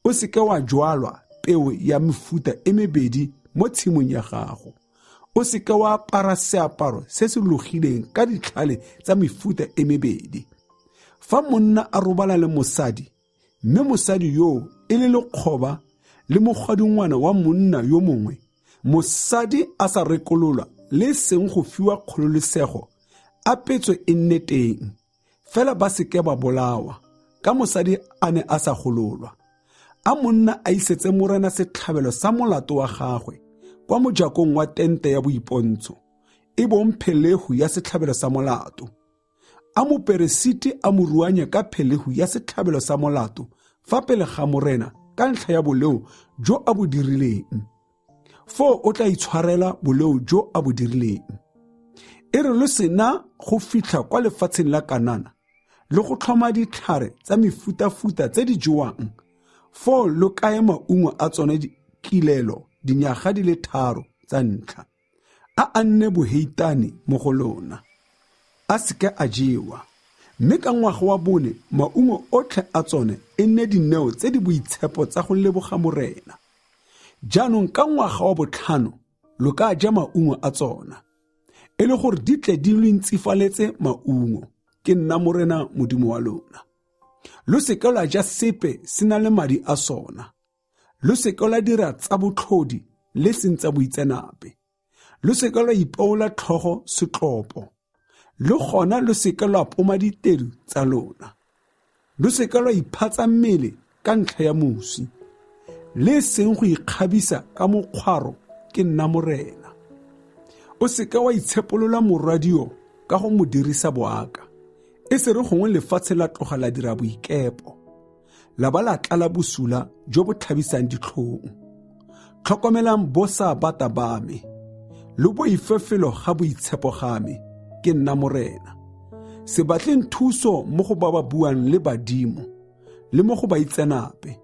O se ke wa jwalwa peo ya mefuta e mebedi mo tshimong ya gago. O se ke wa apara seaparo se se logileng ka ditlhale tsa mefuta e mebedi. Fa monna a robala le mosadi, mme mosadi yoo e le lekgoba le mogadingwana wa monna yo mongwe, mosadi a sa rekololwa le seng go fiwa kgololesego, a petso e nne teng, fela ba se ke ba bolawa, ka mosadi a ne a sa gololwa. A monna a isetse Morena setlhabelo sa molato wa gagwe. kwa mojakong wa tente ya boipontsho, e bong phelehu ya setlhabelo sa molato. A moperesiti a mo ruanye ka phelehu ya setlhabelo sa molato fa pele ga Morena ka ntlha ya boleo jo a bo dirileng. Foo o tla itshwarela boleo jo a bo dirileng. E re lo sena go fitlha kwa lefatsheng la Kanana le go tlhoma ditlhare tsa mefutafuta tse di jewang, foo lo kaye maungo a tsone kilelo dinyaga di le 3 tsa ntlha, a a nne boheitane mo go lona, a seke a jewa. Mme ka ngwaga wa bone maungo otlhe a tsone e nne dineo tse di boitshepo tsa go leboga Morena. Jaanong ka ngwaga wa botlhano lo ka ja maungo a tsona, e le gore di tle di lo ntsifaletse maungo. Ke nna Morena Modimo wa lona. Lo seke lwa ja sepe se na le madi a sona. Lo seke lwa dira tsa botlhodi le seng tsa boitseanape. Lo seke lwa ipeola tlhogo setlopo, le gona lo seke lwa poma ditedu tsa lona. Lo seke lwa iphatsa mmele ka ntlha ya mosi, le seng go ikgabisa ka mokgwaro. Ke nna Morena. O seke wa itshepolola morwadio ka go mo dirisa boaka, e se re gongwe lefatshe la tloga la dira boikepo, la ba la tlala bosula jo bo tlhabisang ditlhong. Tlhokomelang bo sa bata ba me, lo boife felo ga boitshepo ga me. Ke nna Morena. Se batleng thuso mo go ba ba buang le badimo le mo go ba itsenape.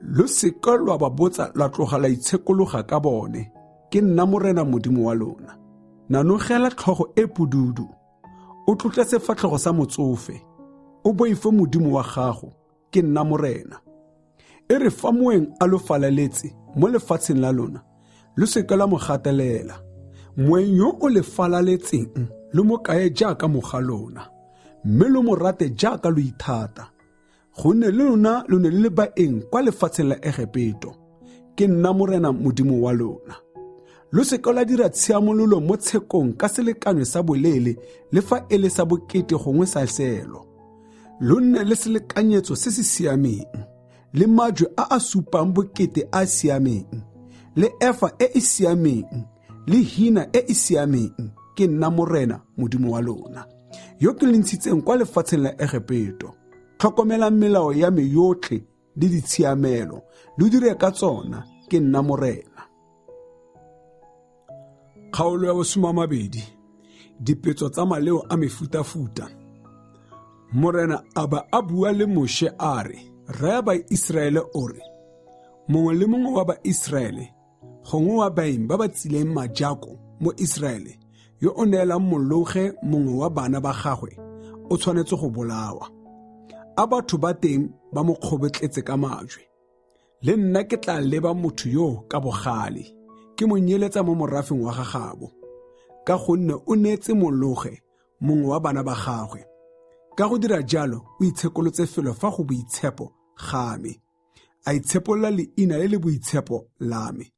Lo seke lwa ba botsa lwa tloga la itshekologa ka bone. Ke nna Morena Modimo wa lona. Nanogela tlhogo e pududu, o tlotle sefatlhego sa motsofe, o boife Modimo wa gago. Ke nna Morena. E re fa moeng a lo falaletse mo lefatsheng la lona, lo seke la mo gatelela. Moeng yo o le falaletseng lo mo kaye jaaka moga lona, mme lo mo rate jaaka lo ithata, gonne le lona lo ne le le baeng kwa lefatsheng la Egepeto. Ke nna Morena Modimo wa lona. Lo seke la dira tshiamololo mo tshekong ka selekanyo sa boleele le fa e le sa bokete gongwe sa seelo. Lo nne le selekanyetso se se siameng, le majwe a a supang bokete a a siameng, le efa e e siameng, le hina e e siameng. Ke nna Morena Modimo wa lona, yo ke le ntshitseng kwa lefatsheng la Egepeto. Tlhokomelang melao ya me yotlhe le ditshiamelo, lo dire ka tsona. Ke nna Morena. Kgaolo ya 12. Dipetso tsa maleo a mefutafuta. Morena a ba a bua le Moshe a re, raya Baiseraele o re, mongwe le mongwe wa Baiseraele gongwe wa baeng ba ba tsileng majako mo Iseraele yo o neelang mologe mongwe wa bana ba gagwe o tshwanetse go bolawa. A batho ba teng ba mo kgobotletse ka majwe. Le nna ke tla leba motho yo ka bogale, ke mo nyeletsa mo morafeng wa gagabo, ka gonne o neetse mologe mongwe wa bana ba gagwe. Ka go dira jalo o itshekolotse felo fa go boitshepo ga me, a itshepolola leina le le boitshepo la me.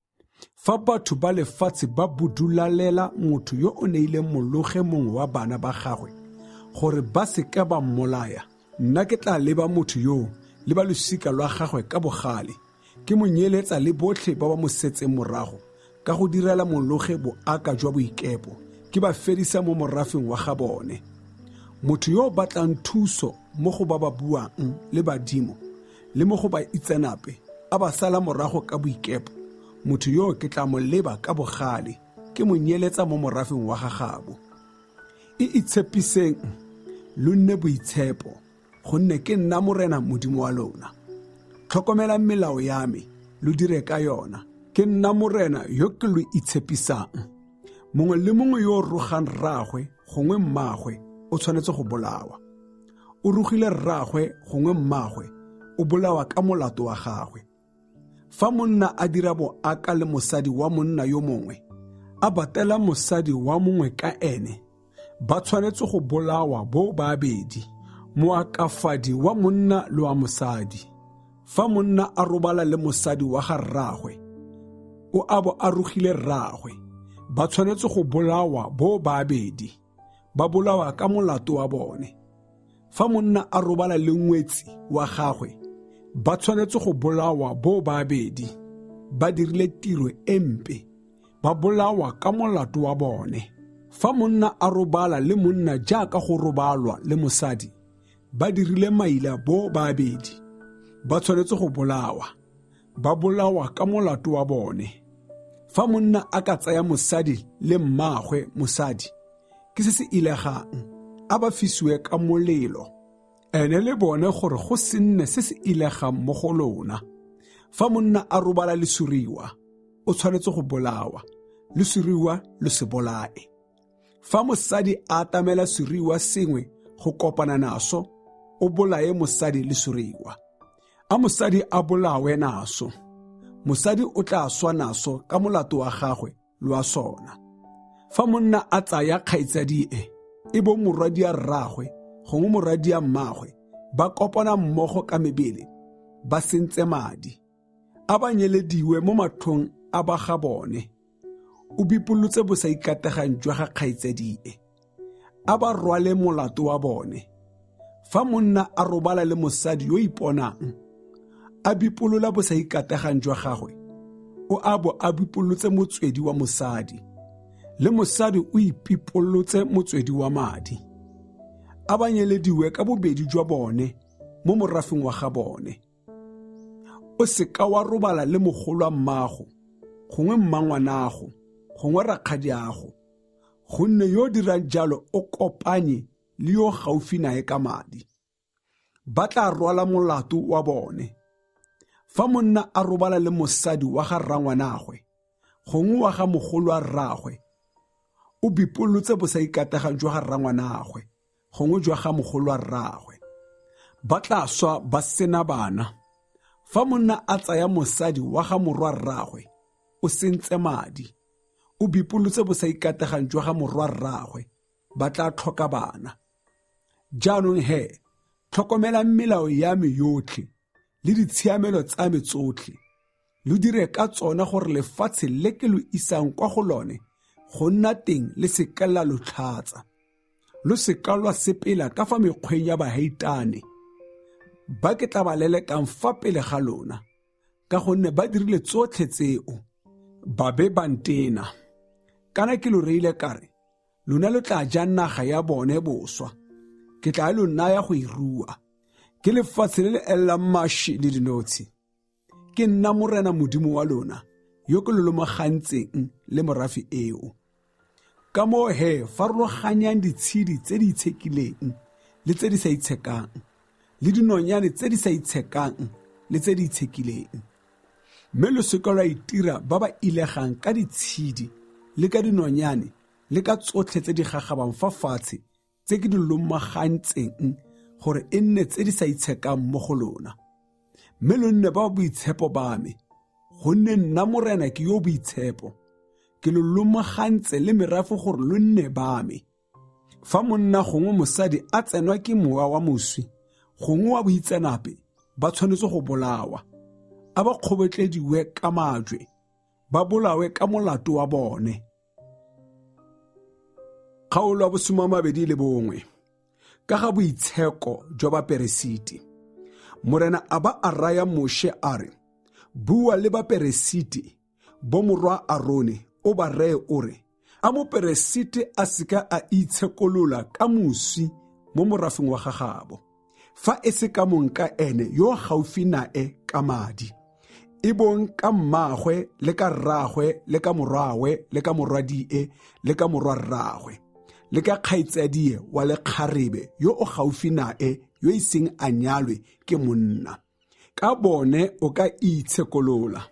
Fa batho ba lefatshe ba budulalela motho yo o neileng mologe mongwe wa bana ba gagwe gore ba seke ba mmolaya, nna ke tla leba motho yoo le ba losika lwa gagwe ka bogale, ke mo nyeletsa le botlhe ba ba mo setseng morago ka go direla mologe boaka jwa boikepo, ke ba fedisa mo morafeng wa ga bone. Motho yo o batlang thuso mo go ba ba buang le badimo le mo go ba itsenape a ba sala morago ka boikepo, motho yo ke tla mo leba ka bogale, ke mo nyeletsa mo morafeng wa gagabo. E itshepiseng, lo nne boitshepo, gonne ke nna Morena Modimo wa lona. Tlhokomelang melao ya me, lo dire ka yona. Ke nna Morena yo ke lo itshepisang. Mongwe le mongwe yo o rogang rraagwe gongwe mmaagwe o tshwanetse go bolawa. O rogile rraagwe gongwe mmaagwe, o bolawa ka molato wa gagwe. Fa monna a dira boaka le mosadi wa monna yo mongwe, a batela mosadi wa mongwe ka ene, ba tshwanetse go bolawa bo babedi, moakafadi wa monna le wa mosadi. Fa monna a robala le mosadi wa ga rraagwe, o a bo a rogile rraagwe, ba tshwanetse go bolawa bo babedi, ba bolawa ka molato wa bone. Fa monna a robala le ngwetsi wa gagwe, ba tshwanetse go bolawa bo babedi, ba dirile tiro e mpe, Ba bolawa ka molato wa bone. Fa monna a robala le monna jaaka go robalwa le mosadi, ba dirile maila bo babedi. Ba tshwanetse go bolawa. Ba bolawa ka molato wa bone. Fa monna a ka tsaya mosadi le mmaagwe mosadi, ke se se ilegang, a ba fisiwe ka molelo. Ene le bone gore go se nne se se ilegang mo go lona. Fa monna a robala le suriwa, o tshwanetse go bolawa. Le suriwa lo se bolae. Fa mosadi a atamela suriwa sengwe go kopana naso, o bolaye mosadi le suriwa. A mosadi a bolawe naso. Mosadi o tla swa naso ka molato wa gagwe le wa sona. Fa monna a tsaya kgaitsadie, e bong morwadia rraagwe gongwe morwadia mmaagwe, ba kopana mmogo ka mebele, ba sentse madi. A ba nyelediwe mo matlhong a ba ga bone. O bipolotse bosaikategang jwa ga kgaitsadie. A ba rwale molato wa bone. Fa monna a robala le mosadi yo iponang, a bipolola bosaikategang jwa gagwe, o a bo a bipolotse motswedi wa mosadi, le mosadi o ipipolotse motswedi wa madi. A ba nyelediwe ka bobedi jwa bone mo morafeng wa ga bone. O seka wa robala le mogolo wa mmago, gongwe mmangwanago, gongwe rakgadiago, gonne yo o dirang jalo o kopanye le yo gaufi nae ka madi. Ba tla rwala molato wa bone. Fa monna a robala le mosadi wa ga rrangwanagwe, gongwe wa ga mogolo wa rraagwe, o bipolotse bosaikategang jwa ga rrangwanagwe, gongwe jwa ga mogolo wa rraagwe. Ba tla swa ba sena bana. Fa monna a tsaya mosadi wa ga morwa rraagwe, o sentse madi. O bipolotse bosaikategang jwa ga morwa rraagwe, ba tla tlhoka bana. Jaanong he, tlhokomelang melao ya me yotlhe le ditshiamelo tsa me tsotlhe. Lo dire ka tsona gore lefatshe le ke lo isang kwa go lone go nna teng le seka la lo tlhatsa. Lo seka lwa sepela ka fa mekgweng ya baheitane, ba ke tla ba lelekang fa pele ga lona, ka gonne ba dirile tsotlhe tseo, ba be ba ntena. Kana ke lo reile ka re, lona lo tla ja naga ya bone boswa, ke tla lo naya go e rua. Ke lefatshe le le elelang maši le dinotshi. Ke nna Morena Modimo wa lona, yo ke lo lomagantseng le morafe eo. Ka moo he, farologanyang ditshedi tse di itshekileng le tse di sa itshekang, le dinonyane tse di sa itshekang le tse di itshekileng. Mme lo seka lwa itira ba ba ilegang ka ditshedi le ka dinonyane le ka tsotlhe tse di gagabang fa fatshe tse ke di lomagantseng gore e nne tse di sa itshekang mo go lona. Mme lo nne ba boitshepo ba me, gonne nna Morena ke yo boitshepo. Ke lo lomagantse le merafe gore lo nne ba me. Fa monna gongwe mosadi a tsenwa ke mowa wa moswi, gongwe wa boitseanape, ba tshwanetse go bolawa. A ba kgobotlediwe ka majwe, ba bolawe ka molato wa bone. Kgaolo ya bo 21 ka ga boitsheko jwa baperesiti. Morena a ba a raya Moshe a re, bua le baperesiti bomorwa Arone, o ba reye o re, a moperesiti a seka a itshekolola ka moswi mo morafeng wa gagabo, fa e se ka mong ka ene yo gaufi nae ka madi, e bong ka mmaagwe le ka rraagwe le ka morwawe le ka morwadie le ka morwarraagwe le ka kgaitsadie wa lekgarebe yo o gaufi nae yo iseng a nyalwe ke monna. Ka bone o ka itshekolola.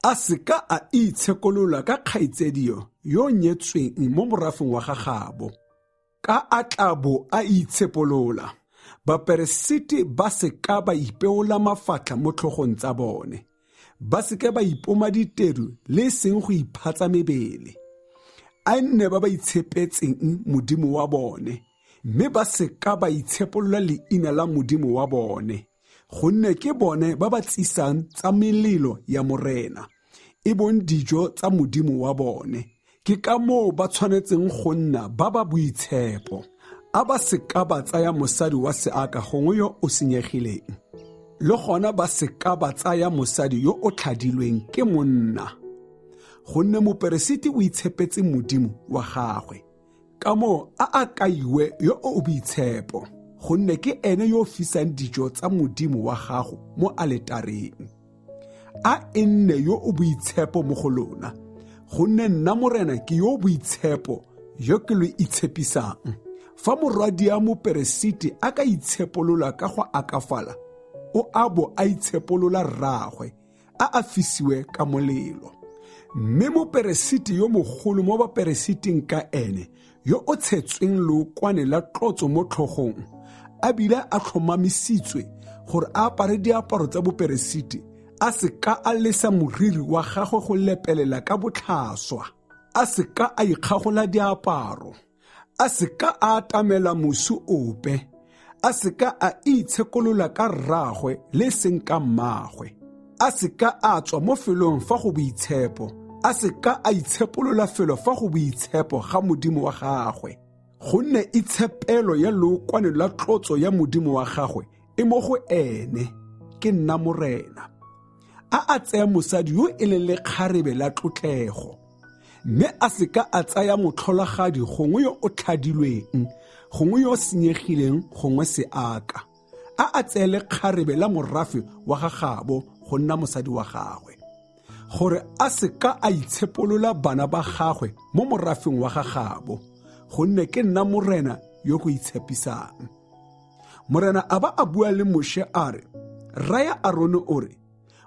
A seka a itshekolola ka kgaitsadio yo nyetsweng mo morafeng wa gagabo, ka a tla bo a itshepolola. Baperesiti ba seka ba ipeola mafatlha mo tlhogong tsa bone, ba seke ba ipoma ditedu le seng go iphatsa mebele. A nne ba ba itshepetseng Modimo wa bone, mme ba seka ba itshepolola leina la Modimo wa bone, gonne ke bone ba ba tsisang tsa melelo ya Morena, e bong dijo tsa Modimo wa bone. Ke ka moo ba tshwanetseng go nna ba ba boitshepo. A ba seka ba tsaya mosadi wa seaka gongwe yo o senyegileng, le gona ba seka ba tsaya mosadi yo o tlhadilweng ke monna. Gonne moperesiti o itshepetse Modimo wa gagwe. Ka moo a a kaiwe yo o boitshepo, gonne ke ene yo o fisang dijo tsa Modimo wa gago mo aletareng. A e nne yo o boitshepo mo go lona, gonne nna Morena ke yo o boitshepo yo ke lo itshepisang. Fa morwadia moperesiti a ka itshepolola ka go akafala, o a bo a itshepolola rraagwe, a a fisiwe ka molelo. Mme moperesiti yo mogolo mo baperesiting ka ene, yo o tshetsweng lookwane la tlotso mo tlhogong, a bile a tlhomamisitswe gore a apare diaparo tsa boperesiti, a se ka a lesa moriri wa gagwe go lepelela ka botlhaswa, a se ka a ikgagola diaparo, a se ka a atamela mosi ope, a se ka a itshekolola ka rraagwe le seng ka mmaagwe, a se ka a tswa mo felong fa go boitshepo, a se ka a itshepolola felo fa go boitshepo ga Modimo wa gagwe, gonne itshepelo ya lookwane la tlotso ya Modimo wa gagwe e mo go ene. Ke nna Morena. A a tsaya mosadi yo e leng lekgarebe la tlotlego, mme a se ka a tsaya motlholagadi gongwe yo o tlhadilweng, gongwe yo o senyegileng, gongwe seaka. A a tseye lekgarebe la morafe wa ga gabo go nna mosadi wa gagwe, gore a se ka a itshepolola bana ba gagwe mo morafeng wa ga gabo, gonne ke nna Morena yo go itshepisang. Morena a ba a bua le Moshe a re, raya Arone o re,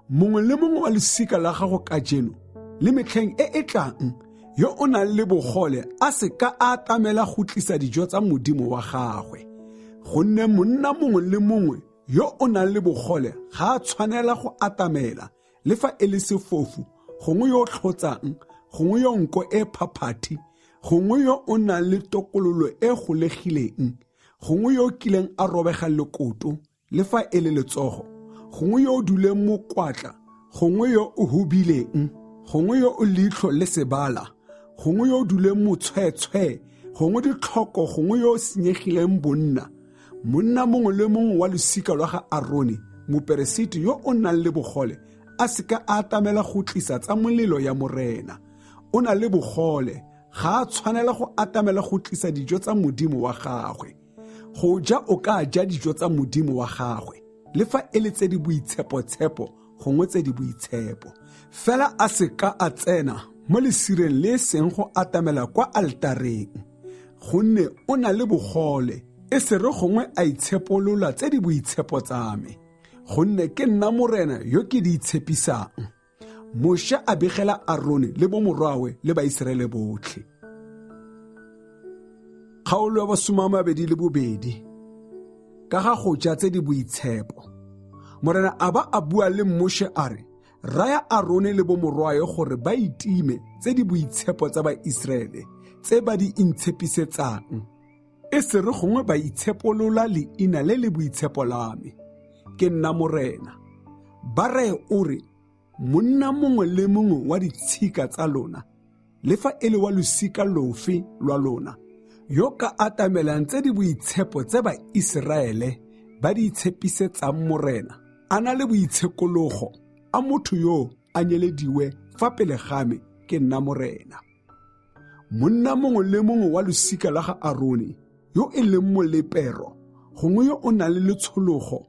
mongwe le mongwe wa losika la gago kajeno le metlheng e e tlang yo o nang le bogole a se ka a atamela go tlisa dijo tsa Modimo wa gagwe, gonne monna mongwe le mongwe yo o nang le bogole ga a tshwanela go atamela, le fa e le sefofu, gongwe yo o tlhotsang, gongwe yo nko e phaphathi, gongwe yo o nang le tokololo e golegileng, gongwe yo o kileng a robega lekoto, le fa e le letsogo, gongwe yo o duleng mokwatla, gongwe yo o hubileng, gongwe yo o leitlho le sebala, gongwe yo o duleng motshwetshwe, gongwe ditlhoko, gongwe yo o senyegileng bonna. Monna mongwe le mongwe wa losika lwa ga Arone, moperesiti yo o nang le bogole, a se ka a atamela go tlisa tsa molelo ya Morena. O na le bogole, ga a tshwanela go atamela go tlisa dijo tsa Modimo wa gagwe. Go ja o ka ja dijo tsa Modimo wa gagwe, le fa e le tse di boitshepo-tshepo gongwe tse di boitshepo. Fela a se ka a tsena mo lesireng le seng go atamela kwa altareng, gonne o na le bogole, e se re gongwe a itshepolola tse di boitshepo tsa me, gonne ke nna Morena yo ke di itshepisang. Moshe a begela Arone le bomorwawe le Baiseraele botlhe. Kgaolo ya 22 ka ga go ja tse di boitshepo. Morena a ba a bua le Moshe a re, raya Arone le bomorwawe gore ba itime tse di boitshepo tsa Baiseraele tse ba di intshepisetsang, e se re gongwe ba itshepolola leina le le boitshepo la me. Ke nna Morena. Ba reye o re, monna mongwe le mongwe wa ditshika tsa lona, le fa e le wa losika lofe lwa lona, yo ka atamelang tse di boitshepo tse Baiseraele ba di itshepisetsang Morena, a na le boitshekologo, a motho yo a nyelediwe fa pele ga me, ke nna Morena. Monna mongwe le mongwe wa losika la ga Arone yo e leng molepero, gongwe yo o nang le letshologo,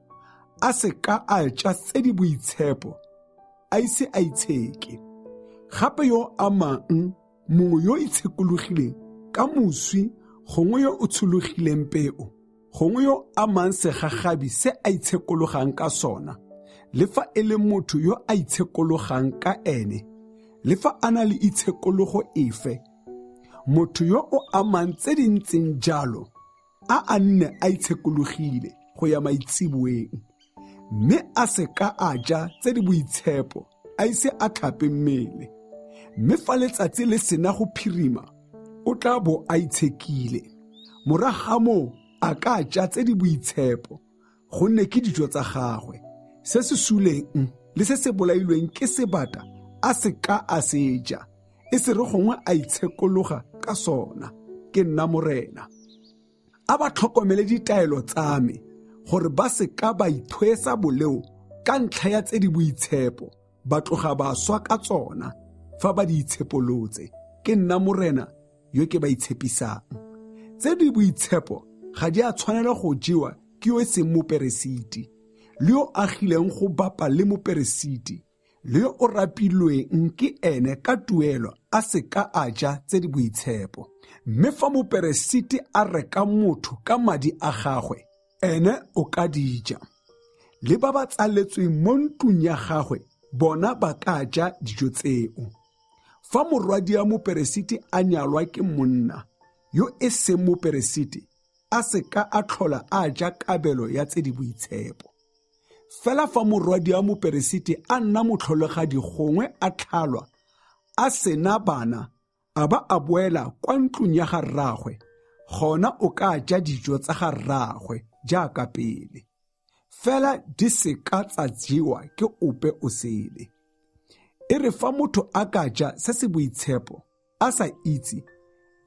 a se ka a ja tse di boitshepo, a ise a itsheke. Gape yo amang mongwe yo itshekologileng ka moswi, gongwe yo o tshologileng peo, gongwe yo amang segagabi se a itshekologang ka sona, le fa e le motho yo a itshekologang ka ene, le fa a na le itshekologo efe, motho yo o amang tse di ntseng jalo a a nne a itshekologile go ya maitseboeng, mme a se ka a ja tse di boitshepo, a ise a tlhape mmele. Mme fa letsatsi le sena go phirima, o tla bo a itshekile. Morago ga moo a ka ja tse di boitshepo, gonne ke dijo tsa gagwe. Se se suleng le se se bolailweng ke sebata a se ka a se ja, e se re gongwe a itshekologa ka sona. Ke nna Morena. A ba tlhokomele ditaelo tsa me, gore ba se ka ba ithwesa boleo ka ntlha ya tse di boitshepo, ba tloga ba swa ka tsona. fa ba di itshepolotse. Ke nna Morena yo ke ba itshepisang. Tse di boitshepo ga di a tshwanela go jewa ke yo e seng moperesiti, le yo agileng go bapa le moperesiti, le yo o rapilweng ke ene ka tuelo a se ka a ja tse di boitshepo. Mme fa moperesiti a reka motho ka madi a gagwe, ene o ka di ja. Le ba ba tsaletsweng mo ntlong ya gagwe bona ba ka ja dijo tseo. Fa morwadia moperesiti a nyalwa ke monna yo e seng moperesiti, a se ka a tlhola a ja kabelo ya tse di boitshepo. Fela fa morwadia moperesiti a nna motlholagadi gongwe a tlhalwa a sena bana, a ba a boela kwa ntlong ya ga rraagwe, gona o ka ja dijo tsa ga rraagwe jaaka pele. Fela di se ka tsa jewa ke ope o sele. E re fa motho a ka ja se se boitshepo a sa itse,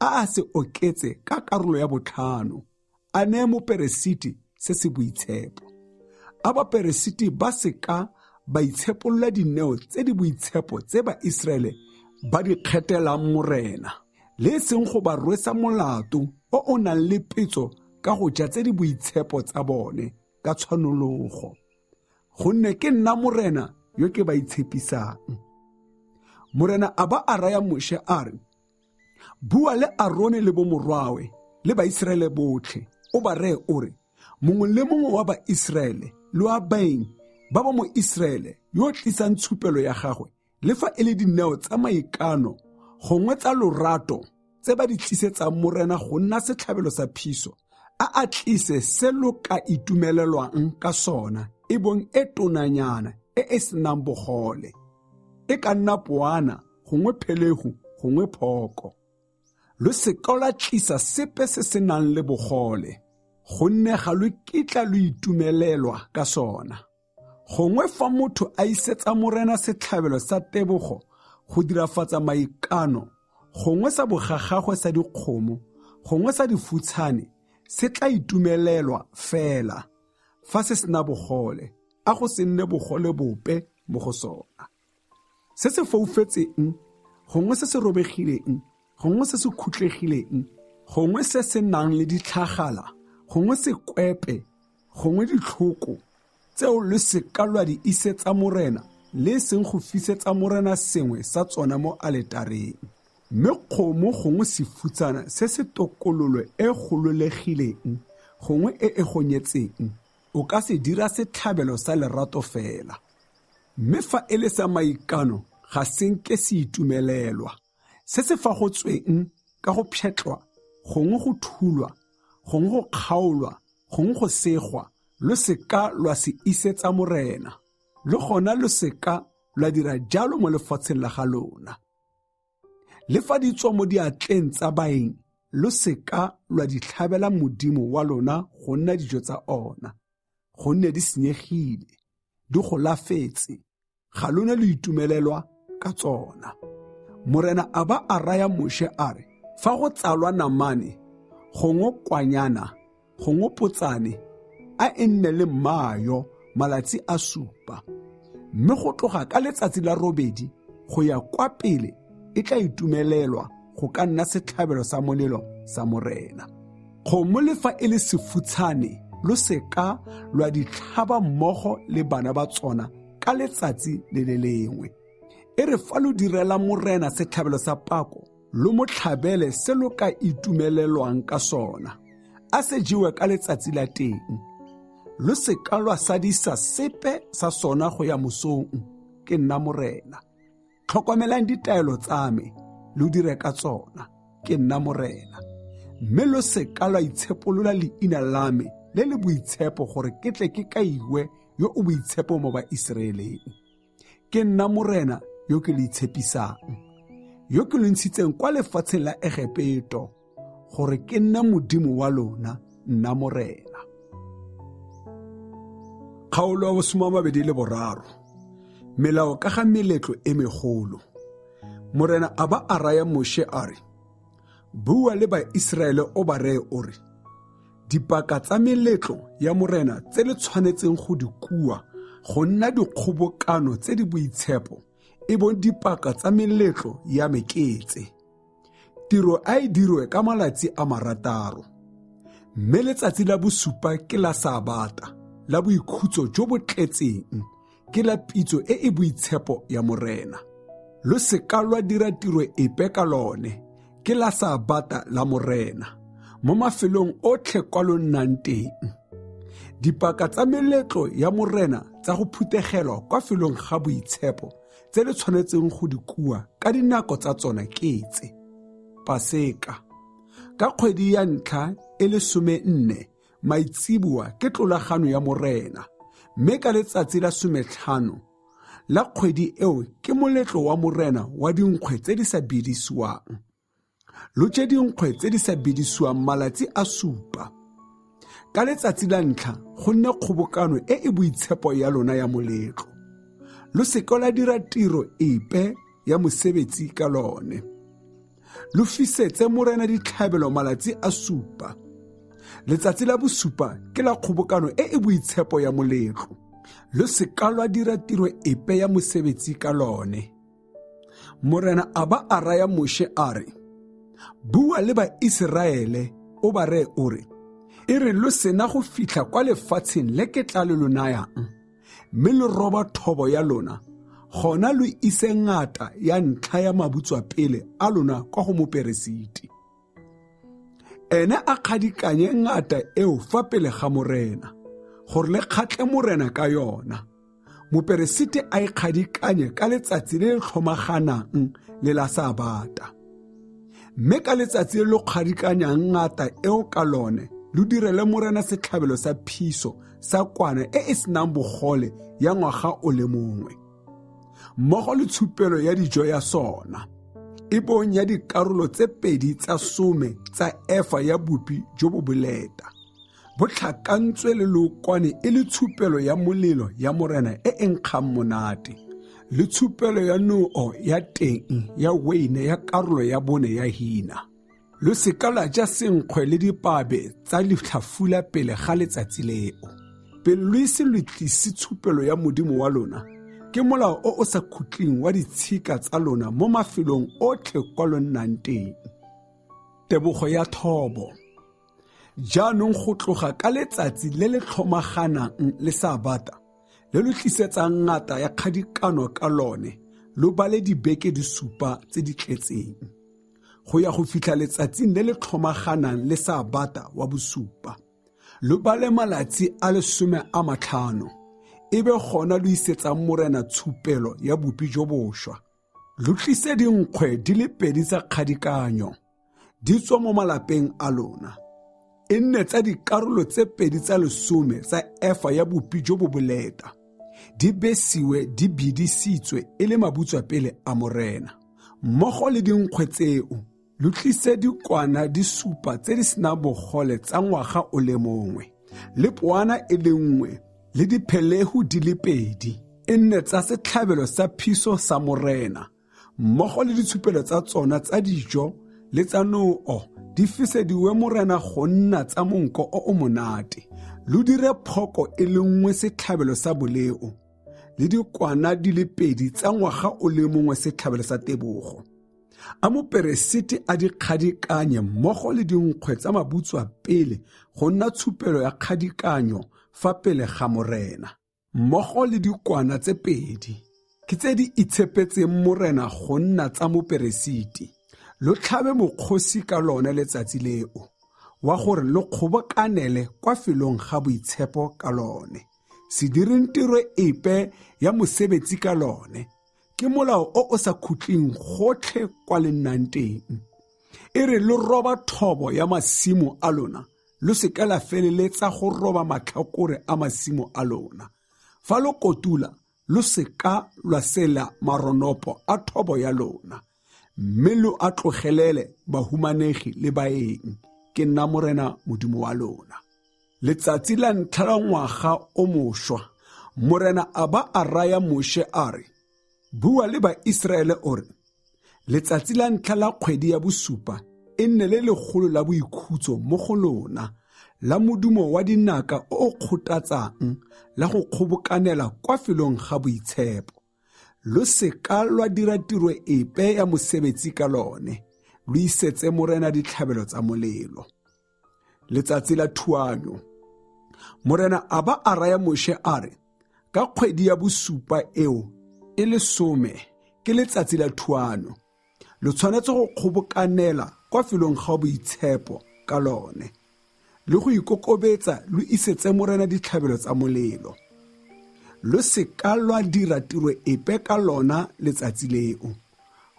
a a se oketse ka karolo ya botlhano, a neye moperesiti se se boitshepo. A baperesiti ba se ka ba itshepolola dineo tse di boitshepo tse Baiseraele ba di kgethelang Morena, le e seng go ba rwesa molato o o nang le petso ka go ja tse di boitshepo tsa bone ka tshwanologo. Gonne ke nna Morena yo ke ba itshepisang. Morena a ba a raya Moshe a re, Bua le Arone le bomorwawe le Baiseraele botlhe, o ba reye o re, mongwe le mongwe wa Baiseraele le wa baeng ba ba mo Iseraele yo o tlisang tshupelo ya gagwe, le fa e le dineo tsa maikano gongwe tsa lorato tse ba di tlisetsang Morena go nna setlhabelo sa phiso, a a tlise se lo ka itumelelwang ka sona, e bong e tonanyana e e senang bogole. E ka nna poana gongwe phelehu gongwe phoko. Lo se ka lwa tlisa sepe se se nang le bogole, gonne ga lo kitla lo itumelelwa ka sona. Gongwe fa motho a isetsa Morena setlhabelo sa tebogo go dirafatsa maikano, gongwe sa bogagagwe sa dikgomo, gongwe sa difutshane, se tla itumelelwa fela fa se sena bogole, a go se nne bogole bope mo go sona. Se se foufetseng, gongwe se se robegileng, gongwe se se khutlegileng, gongwe se se nang le ditlhagala, gongwe sekwepe, gongwe ditlhoko, tseo lo se ka lwa di isetsa Morena, le e seng go fisetsa Morena sengwe sa tsona mo aletareng. Mme kgomo gongwe sefutsana se se tokololo e gololegileng, gongwe e e gonyetseng, o ka se dira setlhabelo sa lerato fela. Mme fa e le sa maikano, ga se nke se itumelelwa. Se se fagotsweng ka go pšhetlwa, gongwe go thulwa, gongwe go kgaolwa, gongwe go segwa, lo se ka lwa se isetsa Morena. Le gona lo se ka lwa dira jalo mo lefatsheng la ga lona. Le fa di tswa mo diatleng tsa baeng, lo se ka lwa di tlhabela Modimo wa lona go nna dijo tsa ona, gonne di senyegile, di golafetse, ga lone lo itumelelwa ka tsona. Morena a ba a raya Moshe a re, fa go tsalwa namane, gongwe kwanyana, gongwe potsane, a e nne le mmaayo malatsi a supa. Mme go tloga ka letsatsi la robedi go ya kwa pele e tla itumelelwa go ka nna setlhabelo sa molelo sa Morena. Kgomo le fa e le sefutshane lo se ka lwa di tlhaba mmogo le bana ba tsona ka letsatsi le le lengwe. E re fa lo direla Morena setlhabelo sa pako, lo mo tlhabele se lo ka itumelelwang ka sona, a se jewe ka letsatsi la teng. Lo se ka lwa sadisa sepe sa sona go ya mosong, ke nna Morena. Tlhokomelang ditaelo tsa me, lo dire ka tsona, ke nna Morena. Mme lo se ka lwa itshepolola leina la me le le boitshepo gore ke tle ke kaiwe yo o boitshepo mo Baiseraeleng. Ke nna Morena yo ke le itshepisang, yo ke lo ntshitseng kwa lefatsheng la Egepeto, gore ke nne Modimo wa lona, nna Morena. Kgaolo ya 23. Melao ka ga meletlo e megolo. Morena a ba a raya Moshe a re, Bua le Baiseraele o ba reye o re, dipaka tsa meletlo ya Morena tse le tshwanetseng go di kua go nna dikgobokano tse di boitshepo, E bong dipaka tsa meletlo ya meketse. Tiro a e dirwe ka malatsi a 6, mme letsatsi la bosupa ke la Sabata, la boikhutso jo bo tletseng, ke la pitso e e boitshepo ya Morena. Lo seka lwa dira tiro epe ka lone, ke la Sabata la Morena, mo mafelong otlhe kwa lo nnang teng. Dipaka tsa meletlo ya Morena tsa go phutegelwa kwa felong ga boitshepo tse le tshwanetseng go di kua ka dinako tsa tsona ke tse: Paseka, ka kgwedi ya ntlha e le 14 maitsiboa ke tlolagano ya Morena, mme ka letsatsi la 15 la kgwedi eo ke moletlo wa Morena wa dinkgwe tse di sa bedisiwang. Lo je dinkgwe tse di sa bedisiwang malatsi a 7. Ka letsatsi la ntlha go nne kgobokano e e boitshepo ya lona ya moletlo. Lo seka la dira tiro epe ya mosebetsi ka lone. Lo fisetse Morena ditlhabelo malatsi a 7. Letsatsi la bosupa ke la kgobokano e e boitshepo ya moletlo. Lo seka lwa dira tiro epe ya mosebetsi ka lone. Morena a ba a raya Moshe a re, Bua le Baiseraele o ba reye o re, e re lo sena go fitlha kwa lefatsheng le ke tla le lo nayang, mme lo roba thobo ya lona, gona lo ise ngata ya ntlha ya mabutswapele a lona kwa go moperesiti. Ene a kgadikanye ngata eo fa pele ga Morena, gore le kgatle Morena ka yona. Moperesiti a e kgadikanye ka letsatsi le le tlhomaganang le la Sabata. Mme ka letsatsi le lo kgadikanyang ngata eo ka lone, lo direle Morena setlhabelo sa phiso sa kwana e e senang bogole ya ngwaga o le mongwe, mmogo le tshupelo ya dijo ya sona, e bong ya dikarolo tse 2 tsa 10 tsa efa ya bupi jo bo boleta, bo tlhakantswe le lookwane e le tshupelo ya molelo ya Morena e e nkgang monate, le tshupelo ya noo ya teng ya weine ya karolo ya 4 ya hina. Lo seka la ja senkgwe le dipabe tsa letlhafula pele ga letsatsi leo, pele lo ise lo tlise tshupelo ya Modimo wa lona. Ke molao o o sa khutleng wa ditshika tsa lona mo mafelong otlhe kwa lo nnang teng. Tebogo ya thobo. Jaanong go tloga ka letsatsi le le tlhomaganang le Sabata, le lo tlisetsang ngata ya kgadikano ka lone, lo bale dibeke di 7 tse di tletseng, go ya go fitlha letsatsing le le tlhomaganang le Sabata wa bosupa. Lo bale malatsi a le 50, e be gona lo isetsang Morena tshupelo ya bupi jo bošwa. Lo tlise dinkgwe di le 2 tsa kgadikanyo, di tswa mo malapeng a lona, e nne tsa dikarolo tse 2 tsa 10 tsa efa ya bupi jo bo boleta, di besiwe di bidisitswe e le mabutswapele a Morena. Mmogo le dinkgwe tseo, lo tlise dikwana di 7 tse di senang bogole tsa ngwaga o le mongwe, le poana e le 1, le diphelehu di le 2, e nne tsa setlhabelo sa phiso sa Morena, mmogo le ditshupelo tsa tsona tsa dijo le tsa noo, di fisediwe Morena go nna tsa monko o o monate. Lo dire phoko e le 1 setlhabelo sa boleo, le dikwana di le 2 tsa ngwaga o le mongwe setlhabelo sa tebogo. A moperesiti a di kgadikanye mmogo le dinkgwe tsa mabutswapele go nna tshupelo ya kgadikanyo fa pele ga Morena, mmogo le dikwana tse 2, ke tse di itshepetseng Morena go nna tsa moperesiti. Lo tlhabe mokgosi ka lone letsatsi leo, wa gore lo kgobokanele kwa felong ga boitshepo ka lone. Se direng tiro epe ya mosebetsi ka lone, ke molao o o sa khutleng gotlhe kwa le nnang teng. E re lo roba thobo ya masimo a lona, lo seka la feleletsa go roba matlhakore a masimo a lona. Fa lo kotula, lo seka lwa sela maronopo a thobo ya lona, mme lo a tlogelele bahumanegi le baeng. Ke nna Morena Modimo wa lona. Letsatsi la ntlha la ngwaga o mošwa, Morena a ba a raya Moshe a re, Bua le Baiseraele o re, letsatsi la ntlha la kgwedi ya bosupa e nne le legolo la boikhutso mo go lona, la modumo wa dinaka o o kgothatsang, la go kgobokanela kwa felong ga boitshepo. Lo seka lwa dira tiro epe ya mosebetsi ka lone, lo isetse Morena ditlhabelo tsa molelo. Letsatsi la thuanyo. Morena a ba a raya Moshe a re, ka kgwedi ya bosupa eo e le some ke letsatsi la thuano. Lo tshwanetse go kgobokanela kwa felong ga boitshepo ka lone, le go ikokobetsa lo isetse Morena ditlhabelo tsa molelo. Lo seka lwa dira tiro epe ka lona letsatsi leo,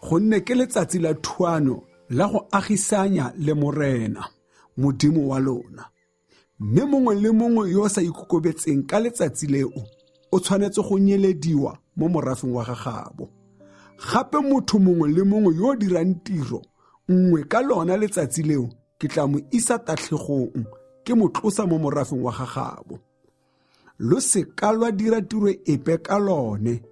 gonne ke letsatsi la thuano la go agisanya le Morena, Modimo wa lona. Mme mongwe le mongwe yo o sa ikokobetseng ka letsatsi leo o tshwanetse go nyelediwa mo morafeng wa gagabo. Gape motho mongwe le mongwe yo o dirang tiro nngwe ka lona letsatsi leo ke tla mo isa tatlhegong, ke mo tlosa mo morafeng wa gagabo. Lo seka lwa dira tiro epe ka lone,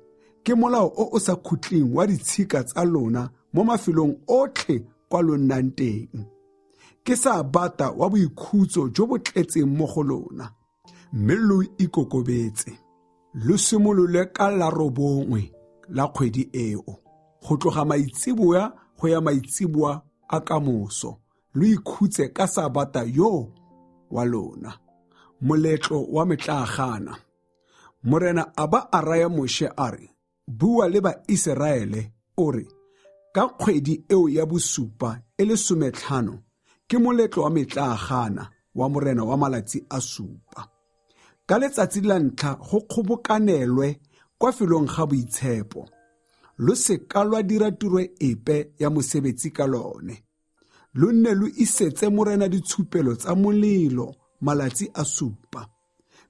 ke molao o o sa khutleng wa ditshika tsa lona mo mafelong otlhe kwa lo nnang teng. Ke Sabata wa boikhutso jo bo tletseng mo go lona, mme lo ikokobetse. Lo simolole ka la 9 la kgwedi eo, go tloga maitseboa go ya maitseboa a kamoso, lo ikhutse ka Sabata yo wa lona. Moletlo wa metlaagana. Morena a ba a raya Moshe a re, bua le Baiseraele o re, ka kgwedi eo ya bosupa e le 15 ke moletlo wa metlaagana wa Morena wa malatsi a 7. Ka letsatsi la ntlha go kgobokanelwe kwa felong ga boitshepo. Lo seka lwa dira tiro epe ya mosebetsi ka lone. Lo nne lo isetse Morena ditshupelo tsa molelo malatsi a 7.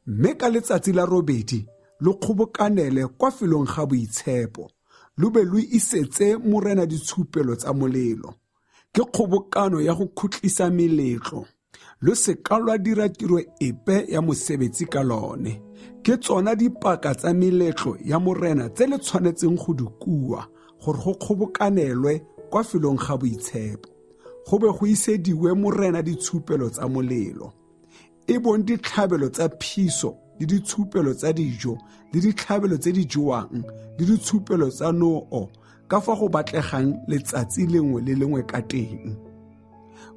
Mme ka letsatsi la 8 lo kgobokanele kwa felong ga boitshepo, lo be lo isetse Morena ditshupelo tsa molelo. Ke kgobokano ya go khutlisa meletlo. Lo seka lwa dira tiro epe ya mosebetsi ka lone. Ke tsona dipaka tsa meletlo ya Morena tse le tshwanetseng go di kua, gore go kgobokanelwe kwa felong ga boitshepo, go be go isediwe Morena ditshupelo tsa molelo, e bong ditlhabelo tsa phiso le ditshupelo tsa dijo le ditlhabelo tse di jewang le ditshupelo tsa noo ka fa go batlegang letsatsi lengwe le lengwe ka teng.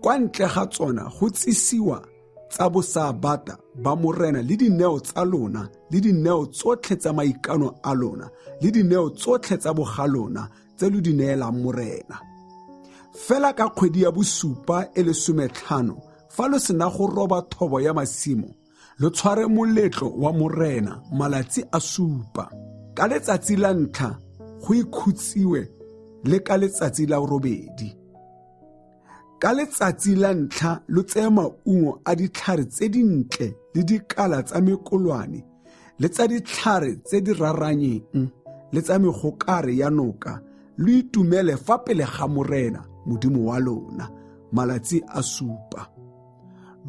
Kwa ntle ga tsona go tsisiwa tsa bosabata ba Morena le dineo tsa lona le dineo tsotlhe tsa maikano a lona le dineo tsotlhe tsa bogalona tse lo di neelang Morena. Fela ka kgwedi ya bosupa e le 15, fa lo sena go roba thobo ya masimo, lo tshware moletlo wa Morena malatsi a 7. Ka letsatsi la ntlha go ikhutsiwe le ka letsatsi la 8. Ka letsatsi la ntlha lo tseye maungo a ditlhare tse dintle le dikala tsa mekolwane le tsa ditlhare tse di raranyeng le tsa megokare ya noka, lo itumele fa pele ga Morena Modimo wa lona malatsi a 7.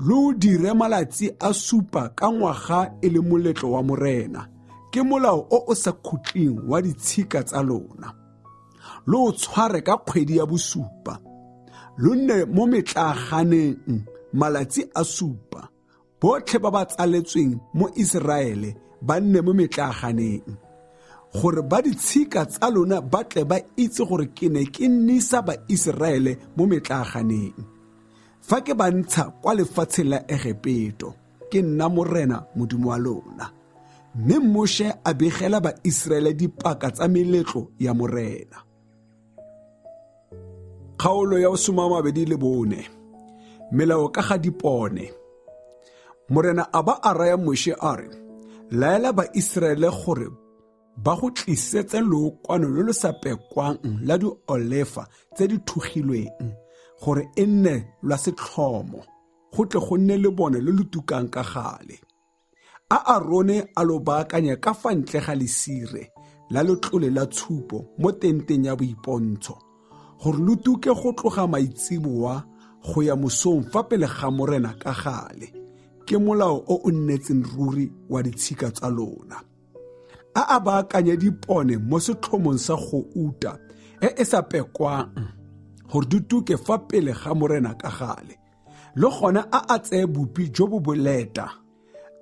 Lo dire malatsi a 7 ka ngwaga e le moletlo wa Morena, ke molao o o sa khutleng wa ditshika tsa lona. Lo o tshware ka kgwedi ya bosupa, lo nne mo metlaaganeng malatsi a 7. Botlhe ba ba tsaletsweng mo Iseraele ba nne mo metlaaganeng, gore ba ditshika tsa lona ba tle ba itse gore ke ne ke nnisa Baiseraele mo metlaaganeng fa ke ba ntsha kwa lefatsheng la Egepeto. Ke nna Morena Modimo wa lona. Mme Moshe a begela Baiseraele dipaka tsa meletlo ya Morena. Kgaolo ya 24. Melao ka ga dipone. Morena a ba a raya Moshe a re, laela Baiseraele gore ba go tlisetse lookwane lo lo sa pekwang la diolefa tse di thugilweng, gore e nne lwa setlhomo, go tle go nne le bone lo lo tukang ka gale. A Arone a lo baakanye ka fa ntle ga lesire la letlole la tshupo mo tenteng ya boipontsho, gore lo tuke go tloga maitseboa go ya mosong fa pele ga Morena ka gale. Ke molao o o nnetseng ruri wa ditshika tsa lona. A a baakanye dipone mo setlhomong sa gouta e e sa pekwang, gore di tuke fa pele ga Morena ka gale. Le gona a a tseye bupi jo bo boleta,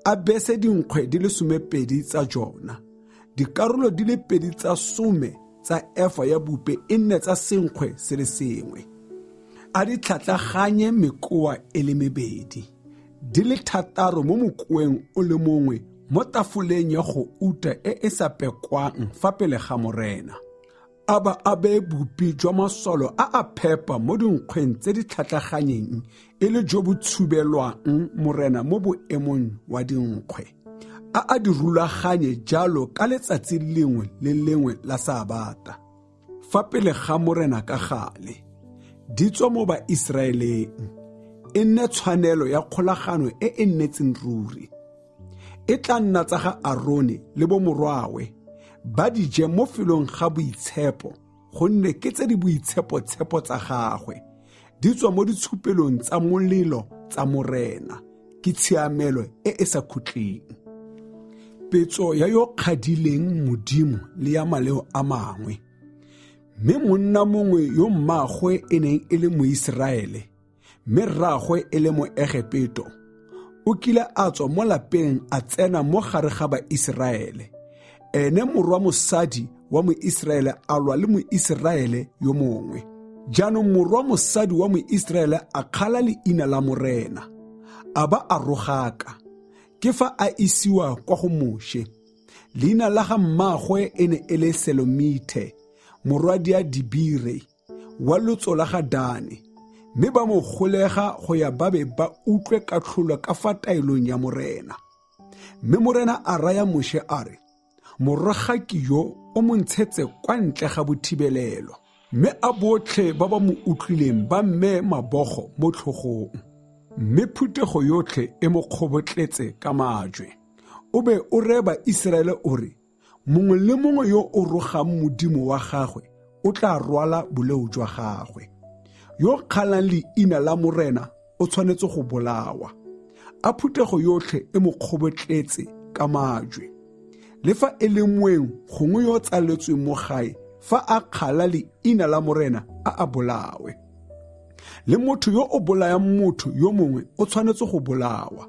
a bese dinkgwe di le 12 tsa jona, Dikarolo di le pedi tsa some tsa efa ya bupe e nne tsa senkgwe se le sengwe. A di tlhatlaganye mekoa e le mebedi, di le thataro mo mokoeng o le mongwe mo tafoleng ya go uta e e sa pekwang fa pele ga Morena. A ba a beye bupi jwa masolo a a phepa mo dinkgweng tse di tlhatlaganyeng e le jo bo tshubelwang Morena mo boemong wa dinkgwe. A a di rulaganye jalo ka letsatsi lengwe le lengwe la Sabata fa pele ga Morena ka gale. Di tswa mo Baiseraeleng, e nne tshwanelo ya kgolagano e e nnetseng ruri. E tla nna tsa ga Arone le bomorwawe, ba di je mo felong ga boitshepo, gonne ke tse di boitshepo-tshepo tsa gagwe. Di tswa mo ditshupelong tsa molelo tsa Morena, ke tshiamelo e e sa khutleng. Petso ya yo kgadileng Modimo le ya maleo a mangwe. Mme monna mongwe yo mmaagwe e neng e le Moiseraele, mme rraagwe e le Moegepeto, o kile a tswa mo lapeng a tsena mo gare ga Baiseraele. Ene morwa mosadi wa Moiseraele a lwa le Moiseraele yo mongwe. Jaanong morwa mosadi wa Moiseraele a kgala leina la Morena, a ba a rogaka. Ke fa a isiwa kwa go Moshe. Leina la ga mmaagwe e ne e le Selomithe, morwadia Dibire, wa lotso la ga Dane, mme ba mo golega go ya ba be ba utlwe katlholo ka fa taelong ya Morena. Mme Morena a raya Moshe a re, Moragaki yo o mo ntshetse kwa ntle ga bothibelelo, mme a botlhe ba ba mo utlwileng ba mmee mabogo mo tlhogong, mme phuthego yotlhe e mo kgobotletse ka majwe. O be o reye Baiseraele o re, Mongwe le mongwe yo o rogang Modimo wa gagwe o tla rwala boleo jwa gagwe. Yo kgalang leina la Morena o tshwanetse go bolawa. A phuthego yotlhe e mo kgobotletse ka majwe. Le fa e le moeng gongwe yo tsaletsweng mo gae, fa a kgala leina la Morena a a bolawe. Le motho yo o bolayang motho yo mongwe o tshwanetse go bolawa.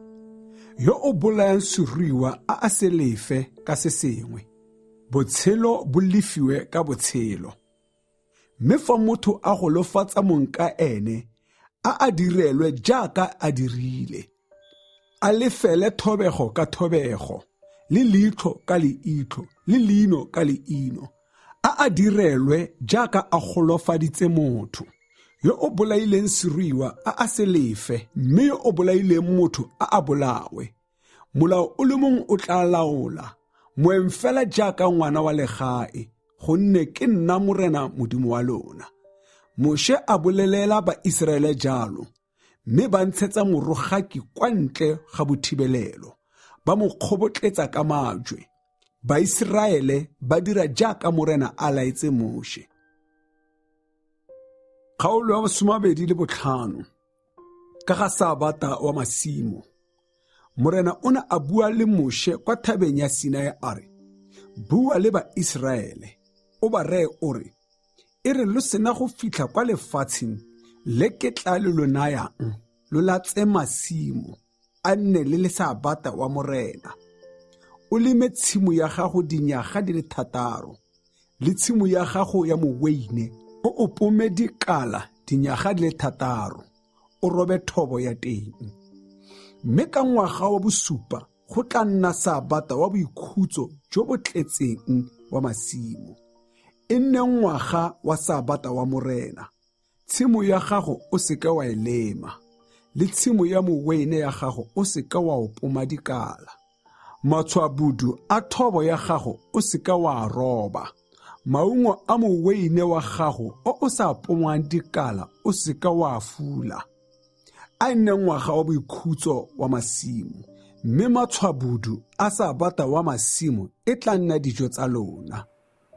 Yo o bolayang seruiwa a a se lefe ka se sengwe. Botshelo bo lefiwe ka botshelo. Mme fa motho a golofatsa mong ka ene, a a direlwe jaaka a dirile. A lefele thobego ka thobego, le leitlho ka leitlho, le leino ka leino. A a direlwe jaaka a golofaditse motho. Yo o bolaileng seruiwa a a se lefe, mme yo o bolaileng motho a a bolawe. Molao o le mongwe o tla laola, moeng fela jaaka ngwana wa legae, gonne ke nna Morena Modimo wa lona. Moshe a bolelela Baiseraele jalo, mme ba ntshetsa morogaki kwa ntle ga bothibelelo, ba mo kgobotletsa ka majwe. Baiseraele ba dira jaaka Morena a laetse Moshe. Kgaolo ya 25 ka ga Sabata wa masimo. Morena o ne a bua le Moshe kwa thabeng ya Sinai a re, Bua le Baiseraele, o ba reye o re, E re lo sena go fitlha kwa lefatsheng le ke tla le lo nayang, lo latse masimo, a nne le le Sabata wa Morena. O leme tshimo ya gago dinyaga di le thataro, le tshimo ya gago ya moweine o o pome dikala dinyaga di le thataro, o robe thobo ya teng. Mme ka ngwaga wa bosupa go tla nna Sabata wa boikhutso jo bo tletseng wa masimo. E nne ngwaga wa Sabata wa Morena. Tshimo ya gago o seke wa e lema, le tshimo ya moweine ya gago o seke wa o poma dikala. Matshwabudu a thobo ya gago o seke wa a roba. Maungo a moweine wa gago o o sa pongwang dikala o seke wa a fula. A e nne ngwaga wa boikhutso wa masimo, mme matshwabudu a Sabata wa masimo e tla nna dijo tsa lona,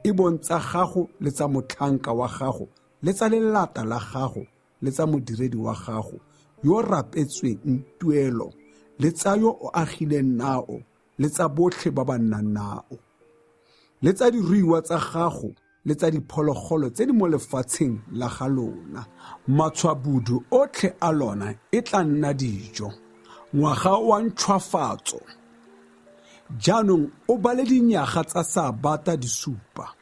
e bong tsa gago le tsa motlhanka wa gago le tsa lelata la gago le tsa modiredi wa gago yo rapetsweng tuelo le tsa yo o agileng nao le tsa botlhe ba ba nnang nao le tsa diruiwa tsa gago le tsa diphologolo tse di mo lefatsheng la ga lona. Matshwabudu otlhe a lona e tla nna dijo. Ngwaga wa ntšhwafatso. Jaanong o bale dinyaga tsa Sabata di supa,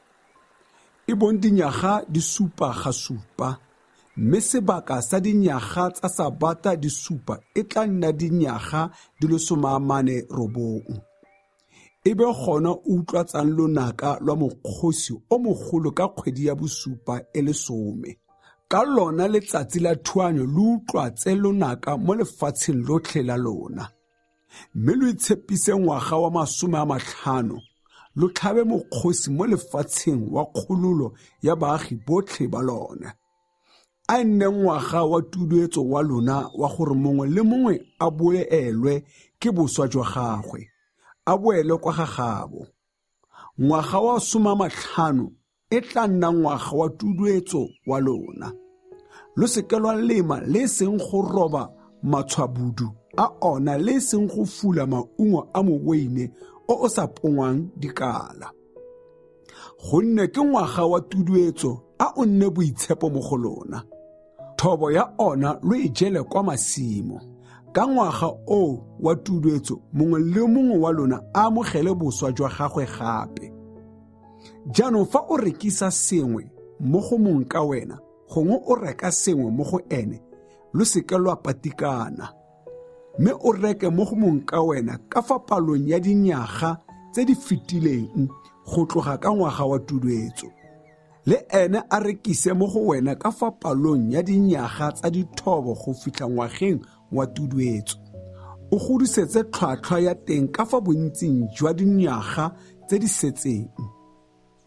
e bong dinyaga di supa ga supa, mme sebaka sa dinyaga tsa Sabata di supa e tla nna dinyaga di le 49. E be gona o utlwatsang lonaka lwa mokgosi o mogolo ka kgwedi ya bosupa e le 10. Ka lona letsatsi la thuanyo lo utlwatse lonaka mo lefatsheng lotlhe la lona. Mme lo itshepise ngwaga wa 50, lo tlhabe mokgosi mo lefatsheng wa kgololo ya baagi botlhe ba lone. A e nne ngwaga wa tuduetso wa lona wa gore mongwe le mongwe a boelwe ke boswa jwa gagwe, a boele kwa ga gabo. Ngwaga wa 50 e tla nna ngwaga wa tuduetso wa lona. Lo seke lwa lema le e seng go roba matshwabudu a ona le e seng go fula maungo a moweine o o sa pongwang dikala. Gonne ke ngwaga wa tuduetso, a o nne boitshepo mo go lona. Thobo ya ona lo e jele kwa masimo. Ka ngwaga o wa tuduetso mongwe le mongwe wa lona a amogele boswa jwa gagwe gape. Jaanong fa o rekisa sengwe mo go mong ka wena, gongwe o reka sengwe mo go ene, lo seke lwa patikana. Mme o reke mo go mong ka wena ka fa palong ya dinyaga tse di fetileng go tloga ka ngwaga wa tuduetso. Le ene a rekise mo go wena ka fa palong ya dinyaga tsa dithobo go fitlha ngwageng wa tuduetso. O godisetse tlhwatlhwa ya teng ka fa bontsing jwa dinyaga tse di setseng.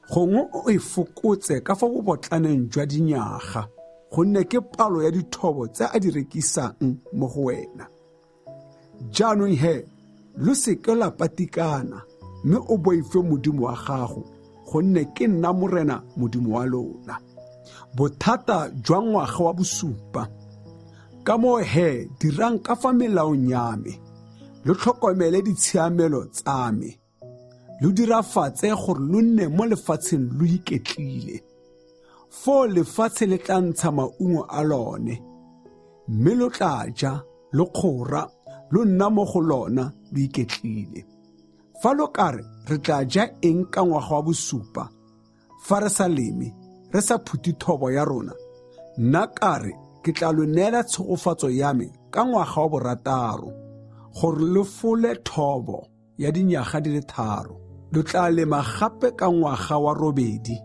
Gongwe o e fokotse ka fa bobotlaneng jwa dinyaga, gonne ke palo ya dithobo tse a di rekisang mo go wena. Jaanong he, lo seke lwa patikana, mme o boife Modimo wa gago, gonne ke nna Morena Modimo wa lona. Bothata jwa ngwaga wa bosupa. Ka moo he, dirang ka fa melaong ya me, lo tlhokomele ditshiamelo tsa me, lo dirafatse gore lo nne mo lefatsheng lo iketlile. Foo lefatshe le tla ntsha maungo a lone, mme lo tla ja, lo kgora, lo nna mo go lona lo iketlile. Fa lo ka re, re tla ja eng ka ngwaga wa bosupa, fa re sa leme, re sa phuti thobo ya rona, nna ka re ke tla lo neela tshegofatso ya me ka ngwaga wa borataro, gore lo fole thobo ya dinyaga di le 3. Lo tla lema gape ka ngwaga wa 8,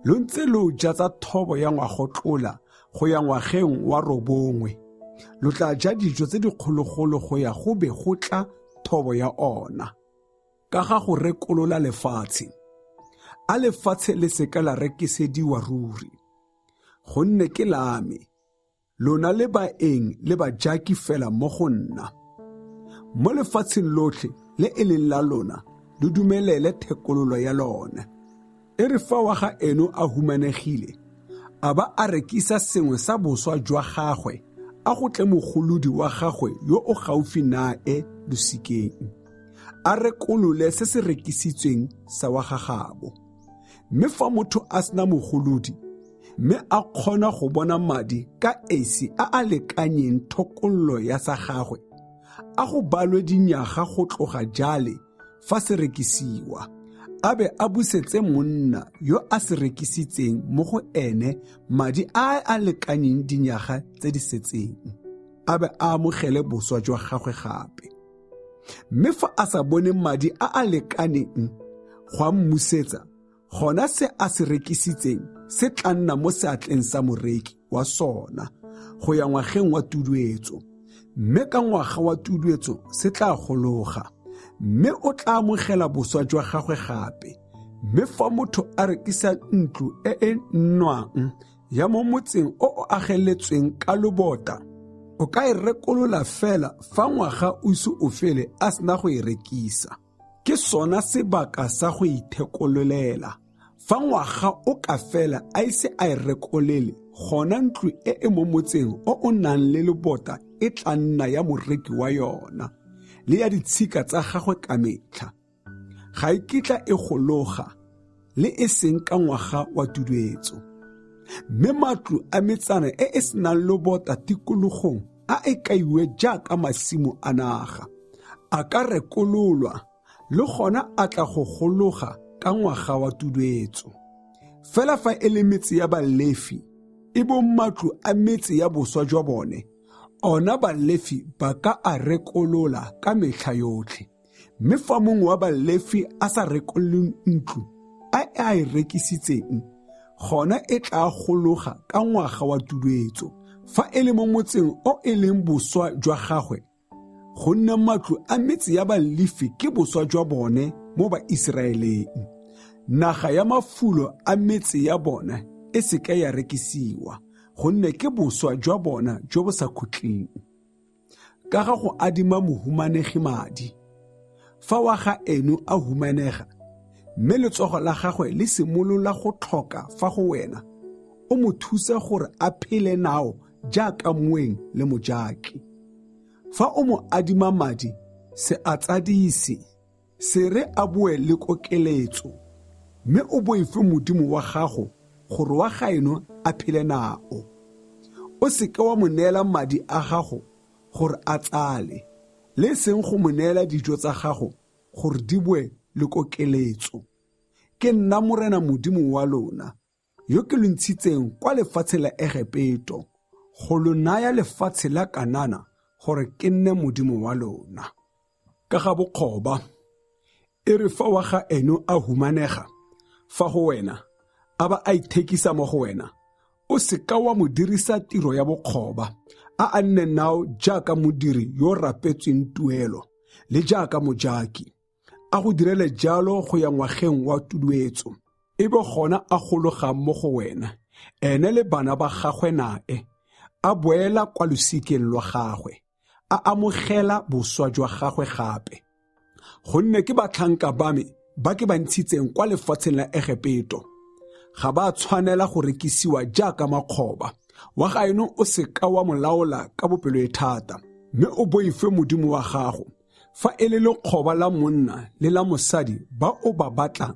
lo ntse lo ja tsa thobo ya ngwagotlola go ya ngwageng wa 9. Lo tla ja dijo tse dikgologolo go ya go be go tla thobo ya ona. Ka ga go rekolola lefatshe, a lefatshe le seka la rekisediwa ruri, gonne ke la me, lona le baeng le bajaki fela mo go nna. Mo lefatsheng lotlhe le e leng la lona, lo dumelele thekololo ya lone. E re fa wa ga eno a humanegile, a ba a rekisa sengwe sa boswa jwa gagwe, a go tle mogolodi wa gagwe yo o gaufi nae losikeng, a rekolole se se rekisitsweng sa wa gagabo. Mme fa motho a sena mogolodi, mme a kgona go bona madi ka esi a a lekanyeng thokololo ya sa gagwe, a go balwe dinyaga go tloga jale fa se rekisiwa, a be a busetse monna yo a se rekisitseng mo go ene madi a a lekanyeng dinyaga tse di setseng, a be a amogele boswa jwa gagwe gape. Mme fa a sa bone madi a a lekaneng go a mmusetsa, gona se a se rekisitseng se tla nna mo seatleng sa moreki wa sona go ya ngwageng wa tuduetso, mme ka ngwaga wa tuduetso se tla gologa, mme o tla amogela boswa jwa gagwe gape. Mme fa motho a rekisa ntlo e e nnwang ya mo motseng o o ageletsweng ka lobota, o ka e rekolola fela fa ngwaga o ise o fele a sena go e rekisa. Ke sona sebaka sa go ithekololela. Fa ngwaga o ka fela a ise a e rekolele, gona ntlo e e mo motseng o o nang le lobota e tla nna ya moreki wa yona le ya ditshika tsa gagwe ka metlha. Ga e kitla e gologa le e seng ka ngwaga wa tuduetso. Mme matlo a metsana e e senang lobota tikologong a e kaiwe jaaka masimo a naga, a ka rekololwa. Le gona a tla go gologa ka ngwaga wa tuduetso. Fela fa e le metse ya Balefi, e bong matlo a metse ya boswa jwa bone, ona Balefi ba ka a rekolola ka metlha yotlhe. Mme fa mongwe wa Balefi a sa rekolole ntlo a a e rekisitseng, gona e tla gologa ka ngwaga wa tuduetso. Fa e le mo motseng o e leng boswa jwa gagwe, gonne matlo a metse ya Balefi ke boswa jwa bone mo Baiseraeleng. Naga ya mafulo a metse ya bona e seke ya rekisiwa, gonne ke boswa jwa bona jo bo sa khutleng. Ka ga go adima mohumanegi madi, fa wa ga eno a humanega, mme letsogo la gagwe le simolola go tlhoka fa go wena, o mo thuse gore a phele nao jaaka moeng le mojaki. Fa o mo adima madi, se a tsadise, se re a boe le kokeletso, mme o boife Modimo wa gago gore wa gaeno a phele nao. O seke wa mo neela madi a gago gore a tsale, le seng go mo neela dijo tsa gago gore di boe le kokeletso. Ke nna Morena Modimo wa lona, yo ke lo ntshitseng kwa lefatsheng la Egepeto go lo naya lefatshe la Kanana gore ke nne Modimo wa lona. Ka ga bokgoba, e re fa wa ga eno a humanega fa go wena, a ba a ithekisa mo go wena, o seka wa mo dirisa tiro ya bokgoba, a a nne nao jaaka modiri yo rapetsweng tuelo le jaaka mojaki. A go direle jalo go ya ngwageng wa tuduetso, e be gona a gologang mo go wena, ene le bana ba gagwe nae, a boela kwa losikeng lwa gagwe, a amogela boswa jwa gagwe gape. Gonne ke batlhanka ba me ba ke ba ntshitseng kwa lefatsheng la Egepeto, ga ba tshwanela go rekisiwa jaaka makgoba. Wa gaeno o seka wa mo laola ka bopeloethata, mme o boife Modimo wa gago. Fa e le lekgoba la monna le la mosadi ba o ba batlang,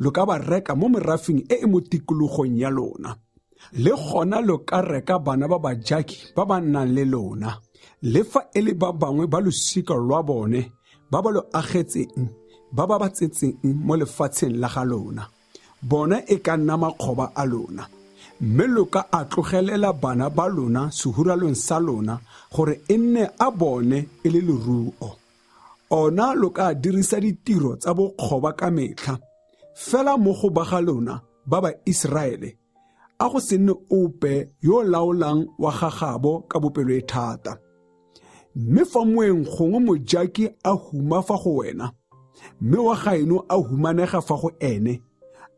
lo ka ba reka mo merafeng e e mo tikologong ya lona. Le gona lo ka reka bana ba bajaki ba ba nnang le lona, le fa e le ba bangwe ba losika lwa bone ba ba lo agetseng, ba ba ba tsetseng mo lefatsheng la ga lona. Bona e ka nna makgoba a lona, mme lo ka a tlogelela bana ba lona sehuralong sa lona gore e nne a bone e le leruo. Ona lo ka dirisa ditiro tsa bokgoba ka metlha, fela mo go ba ga lona ba ba Iseraele, a go se nne ope yo laolang wa gagabo ka bopeloethata. Mme fa moeng gongwe mojaki a huma fa go wena, mme wa gaeno a humanega fa go ene,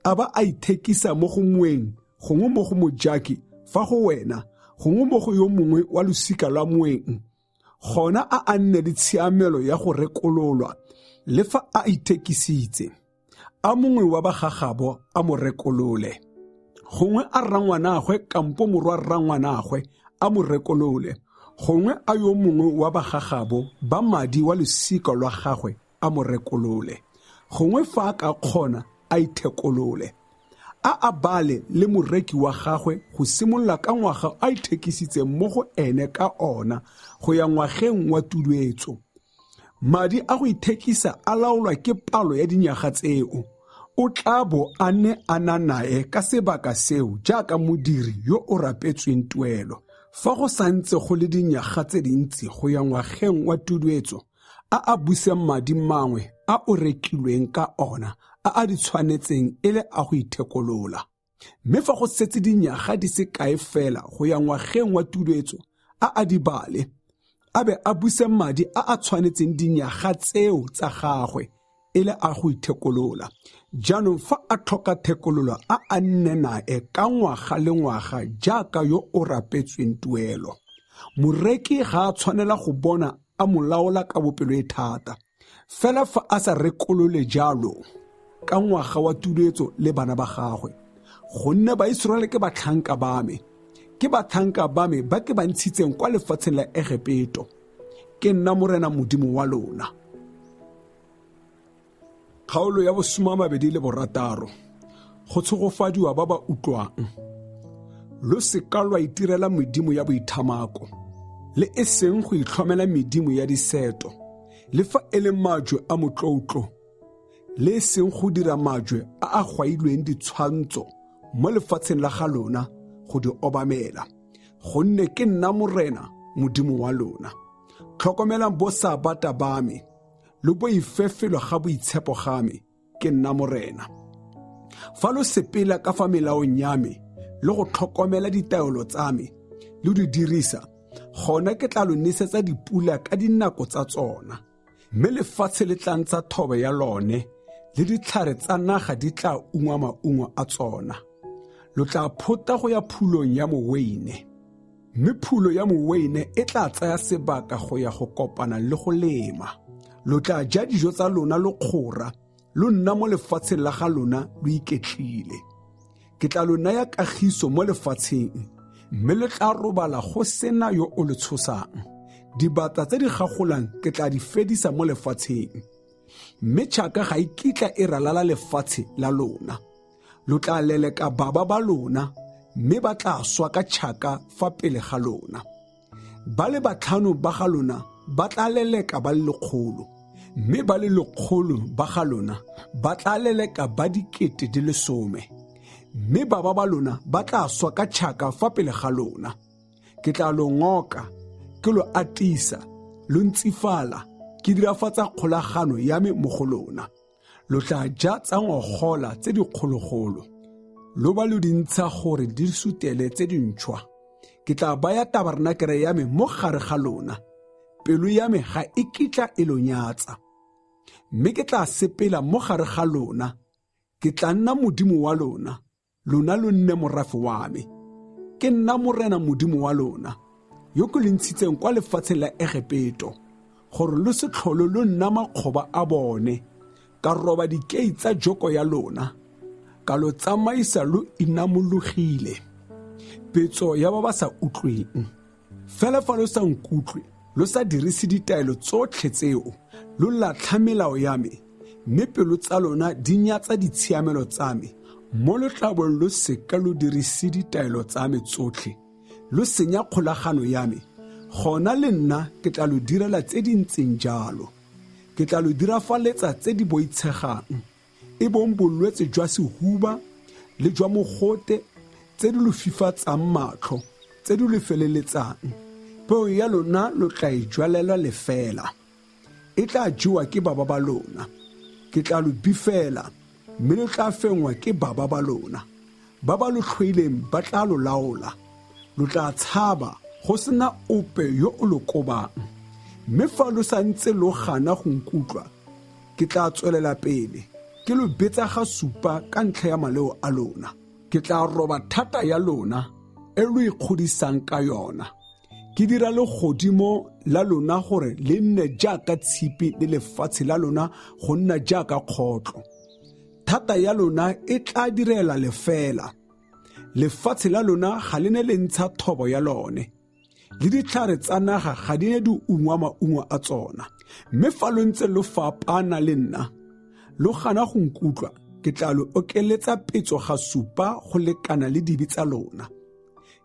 a ba a ithekisa mo go moeng gongwe mo go mojaki fa go wena, gongwe mo go yo mongwe wa losika lwa moeng, gona a a nne le tshiamelo ya go rekololwa le fa a ithekisitse. A mongwe wa ba gagabo a mo rekolole, gongwe a rrangwanagwe kampo morwa rrangwanagwe a mo rekolole, gongwe a yo mongwe wa ba gagabo ba madi wa losika lwa gagwe a mo rekolole, gongwe fa a ka kgona a ithekolole. A a bale le moreki wa gagwe go simolola ka ngwaga a ithekisitseng mo go ene ka ona go ya ngwageng wa tuduetso. Madi a go ithekisa a laolwa ke palo ya dinyaga tseo. O tla bo a ne a na nae ka sebaka seo jaaka modiri yo o rapetsweng tuelo. Fa go santse go le dinyaga tse dintsi go ya ngwageng wa tuduetso, a a buse madi mangwe a o rekilweng ka ona a a di tshwanetseng e le a go ithekolola. Mme fa go setse dinyaga di se kae fela go ya ngwageng wa tuduetso, a a di bale, a be a buse madi a a tshwanetseng dinyaga tseo tsa gagwe e le a go ithekolola. Jaanong fa a tlhoka thekololo, a a nne nae ka ngwaga le ngwaga jaaka yo o rapetsweng tuelo. Moreki ga a tshwanela go bona a mo laola ka bopeloethata, fela fa a sa rekolole jalo ka ngwaga wa tuduetso le bana ba gagwe, gonne Baiseraele ke batlhanka ba me, ke batlhanka ba me ba ke ba ntshitseng kwa lefatsheng la Egepeto. Ke nna Morena Modimo wa lona. Kgaolo ya 26. Go tshegofadiwa ba ba utlwang. Lo seka lwa itirela medimo ya boithamako, le e seng go itlhomela medimo ya diseto, le fa e le majwe a motloutlo. Le e seng go dira majwe a a gwailweng ditshwantsho mo lefatsheng la ga lona go di obamela, gonne ke nna Morena Modimo wa lona. Tlhokomelang bosabata ba me, lo boife felo ga boitshepo ga me, ke nna Morena. Fa lo sepela ka fa melaong ya me le go tlhokomela ditaelo tsa me lo di dirisa, gona ke tla lo nesetsa dipula ka dinako tsa tsona, mme lefatshe le tla ntsha thobo ya lone, le ditlhare tsa naga di tla ungwa maungo a tsona. Lo tla phota go ya phulong ya moweine, mme phulo ya moweine e tla tsaya sebaka go ya go kopana le go lema. Lo tla ja dijo tsa lona lo kgora, lo nna mo lefatsheng la ga lona lo iketlile. Ke tla lo naya kagiso mo lefatsheng, mme lo tla robala go sena yo o lo tshosang. Dibata tse di gagolang ke tla di fedisa mo lefatsheng, mme tšhaka ga e kitla e ralala lefatshe la lona. Lo tla leleka baba ba lona, mme ba tla swa ka tšhaka fa pele ga lona. Ba le batlhano ba ga lona ba tla leleka ba le lekgolo, mme ba le lekgolo ba ga lona ba tla leleka ba 10,000 di le 10, mme baba ba lona ba tla swa ka tšhaka fa pele ga lona. Ke tla lo ngoka, ke lo atisa, lo ntsifala, ke dirafatsa kgolagano ya me mo go lona. Lo tla ja tsa ngogola tse dikgologolo, lo ba lo di ntsha gore di sutele tse dintšhwa. Ke tla baya tabarenakere ya me mo gare ga lona, pelo ya me ga e kitla e lo nyatsa. Mme ke tla sepela mo gare ga lona, ke tla nna Modimo wa lona, lona lo nne morafe wa me. Ke nna Morena Modimo wa lona, yo ke lo ntshitseng kwa lefatsheng la Egepeto, gore lo se tlhole lo nna makgoba a bone. Ka roba dikei tsa joko ya lona, ka lo tsamaisa lo inamologile. Petso ya ba ba sa utlweng. Fela fa lo sa nkutlwe, lo sa dirise ditaelo tsotlhe tseo, lo latlha melao ya me, mme pelo tsa lona di nyatsa ditshiamelo tsa me, mo lo tla bong lo seka lo dirise ditaelo tsa me tsotlhe, lo senya kgolagano ya me, gona le nna ke tla lo direla tse di ntseng jalo. Ke tla lo dirafaletsa tse di boitshegang, e bong bolwetse jwa sehuba le jwa mogote, tse di lo fifatsang matlho, tse di lo feleletsang. Peo ya lona lo tla e jwalela lefela, e tla jewa ke baba ba lona. Ke tla lo bifela, mme lo tla fengwa ke baba ba lona. Ba ba lo tlhoileng ba tla lo laola, lo tla tshaba go sena ope yo o lo kobang. Mme fa lo sa ntse lo gana go nkutlwa, ke tla tswelela pele ke lo betsa ga supa ka ntlha ya maleo a lona. Ke tla roba thata ya lona e lo ikgodisang ka yona, ke dira legodimo la lona gore le nne jaaka tshipi le lefatshe la lona go nna jaaka kgotlo. Thata ya lona e tla direla lefela, lefatshe la lona ga le ne le ntsha thobo ya lone, le ditlhare tsa naga ga di ne di ungwa maungo a tsona. Mme fa lo ntse lo fapana le nna, lo gana go nkutlwa, ke tla lo okeletsa petso ga supa go lekana le dibe tsa lona.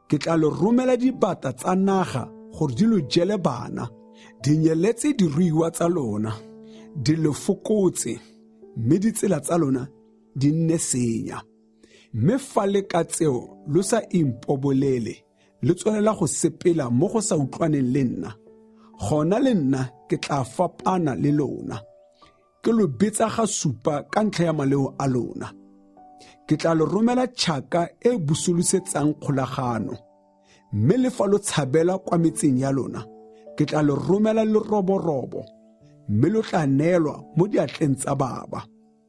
Ke tla lo romela dibata tsa naga gore di lo jele bana, di nyeletse diruiwa tsa lona, di lo fokotse, mme ditsela tsa lona di nne senya. Mme fa le ka tseo lo sa impobolele, le tswelela go sepela mo go sa utlwaneng le nna, gona le nna ke tla fapana le lona, ke lo betsa ga supa ka ntlha ya maleo a lona. Ke tla lo romela tšhaka e busolosetsang kgolagano, mme le fa lo tshabela kwa metseng ya lona, ke tla lo romela leroborobo, mme lo tla neelwa mo diatleng tsa baba.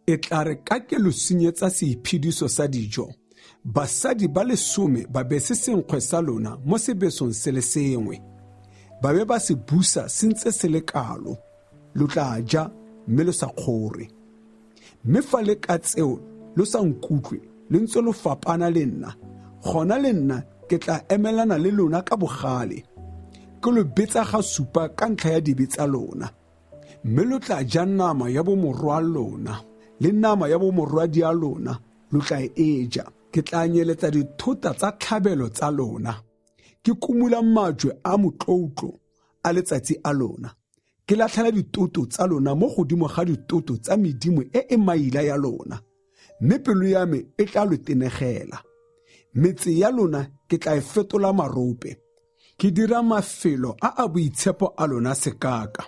E tla re ka ke lo senyetsa seiphediso sa dijo, basadi ba le 10 ba bese senkgwe sa lona mo sebesong se le sengwe, ba be ba se busa se ntse se le kalo, lo tla ja mme lo sa kgore. Mme fa le ka tseo lo sa nkutlwe, lo ntse lo fapana le nna, gona le nna ke tla emelana le lona ka bogale, ke lo betsa ga supa ka ntlha ya dibe tsa lona. Mme lo tla ja nama ya bomorwa lona le nama ya bomorwadia lona, lo tla e ja. Ke tla nyeletsa dithota tsa tlhabelo tsa lona, ke kumula majwe a motloutlo a letsatsi a lona. Ke latlhela ditoto tsa lona mo godimo ga ditoto tsa medimo e e maila ya lona, mme pelo ya me e tla lo tenegela. Metse ya lona ke tla e fetola marope, ke dira mafelo a a boitshepo a lona sekaka.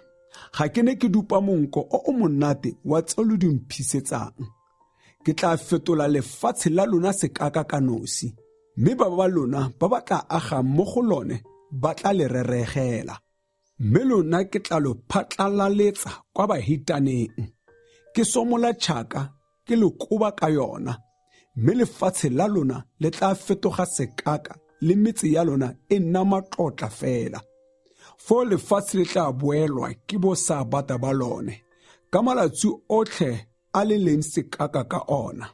Ga ke ne ke dupa monko o o monate wa tse lo di mphisetsang. Ke tla fetola lefatshe la lona sekaka ka nosi, mme baba ba lona ba ba tla agang mo go lone ba tla le reregela. Mme lona ke tla lo phatlalaletsa kwa bahitaneng, ke somola tšhaka ke lo koba ka yona, mme lefatshe la lona le tla fetoga sekaka le metse ya lona e nna matlotla fela. Foo lefatshe le tla boelwa ke bosabata ba lone ka malatsi otlhe a le leng sekaka ka ona.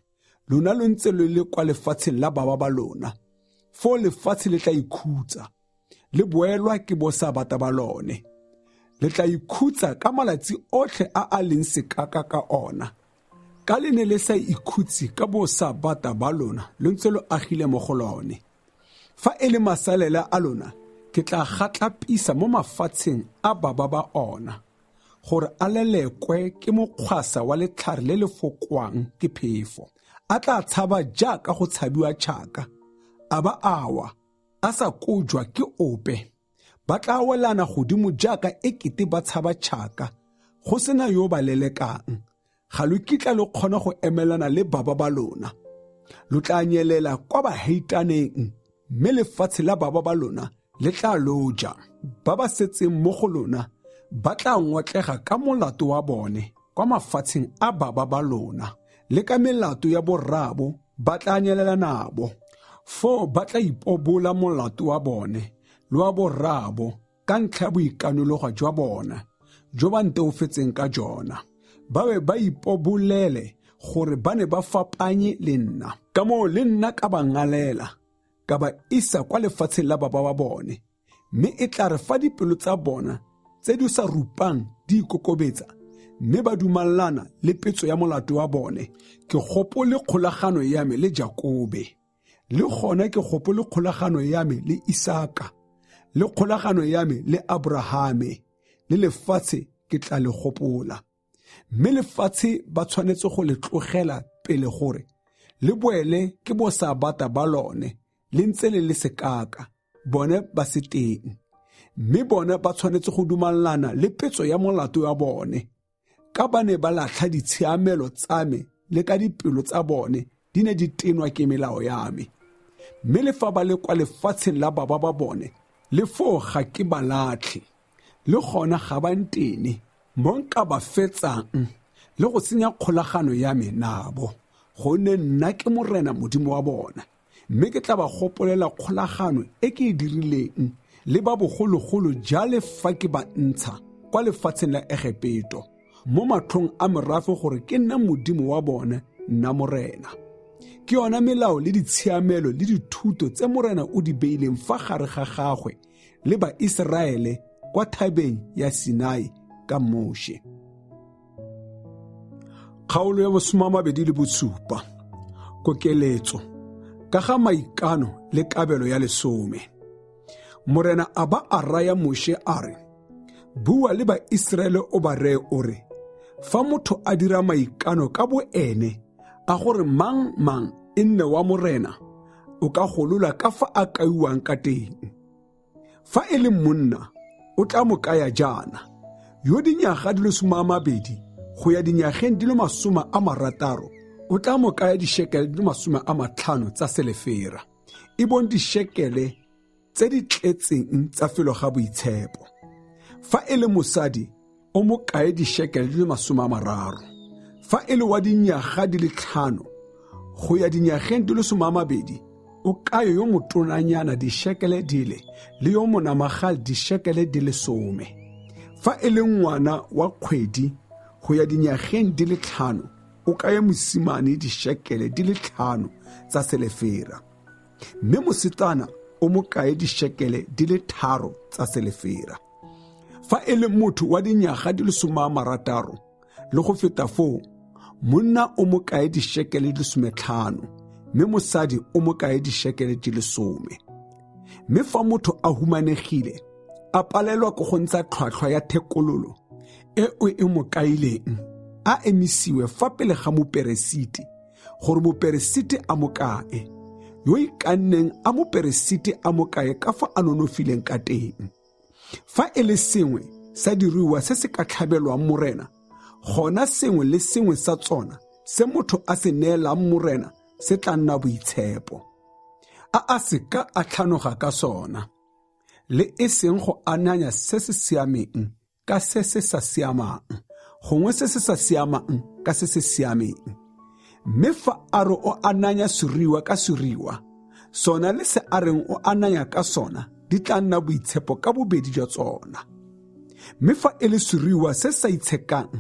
Lona lo ntse lo le kwa lefatsheng la baba ba lona, foo lefatshe le tla ikhutsa, le boelwa ke bosabata ba lone. Le tla ikhutsa ka malatsi otlhe a a leng sekaka ka ona, ka le ne le sa ikhutse ka bosabata ba lona lo ntse lo agile mo go lone. Fa e le masalela a lona, ke tla gatlapisa mo mafatsheng a baba ba ona, gore a lelekwe ke mokgwasa wa letlhare le le fokwang ke phefo. A tla tshaba jaaka go tshabiwa tšhaka, a ba a wa, a sa kojwa ke ope. Ba tla welana godimo jaaka ekete ba tshaba tšhaka, go sena yo ba lelekang. Ga lo kitla lo kgona go emelana le baba ba lona. Lo tla nyelela kwa baheitaneng, mme lefatshe la baba ba lona le tla lo ja. Ba ba setseng mo go lona ba tla ngotlega ka molato wa bone kwa mafatsheng a baba ba lona, le ka melato ya borraabo ba tla nyelela nabo. Foo ba tla ipobola molato wa bone le wa borraabo ka ntlha ya boikanologo jwa bona jo ba nteofetseng ka jona, ba be ba ipobolele gore ba ne ba fapanye le nna. Ka moo le nna ka ba ngalela, ka ba isa kwa lefatsheng la baba ba bone, mme e tla re fa dipelo tsa bona tse di sa rupang di ikokobetsa, mme ba dumalana le petso ya molato wa bone, ke gopole kgolagano ya me le Jakobe, le gona ke gopole kgolagano ya me le Isaka, le kgolagano ya me le Abrahame, le lefatshe ke tla le gopola. Mme lefatshe ba tshwanetse go le tlogela pele gore le boele ke bosabata ba lone le ntse le le sekaka, bone ba se teng. Mme bone ba tshwanetse go dumalana le petso ya molato wa bone, ka ba ne ba latlha ditshiamelo tsa me le ka dipelo tsa bone di ne di tenwa ke melao ya me. Mme le fa ba le kwa lefatsheng la baba ba bone, le foo ga ke ba latlhe, le gona ga ba ntene mo nka ba fetsang le go senya kgolagano ya me nabo, gonne nna ke Morena Modimo wa bona. Mme ke tla ba gopolela kgolagano e ke e dirileng le ba bogologolo jale fa ke ba ntsha kwa lefatsheng la Egepeto, mo matlhong a merafe gore ke nna Modimo wa bone, nna Morena. Ke yona melao le ditshiamelo le dithuto tse Morena o di beileng fa gare ga gagwe le Baiseraele kwa thabeng ya Sinai ka Moshe. Kgaolo ya 27, kokeletso ka ga maikano le kabelo ya lesome. Morena a ba a raya Moshe a re, bua le Baiseraele o ba reye o re, fa motho a dira maikano ka boene a gore mang mang e nne wa Morena, o ka golola ka fa a kaiwang ka teng. Fa e le monna, o tla mo kaya jaana, yo dinyaga di le 20 go ya dinyageng di le 60, o tla mo kaya dishekele di le 50 tsa selefera, e bong dishekele tse di tletseng tsa felo ga boitshepo. Fa e le mosadi, o mo kae dishekele di le 30. Fa e le wa dinyaga di le 5 go ya dinyageng di le 20, o kae yo motonanyana dishekele di le le yo monamagal dishekele di le 10. Fa e le ngwana wa kgwedi go ya dinyageng di le 5, o kae mosimane dishekele di le 5 tsa selefera, mme mosetsana o mo kae dishekele di le 3 tsa selefera. Fa e le motho wa dinyaga di le 60 le go feta foo, monna o mo kae dishekele di le 15, mme mosadi o mo kae dishekele di le 10. Mme fa motho a humanegile, a palelwa ke go ntsha tlhwatlhwa ya thekololo e o e mo kaileng, a emisiwe fa pele ga moperesiti, gore moperesiti a mo kae. Yo ikanneng a moperesiti a mo kae ka fa a nonofileng ka teng. Fa e le sengwe sa diruiwa se se ka tlhabelwang Morena, gona sengwe le sengwe sa tsona se motho a se neelang Morena se tla nna boitshepo. A a se ka a tlhanoga ka sona, le e seng go ananya se se siameng ka se se sa siamang, gongwe se se sa siamang ka se se siameng. Mme fa a re o ananya seruiwa ka seruiwa, sona le se a reng o ananya ka sona di tla nna boitshepo ka bobedi jwa tsona. Mme fa e le seruiwa se sa itshekang,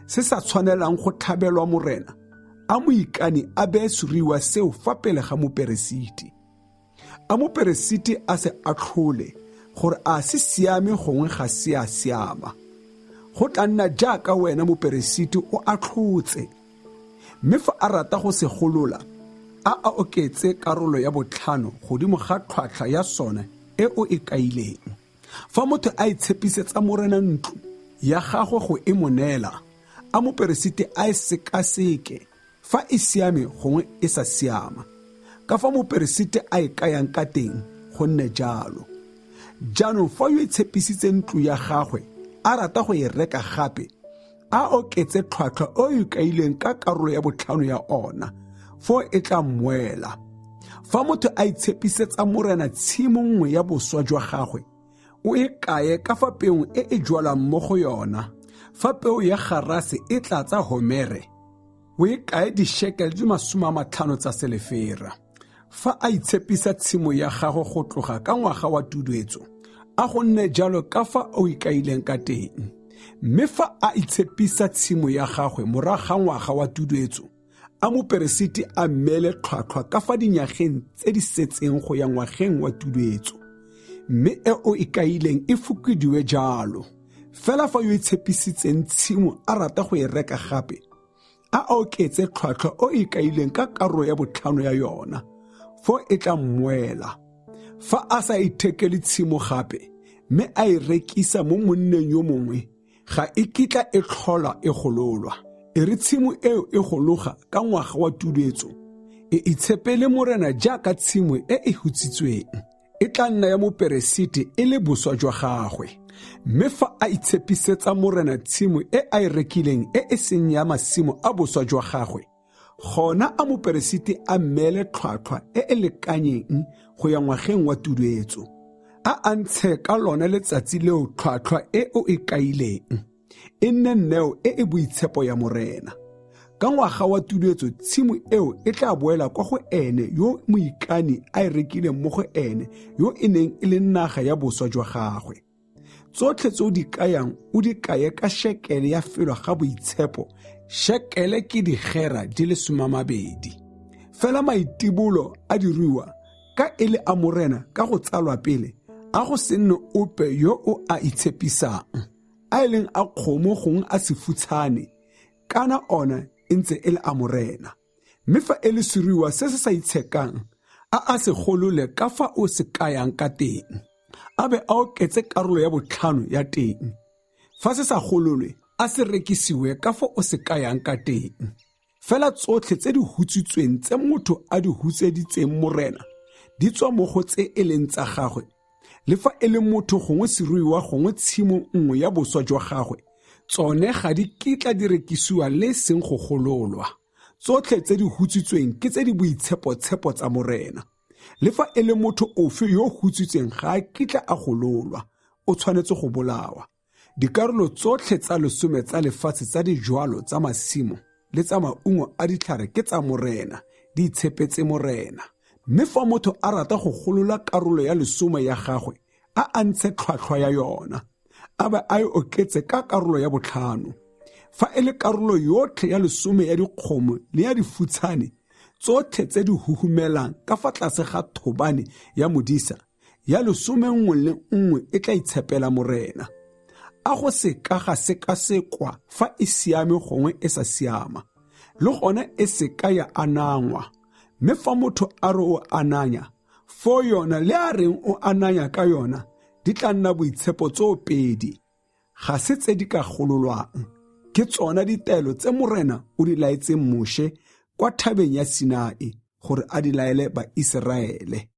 se sa tshwanelang go tlhabelwa Morena, a moikani a beye seruiwa seo fa pele ga moperesiti. A moperesiti a se atlhole gore a se siame gongwe ga se a siama. Go tla nna jaaka wena moperesiti o atlhotse. Mme fa a rata go se golola, a a oketse karolo ya botlhano godimo ga tlhwatlhwa ya sone e o e kaileng. Fa motho a itshepisetsa Morena ntlo ya gagwe go e mo neela, a moperesiti a e sekaseke fa e siame gongwe e sa siama. Ka fa moperesiti a e kayang ka teng, go nne jalo. Jaanong fa yo itshepisitse ntlo ya gagwe a rata go e reka gape, a oketse tlhwatlhwa o e kaileng ka karolo ya botlhano ya ona, foo e tla mmoela. Fa motho a itshepisetsa Morena tshimo nngwe ya boswa jwa gagwe, o e kaye ka fa peong e e jwalwang mo go yona. Fa peo ya garase e tlatsa homere, o e kaye dishekele di 50 tsa selefera. Fa a itshepisa tshimo ya gagwe go tloga ka ngwaga wa tuduetso, a go nne jalo ka fa o ikaileng ka teng. Mme fa a itshepisa tshimo ya gagwe morago ga ngwaga wa tuduetso, a moperesiti a mmeele tlhwatlhwa ka fa dinyageng tse di setseng go ya ngwageng wa tuduetso, mme e o ikaileng e fokodiwe jalo. Fela fa yo itshepisitseng tshimo a rata go e reka gape, a oketse tlhwatlhwa o e kaileng ka karolo ya botlhano ya yona, foo e tla mmoela. Fa a sa ithekele tshimo gape, mme a e rekisa mo monneng yo mongwe, ga e kitla e tlhola e gololwa. E re tshimo eo e gologa ka ngwaga wa tuduetso, e itshepele Morena jaaka tshimo e e hutsitsweng. E tla nna ya moperesiti e le boswa jwa gagwe. Mme fa a itshepisetsa Morena tshimo e a e rekileng e e seng ya masimo a boswa jwa gagwe, gona a moperesiti a mmeele tlhwatlhwa e e lekanyeng go ya ngwageng wa tuduetso. A a ntshe ka lone letsatsi leo tlhwatlhwa e o e kaileng, e nne neo e e boitshepo ya Morena. Ka ngwaga wa tuduetso tshimo eo e tla boela kwa go ene yo moikani a e rekileng mo go ene yo e neng e le naga ya boswa jwa gagwe. Tsotlhe tse o di kayang o di kaye ka shekele ya felo ga boitshepo. Shekele ke digera di le 20. Fela maitibolo a diruiwa ka e le a Morena ka go tsalwa pele, a go se nne ope yo o a itshepisang, a e leng a kgomo gongwe a sefutshane, kana ona e ntse e le a Morena. Mme fa e le seruiwa se se sa itshekang, a a se golole ka fa o se kayang ka teng, a be a oketse karolo ya botlhano ya teng. Fa se sa gololwe, a se rekisiwe ka fa o se kayang ka teng. Fela tsotlhe tse di hutsitsweng tse motho a di hutseditseng Morena, di tswa mo go tse e leng tsa gagwe, le fa e le motho gongwe seruiwa gongwe tshimo nngwe ya boswa jwa gagwe, tsone ga di kitla di rekisiwa le seng go gololwa. Tsotlhe tse di hutsitsweng ke tse di boitshepo-tshepo tsa Morena. Le fa e le motho ofe yo o hutsitsweng ga a kitla a gololwa, o tshwanetse go bolawa. Dikarolo tsotlhe tsa lesome tsa lefatshe tsa dijwalo tsa masimo le tsa maungo a ditlhare ke tsa Morena, di itshepetse Morena. Mme fa motho a rata go golola karolo ya lesome ya gagwe, a a ntshe tlhwatlhwa ya yona, a be a e oketse ka karolo ya botlhano. Fa e le karolo yotlhe ya lesome ya dikgomo le ya difutshane, tsotlhe tse di huhumelang ka fa tlase ga thobane ya modisa, ya lesome nngwe le nngwe e tla itshepela Morena. A go se ka ga sekasekwa fa e siame gongwe e sa siama, le gone e se ka ya anangwa. Mme fa motho a re o ananya, foo yona le a reng o ananya ka yona di tla nna boitshepo tsoo pedi. Ga se tse di ka gololwang. Ke tsona ditaelo tse Morena o di laetseng Moshe kwa thabeng ya Sinai gore a di laele Baiseraele.